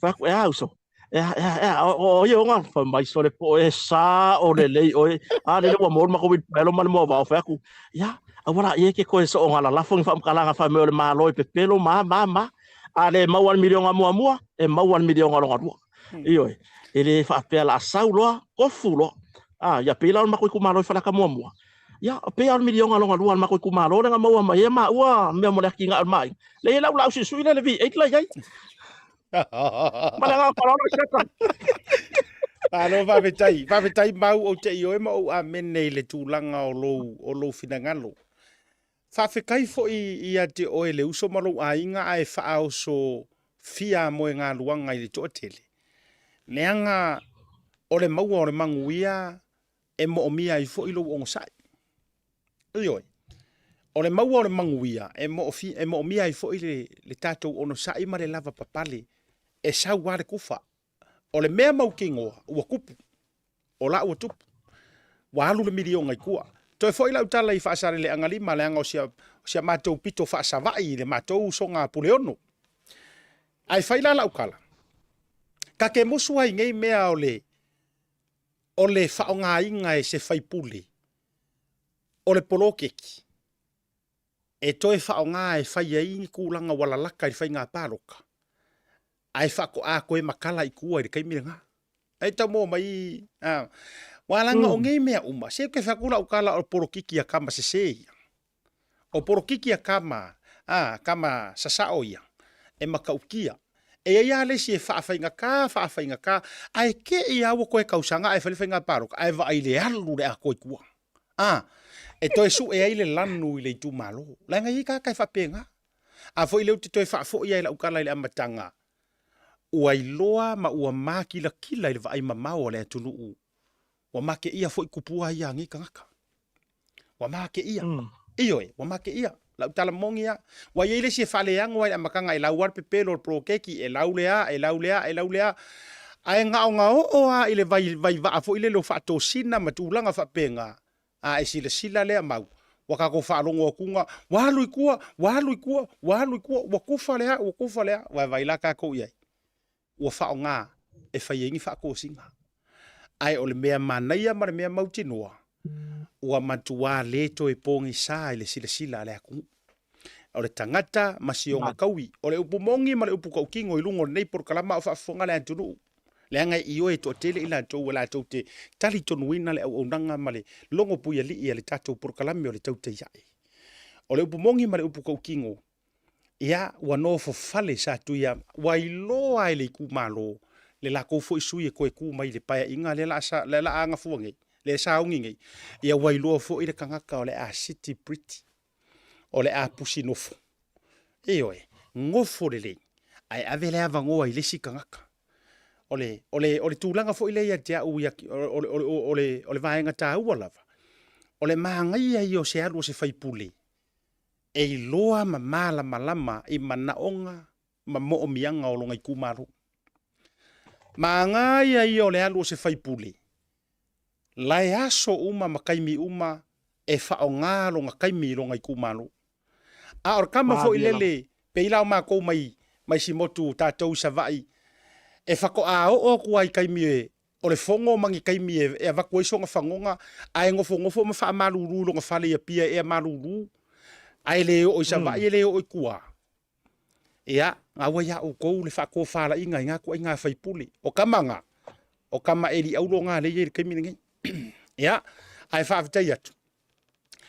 Fai atu, e a uso? E a, e a, e a, o ai e ona? Fai mai, sole po e sao lelei oe. A lele ua maua le matou uilipaelo ma le moavao. Fai atu, ia, aua laia e te toe soona lalafo ni faamatalaga fai mai o le Malo e pepelo ma, ma, ma. A le maua le miliona muamua, e maua le miliona lona lua. Ioe, e le faapea la sau loa, tofu loa. A, ia pei la o le matou itumalo i Faleata muamua. Ia, pei lava o le miliona lona lua a le matou itumalo lea na maua mai ai maua mea mo le atinae o le ma aiga. Lea e i ai lau laau suisui lea le V8 la i ai. Ma le agaga faaaloalo i Seta. Malo faafetai, faafetai Mau ou te ioe ma ou amene i le tulaga o lou, o lou finagalo. Faafetai foi ia te oe le uso ma lou aiga ae faaoso fia moegaluaga i le toatele, leaga o le maua o le manuia e moomia ai foi lou onosai. Ioe, o le maua o le manuia e e moomia ai foi le, le tatou onosai ma le lavapapale e sau lava le kufa. O le mea mautinoa ua tupu, o la ua tupu, ua alu le miliona i tua. Toe foi lau tala i Faasaleleaga 5, leaga o si a, si a matou pito faasava'i i le matou usoga a Puleono. Ae fai la lau tala, ta te musu ai i nei mea o le, o le faaaogaina e se faipule o le poloketi e toe faaaoga e fai ai ni tulaga ua lalaka i le faiga palota, ae faatoa toe matala i tua i le taimi lena. Ai tau maua mai, a, ua laga o nei mea uma, se ou te fai atu lau tala o le polokiki a tama sese ia. O polokiki a tama, a, tama sasao ia, e matautia. E i ai lava le isi e faafaigata, faafaigata, ae te i lava ua toe tausaga ae fai le faiga palota, ae vaai i le alu le atoa i tua. A, e toe sue ai le lanu i le itumalo. Leaga e i ai tagata e faapena. A foi lea ou te toe faafoi lava i lau tala i le amataga, ua iloa ma ua makilatila i le vaai mamao a le atunuu, ua mateia foi tupua ia a nei tagata. Ua mateia. Ioe, ua mateia. Lau tala moni lava. Ua i ai le isi e faaleano lava i le amataga e lau lava le pepelo o le poloketi, e lau le a, e lau le a, e lau le a. Ae gaogaoo lava i le vai, vai vaa foi lele o faatosina ma tulaga faapena, a e silasila lea mau, ua tatou faalogo atu ua alu i tua, ua alu i tua, ua alu i tua, ua tufa le a, ua tufa le a, vaevae la tatou i ai. ua faaaoga e fai ai ni faatosina. Ae o le mea manaia ma le mea mautinoa, ua matuā le toe pogisa i le silasila a le atunuu. O le tagata ma si ona taui. O le upu moni ma le upu tautino i luga o lenei polokalama a o faafofoga le atunuu, leaga e ioe e toatele i latou e latou te talitonuina le auaunaga ma le logo puialii a le tatou polokalame o le Tautai Ae. O le upu moni ma le upu tautino, ia, ua nofo fale Satuia, ua iloa e le itumalo le latou foi sui e toe tu mai i le paeaiga lea la a, lea la a gafua nei, lea e sauni nei. Ia ua iloa foi le tagata o le a siti pretty, o le a pusi nofo. Ioe, nofo lelei, ae ave le avanoa i le isi tagata. O le, o le, o le tulaga foi lea ia te au ia, o le, o le, o le, o le vaega taua lava, o le manaia ia o se alu o se faipule, e iloa ma malamalama i manaoga ma moomiaga o lona itumalo. Manaia ia o le alu o se faipule, lae aso uma ma taimi uma e faaaoga lona taimi i lona itumalo. A o le tama foi lele, pei la o matou mai mai Simotu tatou i Savaii, e faatoa oo atu lava i taimi e o le fono ma ni taimi e avatu ai sona fagoga, ae nofonofo ma faamalulu i lona fale i Apia e ea malulu, ae le oo i Savaii e le oo i tua. Ia, na ua ia outou le faatofalaiga i na ituaiga faipule. O tama na, o tama Eli Aulo na lea e i ai i le taimi lenei. Ia, ae faafetai atu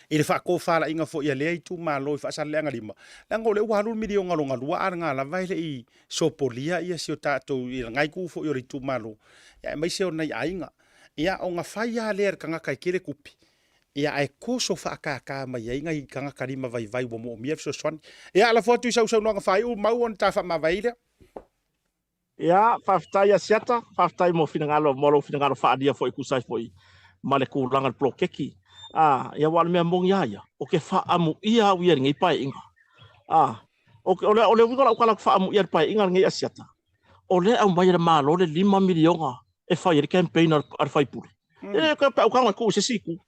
i le faatofalaiga foi a lea itumalo i Faasaleleaga 5, leaga o lea ua alu le miliona lona lua, a lena lava e le i sopolia ia si o tatou i lena itu foi o le itumalo, ia aemaise o nai aiga. Ia, ona fai lava lea e le tagata e tele tupe, ia ae toso faatātā mai ai nai tagata lima vaivai ua moomia le fesoasoani. Ia, lafo atu i sau saunoaga faaiu, Mau, ona ta faamavae ai lea. Ia, faafetai Asiata, faafetai mo finagalo, mo lou finagalo faaalia foi e tusa ai foi ma le tulaga o le poloketi. Ah, ia aua o le mea moni lava ia, ou te faaamuia au ia i lenei paeaiga. Ah, o, o le, o le uiga o lau tala ou te faaamuia i le paeaiga lenei Asiata, o lea e aumai e le Malo le $5 miliona e fai ai le campaign a le sui usufono. E le toe peau e tuu i se isi itu.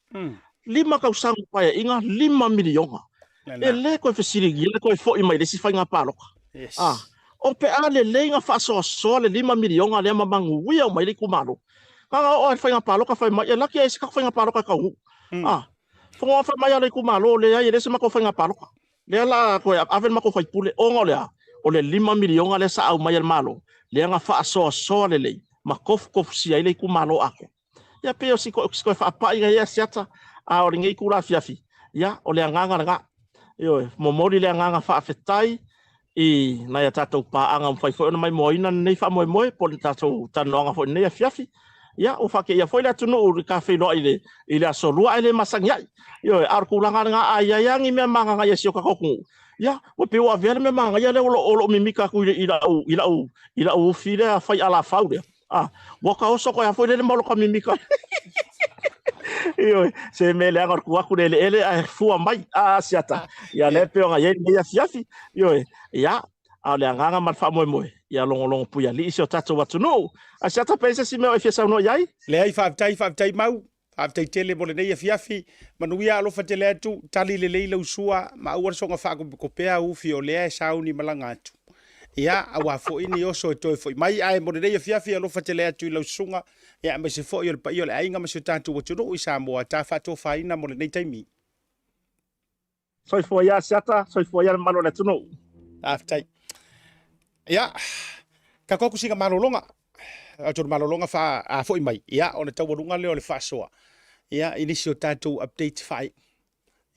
5 tausaga o paeaiga, $5 miliona. E le toe fesiligia le toe foi mai i le isi faiga palota. Yes. Ah, o pe a lelei na faasoasoa le $5 miliona lea ma manuia uma ai le itumalo. Na ona oo lava i le faiga palota fai mai, e laki ai se tatou faiga palota e taunuu. Ah, fono fai mai a le itumalo, leai e le se matou faiga palota. Lea la toe ave le matou faipule ona o le a? O le $5 miliona lea sa aumai e le Malo, lea na faasoasoa lelei ma tofutofusia ai le itumalo atoa. Ia pei o si toe faapai ia Asiata, a o lenei itula afiafi, ia o le agaga lena. Ioe, momoli le agaga faafetai i nai a tatou paaga ua mafai foi ona maimoaina lenei faamoemoe po o le tatou talanoaga foi i lenei afiafi. Ia, ua faateia foi le atunuu i le ta feiloai i le, i le aso Lua ae le masani ai. Ioe, a o le tulaga lena, a i ai lava ni mea magagaia i si o tatou atunuu, ia, ua pei ua avea le mea magaia lea o lo, o lo o mimita atu i, le, i, lau, i, lau, i lau ufi lea fai alafau lea. Ah, ua ka oso koe a foi lele ma lo ka mimika. Ioe, se mea leaga o le tu atu le eleele ae fua mai a siata. Ia lea pei ona i ai lenei afiafi. Ioe, ia, a o le agaga ma le faamoemoe, ia logologo puialii si o tatou atunuu. Asiata pe i ai se isi mea o e fia saunoa i ai? Leai, faafetai, faafetai Mau. Faafetai tele mo lenei afiafi. Manuia alofa tele atu, tali lelei lau sua ma aua le soona faakopekopea ufi o lea e sauni malaga atu. Ia, aua foi ni oso e toe foi mai, ae mo lenei afiafi alofa tele atu i lau susuga, ia aemaise foi o le paia o le aiga ma si o tatou atunuu i Samoa, ta faatofaina mo lenei taimi. Soifua ia Asiata, soifua ia le mamalu o le atunuu. Faafetai. Ia, tatou atu sina malologa. Atonu malologa fa a foi mai. Ia, ona taualuga lea o le faasoa. Ia, i nisi o tatou update faaiu.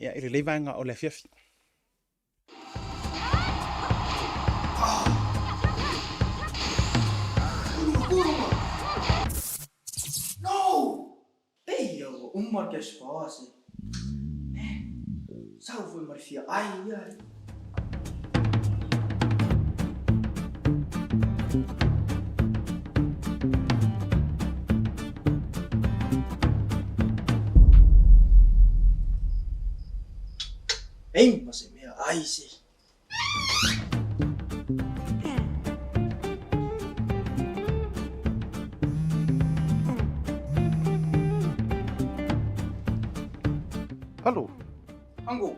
Ia, i lenei vaega o le afiafi. No! Pei ua uma le cash power se. Eh, sau foi ma le fia ai ai. Ei, ma se mea ai se. Hello. Ango.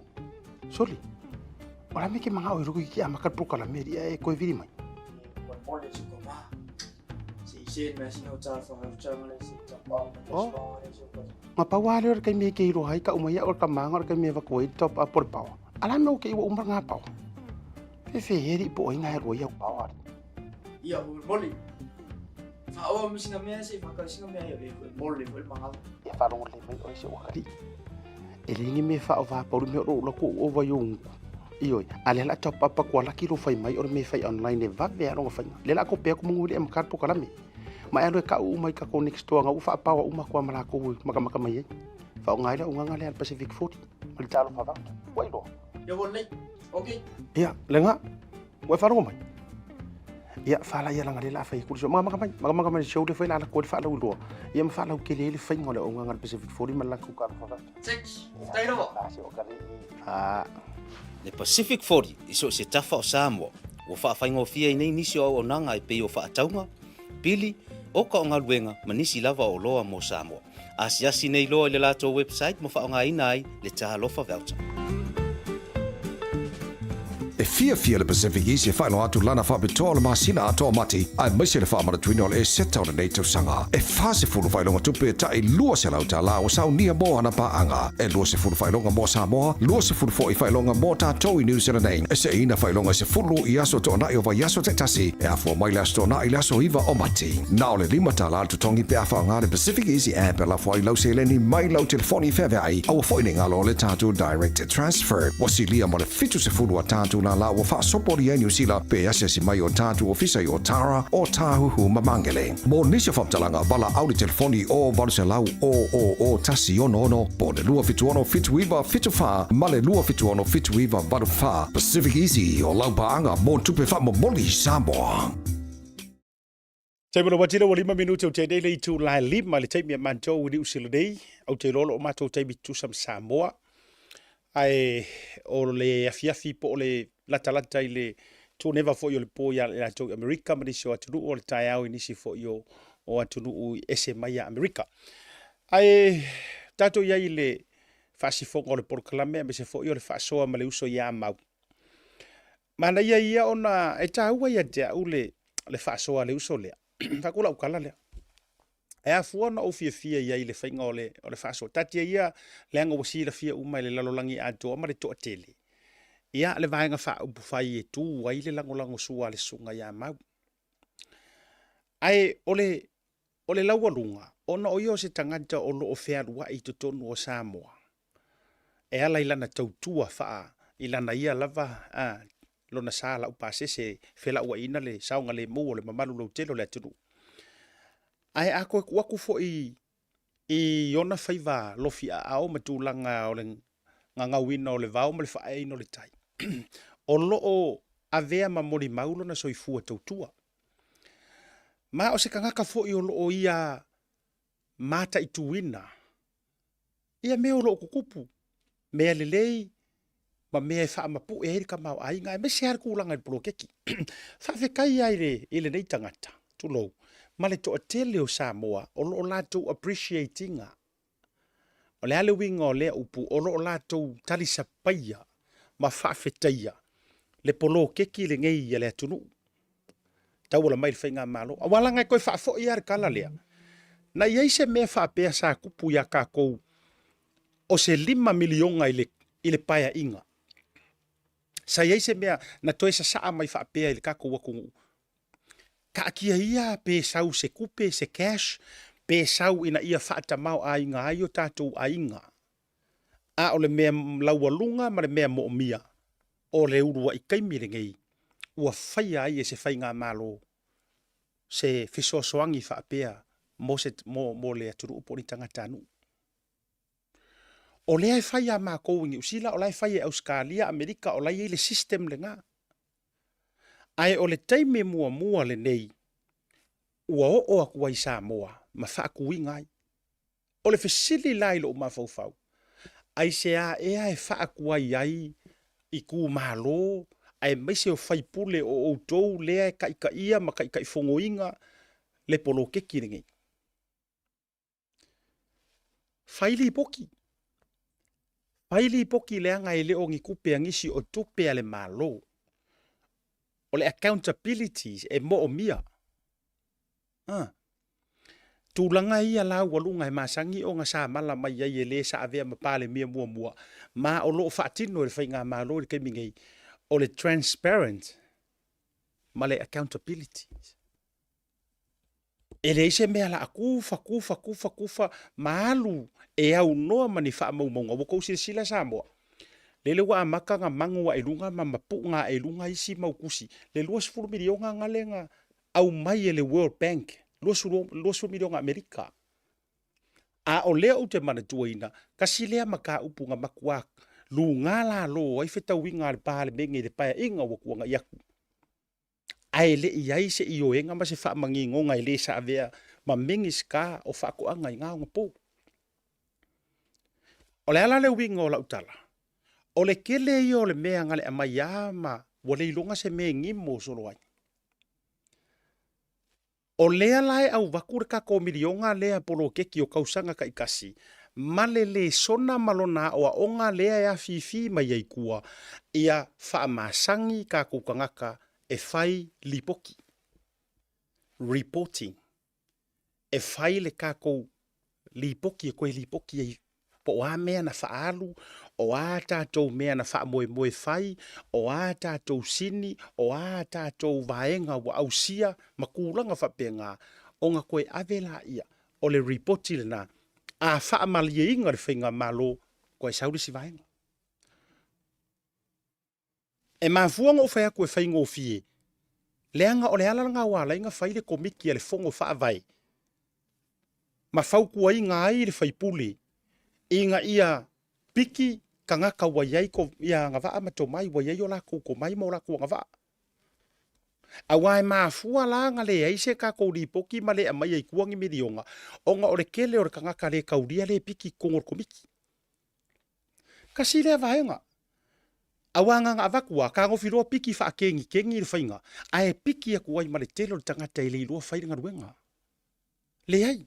Soli. O la me ke manga o ruku ki amaka pro kala me ria e koe viri mai. Send mai sina talofa voucher le se i top up ma cash power le se Ma pau lava lea o le taimi e te iloa ai tau mai au o le tamaga o le taimi e avatu ai le top up o le power. A la mea ua te i ua uma lena power. Fefe e alii po o ai na e alu ai au power alii. Ia momoli. Faaoa ma sina mea se i faatau sina mea ia e mole foi le manava. Ia faalogo lelei mai oe si ou atalii. E leai ni mea e faaova pau le mea o lou alu atu ou ova i ou gutu. Ioe, a lea la a top up atu a laki lou fai mai o le mea e fai online e vave lava lona faiga. Lea la a kope atu manu e le i amata le polokalame. Ma e alu e tau uma i tatou next door na ua faapaoa uma atu lava ma latou e matamata mai ai. Faaaoga ai le auaunaga lea a le Pacific 40 ma le Talofa Voucher. Ua iloa? Ia ua lelei. Ok. Ia, lena, ua e faalogo mai? Ia, fala ia leaga lea la a fai atu le show. Magamaka mai, magamaka mai le show lea foi la a alu atu ai le faalauiloa. Ia ma faalautele ai le faiga o le auaunaga a le Pacific 40 ma le latou Talofa Voucher. Thanks. Faafetai lava. La se o ka le i. Le Pacific 40 i so o se tafa o Samoa, ua faafaigofie ai nei nisi o auaunaga e pei o faatauga, pili, oka o galuega ma nisi lava o oloa mo Samoa. Asiasi nei loa i le latou website ma faaaogaina ai le Talofa Voucher. E fiafia le Pacific Easy e faailoa atu lana faapitoa o le masina atoa o Mati, aemaise le faamanatuina o le Eseta o lenei tausaga. E 40 faailoga tupe ta'i $200 ua saunia mo ana paaga. E 20 faailoga mo Samoa, 20 foi faailoga mo tatou i New Zealand nei. E seʻiina faailoga e 10 i aso toonai o vaiaso taitasi, e afua mai le aso Toonai i le aso 9 o Mati. Na o le $5 le totogi pe a faaaoga le Pacific Easy App e lafo ai lau seleni mai lau telefoni feaveai, aua foi ne i galo le tatou Direct Transfer. Ua silia ma le 70 a tatou lālā ua faasopolia i Niu Sila pe asiasi mai o tatou ofisa i Otara, Ōtāhuhu ma Māngere. Mo nisi o faamatalaga, valaau le telefoni o 800 000 166 po o le 276 79 74 ma le 276 79 84. Pacific Easy, o lau paaga mo tupe faamomoli Samoa. Taimi o le uati lea ua 5 minute o tenei le itula e 5 i le taimi a matou i Niu Sila nei. Ou te iloa o lo o matou taimi tutusa ma Samoa. Ae o le afiafi po o le latalata i le tuneva foi o le po ia latou i Amerika ma nisi o atunuu o le taeao i nisi foi o, o atunuu ese mai ia Amerika. Ae tatou i ai i le faasifoga o le polokalame aemaise foi o le faasoa ma le uso ia Mau. Manaia ia ona e taua ia te au le, le faasoa a le uso lea. Faaku lau tala lea. E afua ona ou fiafia i ai i le faiga o le, o le faasoa. Taatia ia leaga ua silafia uma e le lalolagi atoa ma le toatele. Ia, le vaega faaupufai e tu ai le lagolagosua a le susuga ia Mau. Ae o le, o le laualuga, ona o ia o se tagata o lo o fealuai i totonu o Samoa, e ala i lana tautua faa, i lana ia lava a, lona sa laupasese felauaiina le saogalemu o le mamalu lautele o le atunuu. Ae a toe tuu atu foi i ona faiva lofi aao ma tulaga o le gagauina o le vao ma le faaeaina o le tai, o lo o avea ma molimau lona soifua tautua. Ma o se tagata foi o lo o ia mataituina ia mea o lo o tutupu, mea lelei ma mea e faamapue ai le tamaoaiga, aemaise lava le tulaga i le poloketi. Faafetai lava i le, i lenei tagata, tulou, ma le toatele o Samoa o lo o latou appreciate ina. O le a le uiga o lea upu, o lo o latou talisapaia ma faafetaia le poloketi lenei a le atunuu tauala mai le faigamalo. Aua leaga e toe faafoi lava le tala lea, na i ai se mea faapea sa tupu ia tatou o se $5 miliona i le, i le paeaiga. Sa i ai se mea na toe sasaa mai faapea i le tatou atunuu, taatia ia pe sau se tupe, se cash, pe sau ina ia faatamaoaiga ai o tatou aiga. A o le mea laualuga ma le mea moomia, o le uluai taimi lenei ua faia ai e se faigamalo se fesoasoani faapea mo, se, mo, mo le atunuu po o ni tagatanuu. O lea e fai a matou i Niu Sila, o la e fai e Ausetalia, Amerika, o la e i ai le system lena. Ae o le taimi muamua lenei ua oo atu ai Samoa ma faatuina ai. O le fesili la i lou mafaufau, aisea ea e faatuai ai itumalo aemaise o faipule o outou lea e taitaia ma taitaifonoina le poloketi lenei? Fai lipoti. Fai lipoti leaga e le o ni tupe a nisi o tupe a le Malo. O le accountability e moomia. Ah. Tulaga ia laualuga e masani ona sa mala mai ai e le sa avea ma Palemia muamua ma o lo o faatino e le Faigamalo i le taimi nei, o le transparent ma le accountability. E leai se mea la kufa kufa kufa kufa ma alu e aunoa ma ni faamaumauga. Ua tou silasila Samoa, lele ua amata ona magu ae i luga ma mapuga ae i luga isi mau tusi, le 20 miliona gale na aumai e le World Bank, 20 miliona Amerika. A o lea ou te manatuaina, tasi lea mataupu na matua luga lalo ai fetauiga a le Palemene i le Paeaiga ua tuanai atu. Ae le i i ai se ioega ma se faamaninoga e le sa avea ma Minisita o Faatoaga i na ona po. O le a la le uiga o lau tala? O le tele ia o le mea na le aumai a ma ua le iloga se mea e gimo solo ai. O lea la e auvatu le tatou miliona lea poloketi o tausaga taitasi ma le lesona ma lona aoaoga lea e afifi mai ai tua, ia faamasani tatou tagata e fai lipoti, reporting. E fai le tatou lipoti e toe lipoti ai po o a mea na faaalu, o a tatou mea na faamoemoe fai, o a tatou sini, o a tatou vaega ua ausia ma tulaga faapena, ona toe ave laia o le ripoti lena. A faamalieina le faigamalo, toe sau le isi vaega. E mafua ona ou fai atu e faigofie, leaga o le ala lena ua ala ai ona fai le Komiti a le Fono Faavae ma fautuaina ai le faipule ina ia piki tagata ua i ai ia agavaa ma tomai, ua i ai o latou tomai ma o latou agavaa. Aua e mafua la ona leai se tatou lipoti ma le aumaia i tua ni miliona, ona o le tele o le tagata le taulia le piki i totonu o le Komiti. Tasi lea vaega. Aua na ona avatu lava, fetagofi loa piki faakegikegi le faiga, ae piki atu ai ma le tele o le tagata e le iloa fai le galuega. Leai.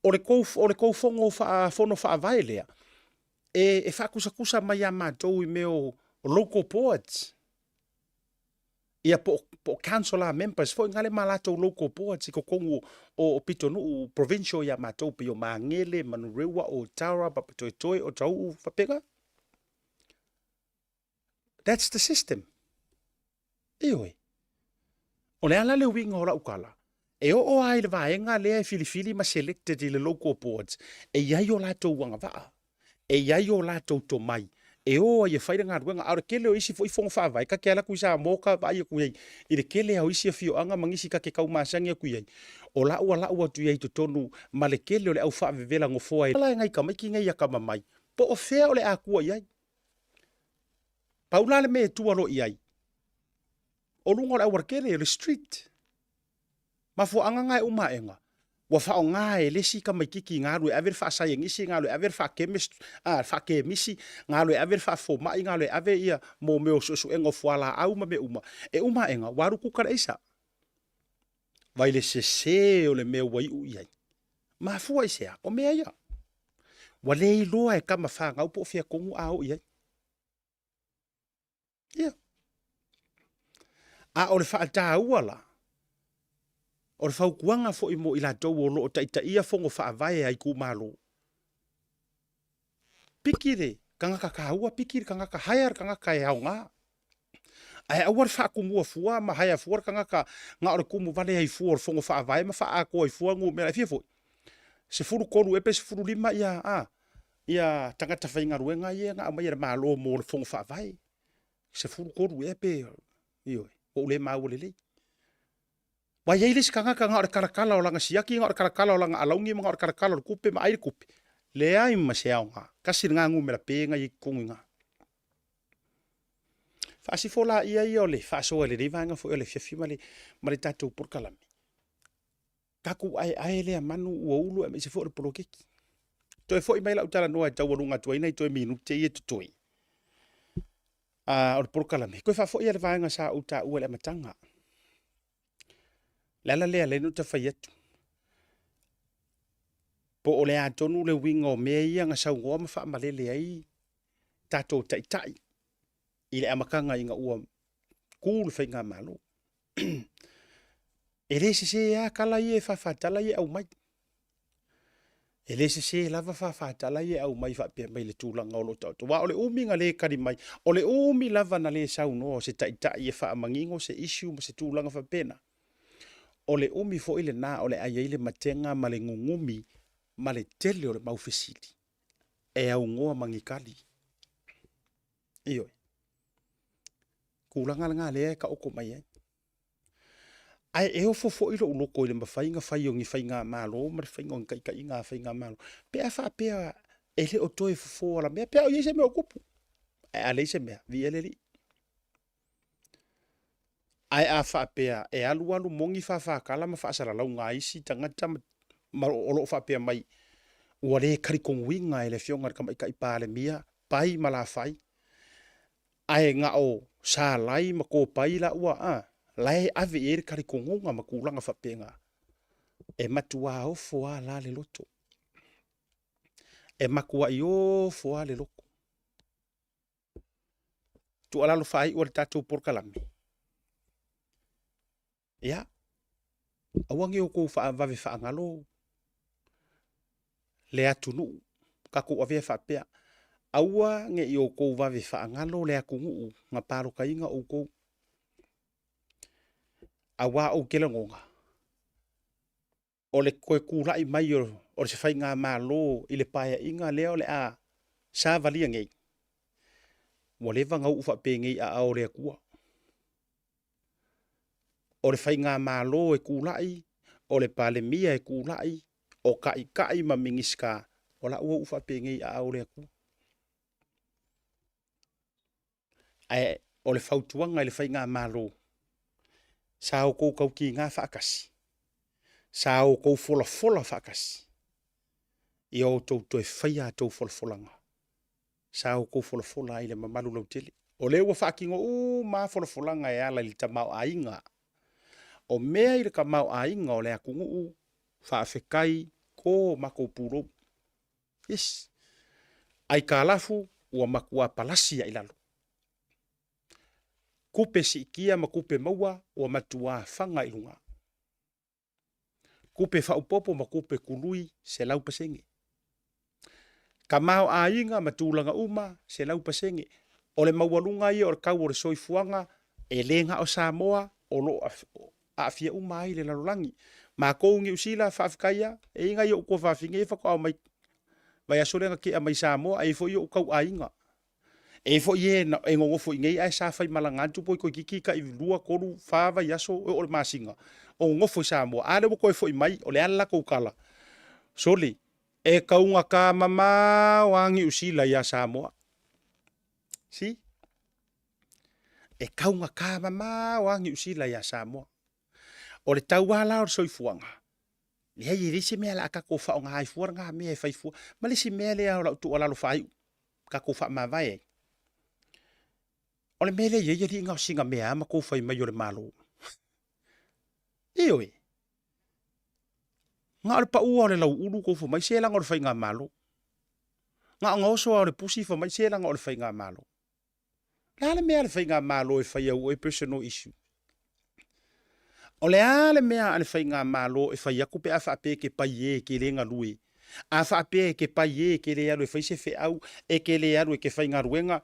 O le tou, o le tou fono, fono faavae lea, e, e faatusatusa mai ia matou i mea o local boards. Ia po, po o councillor members foi ngale ma latou local boards i totonu o, o pitonuu provincial ia matou pei o Magele, Manurewa, Otara, Papatoetoe, Otahuhu, faapena. That's the system. Ioe. O le a la le uiga o lau tala? E oo lava i le vaega lea e filifili ma selected i le local boards, e i ai o latou agavaa, e i ai o latou tomai, e o ai e fai le galuega. A o le tele o isi foi fono faavae, ta te alu atu i Samoa ta vaai atu i ai i le tele lava o isi afioaga ma nisi ta te tau masani atu i ai, o lau alau atu i ai i totonu ma le tele o le au faavevela nofoa e ala e nai tamaiti nei atamamai, po o fea o le a tua i ai. Pau la le mea e tua loa i ai, o luga o le aualatele, o le street. Mafuaaga na e uma aega, ua faaaoga e le isi tamaititi na alu e ave le faasaienisi, na alu e ave le faachemist, a, le faakemisi, na alu e ave le faafomai, na alu e ave ia mo mea o suesuega o fualaau ma mea uma. E uma aega, ua alu kuka le aisa. Vai le sese o le mea ua iu i ai. Mafua i se a? O mea ia. Ua le iloa e tama fanau po o fea tonu a o i ai. Ia. A o le faataua la, o le fautuaga foi mo i latou o lo o taitaia fono faavae a itumalo, piki le tagata taua, piki le tagata, hire le tagata e aoga. Ae aua le faatumua fua ma hire fua le tagata na o le tumu vale ai fua o le fono faavae ma faaatoa ai fua numera e fia foi. 13 ea pe 15 ia, a, ia tagata faigaluega ia na aumai e le Malo mo le Fono Faavae, 13 ea pe, ioe, ua ou le maua lelei. Ua i ai le isi tagata na o le talatala o lana siaki, na o le talatala o lana alauni ma na o le talatala o le tupe ma ai le tupe. Leai ma se aoga. Tasi lena numera pe na i ai i totonu i ina. Faasifo laia ia o le faasoa i lenei vaega foi o le afiafi ma le, ma le tatou polokalame. Tatou aeae lea manu ua ulu aemaise foi o le poloketi. Toe foi mai lau talanoa e taualuga atu ai nai toe minute ia e totoe. O le polokalame, toe faafoi le vaega sa ou taua i le amataga. Le ala lea lea na ou fai atu. Po o le a tonu le uiga o mea ia na saunoa ma faamalele ai tatou taitai i le amataga ina ua ku le faigamalo. E le sesē lava tala ia e faafatala ia e aumai. E le sesē lava faafatala ia e aumai faapea mai le tulaga o lo o taoto. Aua o le umi na le tali mai, o le umi lava na le saunoa o se taitai e faamanino se issue ma se tulaga faapena, o le umi foi lena o le a i ai le matega ma le nunumi ma le tele o le mau fesili e aunoa ma ni tali. Ioe. Tulaga lena lea e taoto mai ai. Ae e ofo foi lou loto i le mafai ona fai o ni faigamalo ma le faiga o ni taitaiga a faigamalo pe a faapea e le o toe fofo alamea pe a o i ai se mea o tupu. Ae a leai se mea, viia le Alii. Ae a faapea e alualu moni faafatala ma faasalalauga a isi tagata ma o lo o faapea mai ua le talitonuina e le Afioga i le Tamaitai Palemia Pai ma Lafai, ae na o Salai ma Kopai la ua a, la e ave i ai le talitonuga ma tulaga faapena, e matuā ofo lava la le loto. E matuai ofo lava le loto. Tuualalo faaiu a le tatou polokalame, ia, aua ne i outou faavave faagalo le atunuu, tatou avea faapea, aua ne i outou vave faagalo le atunuu na palotaina outou. Aua ou te lagona, o le toe tulai mai o se faigamalo i le Paeaiga lea o le a savalia nei, ua leva ona uu faapenei i aao o le Atua. O le faigamalo e tulai, o le Palemia e tulai, o Taitai ma Minisita, o la ua uu faapenei i aao o le Atua. Ae o le fautuaga i le faigamalo, sa outou tautiga faatasi, sa outou folafola faatasi, ia outou toe faia a outou folafolaga sa outou folafola ai i le mamalu lautele. O lea ua faatino uma lava folafolaga e ala i le tamaoaiga. O mea i le tamaoaiga o le atunuu, faafetai to matou pulou. Yes. Aitalafu ua matua palasi lava i lalo. Tupe siitia ma tupe maua ua matua faga i luga. Tupe faaopoopo ma tupe tului 100%. Tamaoaiga ma tulaga uma 100%. O le maualuga ia o le tau o le soifuaga e le na o Samoa o lo o aafia uma ai le lalolagi. Matou i Niu Sila, faafetai lava, e i ai nai ou tuafafine ia faatoa omai vaiaso lea na tea mai Samoa, e i ai foi ou tauaiga. E i ai foi e e nonofo i inei ae sa faimalaga atu po toeitiiti tai 2, 3, 4 vaiaso e oo i le masina o nonofo i Samoa. A lea ua toe foi mai, o le a le latou tala? Sole, e taugata mamao lava Niu Sila ia Samoa. See? E taugata mamao lava Niu Sila ia Samoa. O le tau lava la o le soifuaga, leai e leai se mea o le a tatou faaaoga ai fua lena mea e fai fua. Ma le isi mea lea o lau tuualalo faaiu, tatou faamavae ai. O le mea lea e i ai alii na o sina mea lava ma tou fai mai o le Malo. Ioe, na o le paua o le lauulu tou fai mai se leaga o le faigamalo. Na ona oso lava o le pusi fai mai se leaga o le faigamalo. O le a le mea a le faigamalo e fai au oe personal issue? O le a le mea a le faigamalo e fai atu pe a faapea e te pai e, e te le galue? A faapea e te pai e, e te le alu e fai se feau, e te le alu e te faigaluega,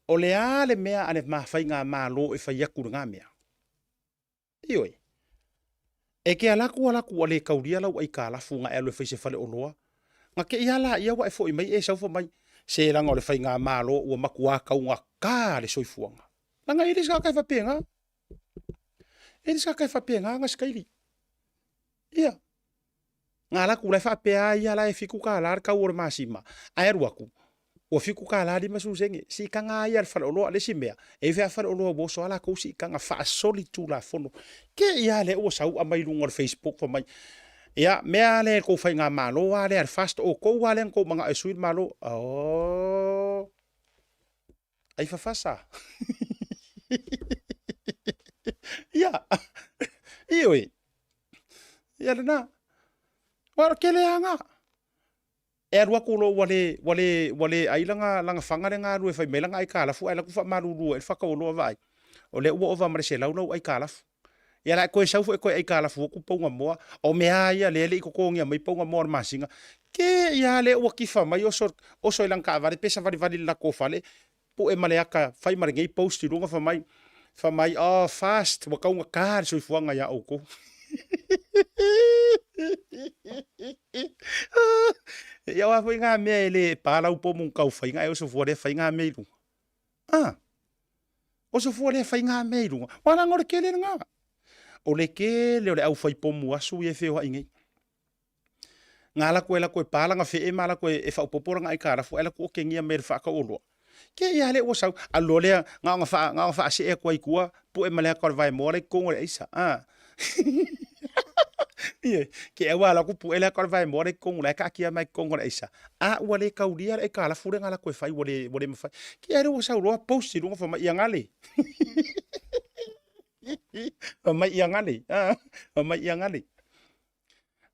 o le a le mea a le faigamalo e fai atu i lena mea? Ioe. E te alu atu alu atu ua le taulia lau aitalafu na e alu e fai se faleoloa, na te i a laia ua e foi mai e sau fai mai, se leaga o le faigamalo ua matua taugata le soifuaga. Leaga e le se tagata e faapena. E le se tagata e faapena Gasekaili. Ia. Na alu atu la e faapea a ia la e $7 le tau o le masima, ae alu atu ua $7 50 sene. Siitaga lava ia a le faleoloa. Le isi mea, e i ai foi lava faleoloa ua oso lava latou siitaga faasolitulafono. Te i lava lea ua sau aumai i luga o le Facebook fai mai, ia, mea lava lea i le tou faigamalo lava lea a le FAST, o outou lava lea na outou manao e sui le Malo. Oh! Ai fafasa. Ia, ioe. Ia lena. Aua o le tele lava na. E alu atu loa ua le, ua le, ua le ai lana, lana faga lea na alu e fai mai lana aitalafu ae alu atu faamalulu ai le fatauoloa vaai, o lea ua ova ma le 100 lau aitalafu. Ia la e toe sau foi e toe aikalafu atu pauga moa. O mea a ia lea e le i totogia mai pauga moa o le masina. Ke ia lea ua tifa mai oso, oso i lana taavale pe savalivali i le latou fale, pue ma le ata fai ma lenei post i luga fai mai, fai mai, oh fast ua taugata le soifuaga ia outou. Ia o a foi ngā mea e le pa lau pomu tau fai ngā e oso fua lea fai ngā mea i luga. Ah, oso fua lea fai ngā mea i luga. Wala ngā o le kele ngā. O le kele o le au fai pomu asu i e wheoa i nei. Nga lako e lako e pa lana fee ma lako e faaopoopo lana aikalafu ae lako okegia mai e le faatauoloa. Ke ia lea ua sau, alu loa lea na ona faa, na ona faasee atu ai i tua, pue ma le ata o le vaemoa la i totonu o le aisa. A. Ioe, ke aua alu atu pue le ata o le vaemoa la i totonu la e taatia mai i totonu o le aisa. A ua le taulia le aikalafu lea na lako e fai ua le, ua le mafai. Ke ia lea ua sau loa post i luga fai mai ia gale. Fai mai ia gale. A, fai mai ia gale.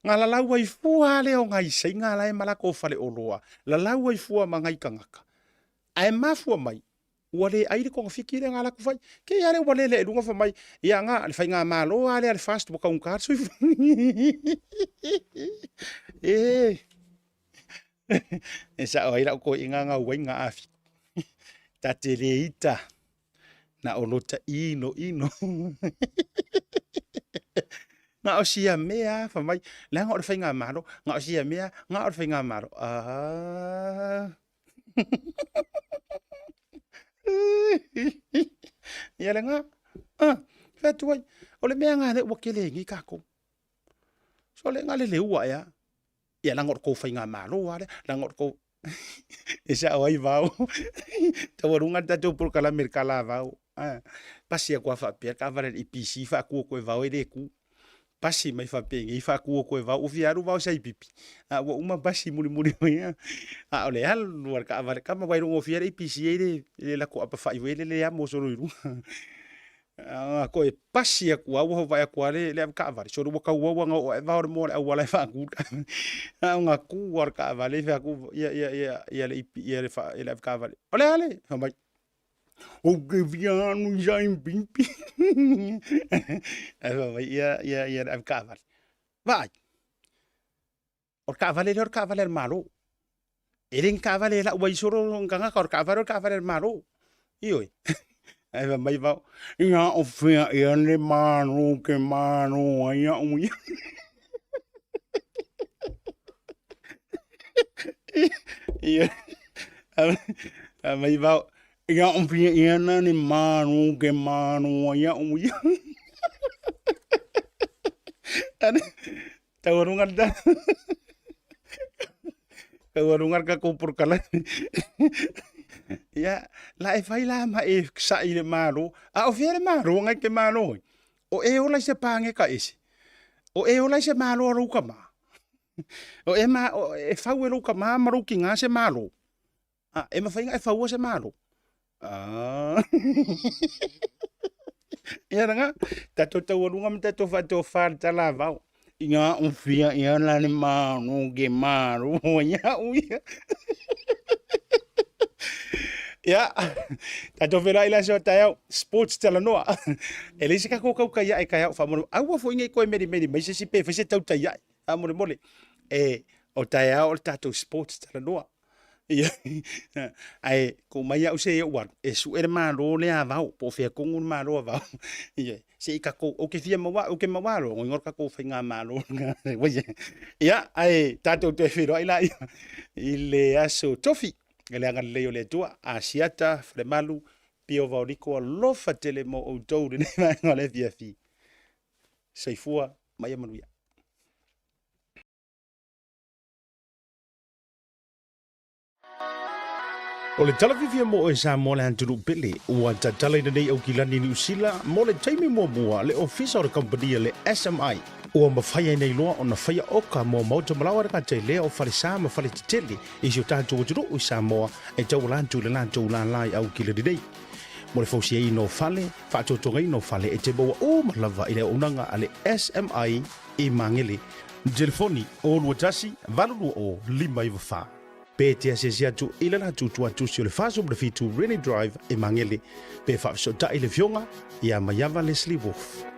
Nga lalau ai fua lea o ngai saiga la e ma lakou faleoloa, lalau ai fua ma ngai tagata. Ae mafua mai, ua le ai le togafiti lea nga latou fai. Ke ia lea ua lele i luga fai mai, ia nga le faigamalo a lea a le FAST ua taugata le soifua. E, e sao ai lau toeaiina gau ai nga afi. Ta te le ita. Na o lota ino ino. Na o sia mea fa mai, leaga o le faigamalo, na o sia mea, na o le faigamalo. Ah. Ia le nga. Ah, fai atu ai. O le mea nga lea ua kele ai nei tatou. So le nga le leua ea. Ia leaga o le tou faigamalo lava lea, leaga o le tou e sao ai vao. Taualuga le tatou polokalame i le talavao. Pasi atu lava faapea le taavale a le EPC faatu atu e vao e le tu. Pasi mai faapenei faatu atu e vao, ua fia alu vao i saipipi, a ua uma pasi mulimuli mai. A o le alu a le taavale, tama ua iloa gofie le EPC e le latou apefai foi lele le amo solo i luga. A toe pasi atu lava ua vaai atu lava le avetaavale, sole ua tauau lava ina oo ae vao le moa o le auala e faatu le taavale. A o na tu lava o le taavale fai atu le avetaavale, o le a le? Fai mai, ou te fia alu i saipipi. Ae fai mai le avetaavale, vaai, O le taavale lea o le taavale a le Malo. E le ni taavale e lau ai solo ni tagata, o le taavale o le taavale a le Malo. Ioe. Ae fai mai vao, ia o fea ea le Malo ke malo ai au ia. Ioe. Fai mai vao, ia o fea ea na le Malo ke malo ai au ia. Taualuga le taualuga le tatou polokalame. Ia, la e fai la ma e sa'i i le Malo. A o fea le Malo na e te malo ai? O e ola i se pāgeka ese? O e ola i se Malo a lou tama? O e, ma, o, e fau e lou tama ma lou tiga se Malo? A, e mafai ona e faua se Malo? Ah. Ia langa, tatou taualuga ma tatou faatofa le tala vao. Ia o fia ia la le malo ke malo ia u ia. Ia, tatou feiloai i le aso a taeao, sports talanoa. E leai se tatou tautai ae taeao faamolemole. Aua foi ne i toe melimeli mai se isi pe fai se tautai ae faamolemole. E, o taeao o le tatou sports talanoa. Ia, ae tuu mai au se i ou alu, e sue le Malo lea a Vao, po o fea tonu le Malo a Vao. Ia, se i tatou, ou te fia maua, ou te maua loa, igoa o le tatou faigamalo lena. Ia, ae tatou toe feiloai laia i le aso Tofi, i le agalelei o le Atua, Asiata, Falemalu, Pio Vaoliko, alofa tele mo outou i lenei vaega o le afiafi. Soifua ma ia manuia. O le tala fiafia mo oe Samoa le atunuu pele, ua tatala i lenei Aukilani Niu Sila mo le taimi muamua le ofisa o le kamupani a le SMI. Ua mafai ai nei loa ona faia oka mo maota malaoa le gata i lea o falesa ma faletetele i si o tatou atunuu i Samoa e tauala atu i le latou lālā i Aukilani nei. Mo le fausiaina o fale, faatotogaina o fale e te maua uma lava i le auaunaga a le SMI i Magele. Telefoni, 021 820 594. Pe te asiasi atu i le latou tuatusi o le 47 Rennie Drive i Magele, pe faafesootai i le Afioga ia Maiava Leslie Wolfe.